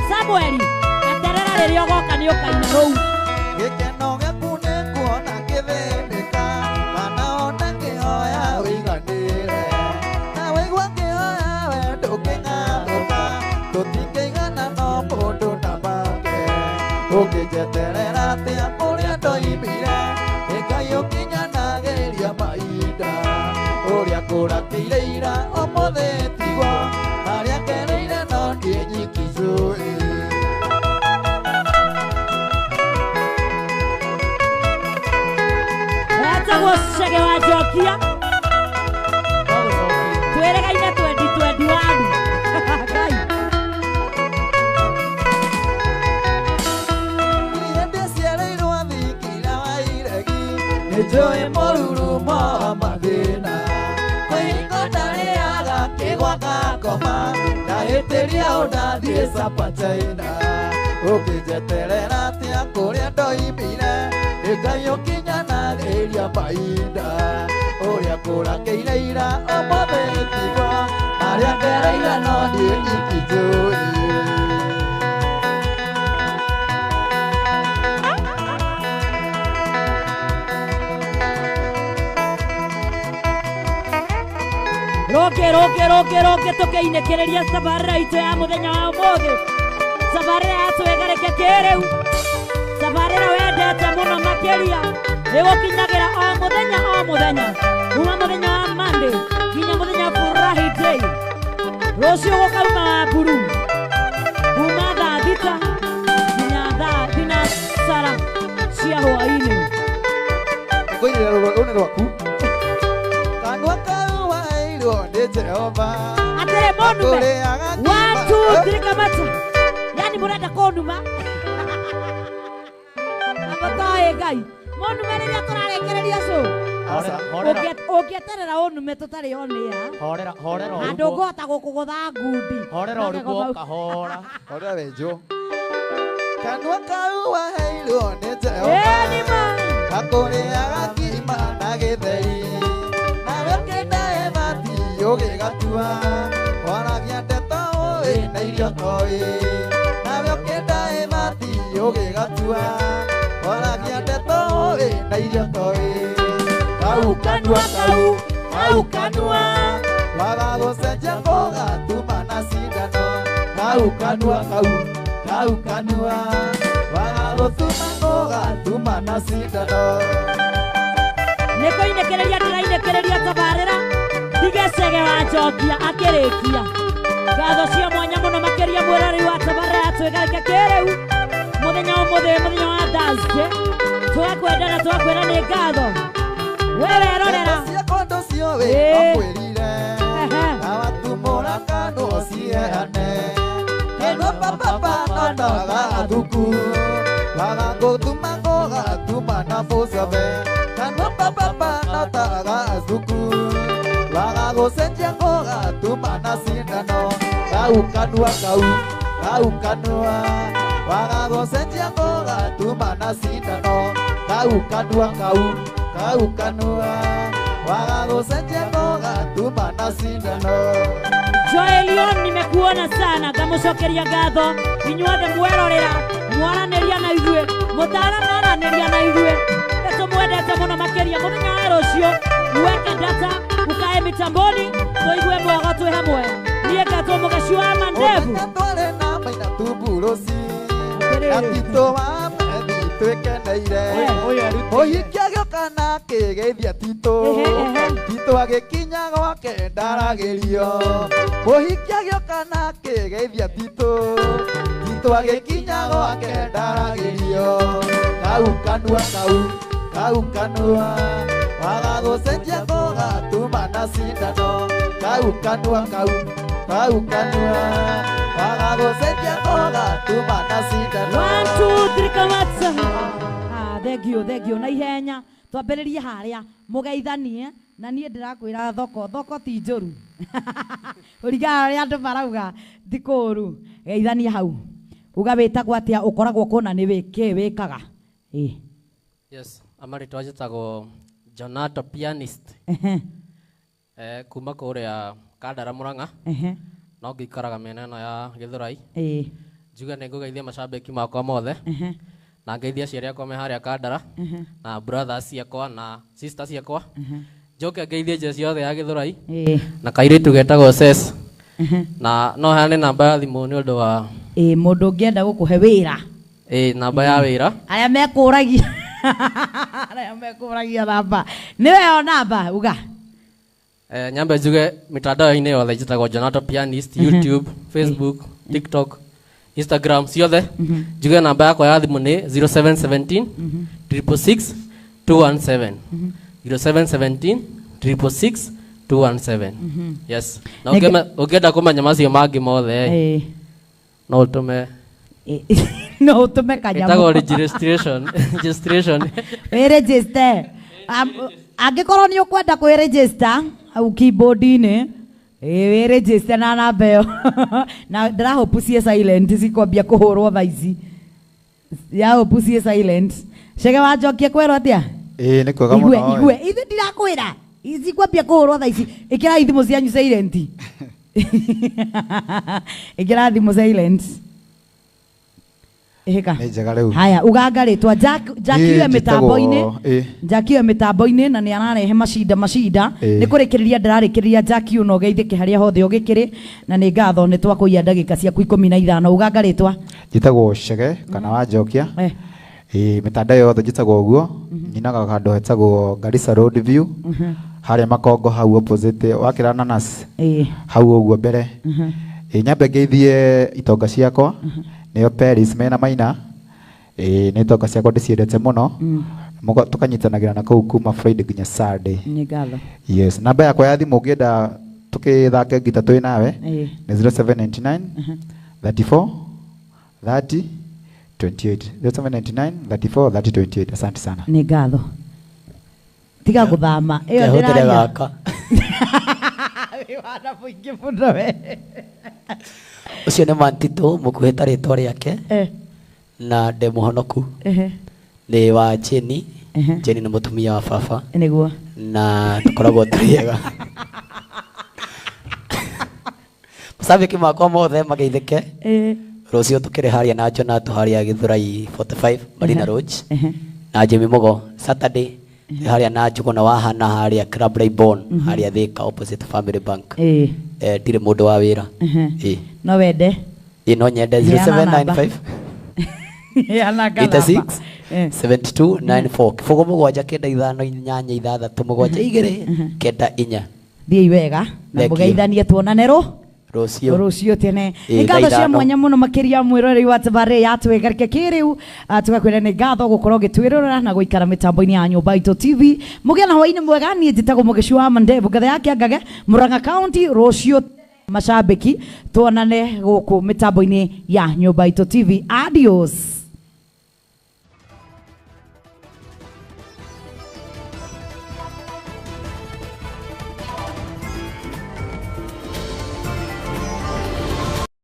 A: Samueli eterera rĩrĩa ũgoka nĩ ũkaina rũu.
I: Gĩkeno gĩaku nĩ kuona ngĩthĩnĩka kana ona ngĩhoya ũiganĩre. Na waigua ngĩhoya we ndũngĩng'athũka tũtingĩigana no mũndũ na make. Ũngĩnjeterera atĩa kũrĩa ndoimire nĩ Ngai ũkinyanagĩria mahinda. Ũrĩa kũrakĩire ira ũmũthĩ tiguo harĩa ngereire no niĩ nyiki njũĩ.
A: Etagwo Chege wa Njokia twĩrĩgaine twendi twendi wanu. Ngai.
I: Niĩ ndĩciarĩirwo thingira wa iregi nĩ njũĩ mũrurumo wa mathĩna. Kwĩhingo ndarĩaga kĩgwa ngakoma ndahĩtĩria ũndathiĩ Sapa China. Ũngĩnjeterera atĩa kũrĩa ndoimire nĩ Ngai ũkinyanagĩria mahinda. Ũrĩa kũrakĩire ira ũmũthĩ tiguo harĩa ngereire no niĩ nyiki njũĩ.
A: Rũngĩ rũngĩ rũngĩ rũngĩ tũkĩinĩkĩrĩria tabarĩra itũ ya mũthenya wa ũmũthĩ tabarĩra ya twĩgarĩke kĩrĩu tabarĩra wendete mũno makĩria ĩgũkinyagĩra o mũthenya o mũthenya kuma mũthenya wa Monday nginya mũthenya wa Furahi Day. Rũciũ gũkauma wa mburu kuma thaa 6 nginya thaa 7 cia hwaĩ-inĩ.
I: Ngũinĩra rũrũ rwaku. Kanua kau waheirwo nĩ Jehova.
A: Atĩrĩ mũnume
I: Gakũrĩaga ngima.
A: 1 2 3 kamata yani mũrenda kũnuma Amatoĩ Ngai mũnume rĩrĩa tũrarĩkĩrĩria cũ.
I: Aca.
K: Horera
A: Ũngĩeterera ũnume tũtarĩ on air
K: horera horera
A: na
K: ũrugwo
A: ndũngĩhota gũkũgũtha ngundi
K: horera
A: Magego
K: ũrugwo
A: mau.
K: kahora.
I: Horera wenjwo. Kanua kau waheirwo nĩ Jehova.
A: Ĩĩ nĩ ma.
I: Gakũrĩaga ngima na gĩtheri. Nawe ũkĩndae mati ũgĩgatua. Waragia ndeto ũĩ na irio toĩ. Nawe ũkĩndae mati ũgĩgatua. Waragia ndeto ũĩ na irio toĩ. Kau kanua kau, kau kanua. Waga gũcenjia gũgatuma na cindano. Kau kanua kau, kau kanua. Waga gũtuma gũgatuma na cindano.
A: Nĩ kũinĩkĩrĩria ndĩrainĩkĩrĩria tabarĩra ndige Chege wa Njokia akĩrĩkia ngatho cia mwanya mũno makĩria mwĩroreri wa tabarĩra ya twĩgarĩke kĩrĩu mũthenya ũmũthĩ mũthenya wa Thursday tũgakwenda na tũgakwĩra nĩ ngatho we werorera
I: Ndeto ciakwa ndũciũĩ
A: Ĩĩ.
I: no kwĩrire.
A: Ehe.
I: Na watumũra kanua ũciheane. Kanua papapa no taga thuku. Waga gũtuma gũgatuma na mũcobe. Kanua papapa no taga thuku. Waga
L: gũcenjia ngũgatuma na cindano kau kanua kau kau kanua waga gũcenjia ngũgatuma na cindano kau kanua kau kau kanua waga gũcenjia ngũgatuma na cindano.
A: Joelion nimekuona sana ngamucokeria ngatho inyuothe mwerorera mwaranĩria na ithuĩ mũtaranaranĩria na ithuĩ nĩtũmwendete mũno makĩria mũthenya wa rũciũ weke data ukae mitamboni tũigue mwago twĩ hamwe niĩ ngetwo Mũgeci wa Mandevu.
L: Mũthenya twarĩ na Maina Tumburuci na Tito wa Methi twĩkeneire mũhiki agĩũka na akĩgeithia Tito Tito agĩkinya gwake ndaragĩrio mũhiki agĩũka na akĩgeithia Tito Tito agĩkinya gwake ndaragĩrio kau kanua kau kau kanua waga gũcenjia ngũgatuma na cindano kau kanua kau kau kanua waga gũcenjia ngũgatuma na cindano.
A: 1 2 3 kamatsa. Ah, thengio thengio na ihenya twambĩrĩrie harĩa mũgeithanie na niĩ ndĩrakwĩra thoko thoko ti njũru ũringana ũrĩa andũ marauga ti kũũru. Geithanie hau uga wĩtagwo atĩa ũkoragwo kũna nĩ wĩkĩ wĩkaga. Ĩ
M: Yes, amarĩtwa njĩtagwo Jonato Pianist. Kuma kũrĩa Kandara Murang'a no ngĩikaraga mĩena ĩno ya Gĩthũrai. Njuge nĩ ngũgeithia macambĩki makwa mothe na ngeithia aciari akwa me harĩa Kandara na brothers ciakwa na sisters ciakwa njoke ngeithie nja ciothe ya Gĩthũrai na kairĩtu getagwo Ses na no heane namba ya thimũ nĩ ũndũ wa
A: mũndũ ũngĩenda gũkũhe wĩra.
M: Namba ya wĩra
A: arĩa mekũragia arĩa mekũragia namba nĩwe namba uga.
M: Nyambe njuge mitandao-inĩ yothe njĩtagwo Jonato Pianist, YouTube, Facebook, TikTok, Instagram ciothe. Njuge namba yakwa ya thimũ nĩ 0717 666 217 0717 666 217. Yes. Na ũngĩenda kũmenya macio mangĩ mothe no ũtũme
A: no ũtũme kanyamũ
M: ĩtagwo registration registration
A: wĩ-register angĩkorwo nĩ ũkwenda kwĩ-register hau keyboard-inĩ wĩ-register na namba ĩyo na ndĩrahope ciĩ silent cikwambia kũhũrwo thaa ici ya hope ciĩ silent. Chege wanjokia kwĩrwo atĩa?
L: Nĩ kwega mũno.
A: Igue ithuĩ ndirakwĩra cikwambia kũhũrwo thaa ici ĩkĩrai thimũ cianyu silent ĩkĩra thimũ silent. Ĩhĩka.
L: Nĩ njega rĩu.
A: Haya uganga rĩtwa Jack yue mĩtambo-inĩ Jack yue mĩtambo-inĩ na nĩ ararehe macinda macinda nĩ kũrĩkĩrĩria ndĩrarĩkĩrĩria Jack yu no geithĩke harĩa hothe ũgĩkĩrĩ na nĩ ngatho nĩ twakũiya ndagĩka ciaku 15. Uganga rĩtwa?
L: Njĩtagwo Chege kana Wanjokia. Mĩtandao yothe njĩtagwo ũguo nyinaga handũ hetagwo Garissa Road View harĩa Makongo hau opposite wakĩra Nanas hau ũguo mbere. Nyambe ngeithie itonga ciakwa nĩo Paris mena Maina. Nĩ itonga ciakwa ndĩciendete mũno tũkanyitanagĩra na kũu kuma Friday nginya Sunday.
A: Nĩ ngatho.
L: Yes, namba yakwa ya thimũ ũngĩenda tũkĩthake ngita twĩ nawe nĩ 0799 34 30 28 0799 34 30 28. Asante sana.
A: Nĩ ngatho. Tiga gũthama ĩyo ndĩraria. Wĩ wana mũingĩ mũno we.
B: Ũcio nĩ Mantito mũkuhĩ ta rĩtwa rĩake na ndĩ mũhonoku nĩ wa Jenny. Jenny nĩ mũtumia wa baba
A: nĩguo
B: na tũkoragwo tũrĩ ega. Macambĩki makwa mothe mageithĩke rũciũ tũkĩrĩ harĩa na Jonato harĩa Gĩthũrai 45 Marina Lodge na Jimmy Mugo Saturday harĩa na Njuguna wa Hana harĩa Club Reborn harĩa Thika opposite Family Bank. Ndirĩ mũndũ wa wĩra.
A: No wende?
B: No nyende 0795 86 72 94 kĩbũgũ 7 9 5 8 6 7 2 9 4.
A: Thiĩi wega na mũgeithanie tuonane rũ
B: rũciũ
A: rũciũ tene. Nĩ ngatho cia mwanya mũno makĩria mwĩroreri wa tabarĩra ya Twĩgarĩke kĩrĩu tugakwĩra nĩ ngatho gũkorwo ũgĩtwĩrorera na gũikara mĩtambo-inĩ ya Nyũmba Itũ TV. Mũgĩe na hwaĩ-inĩ mwega. Niĩ njĩtagwo Mũgeci wa Mandevu ngathe ya Kĩangage Murang'a County. Rũciũ macambĩki tuonane gũkũ mĩtambo-inĩ ya Nyũmba Itũ TV. Adios.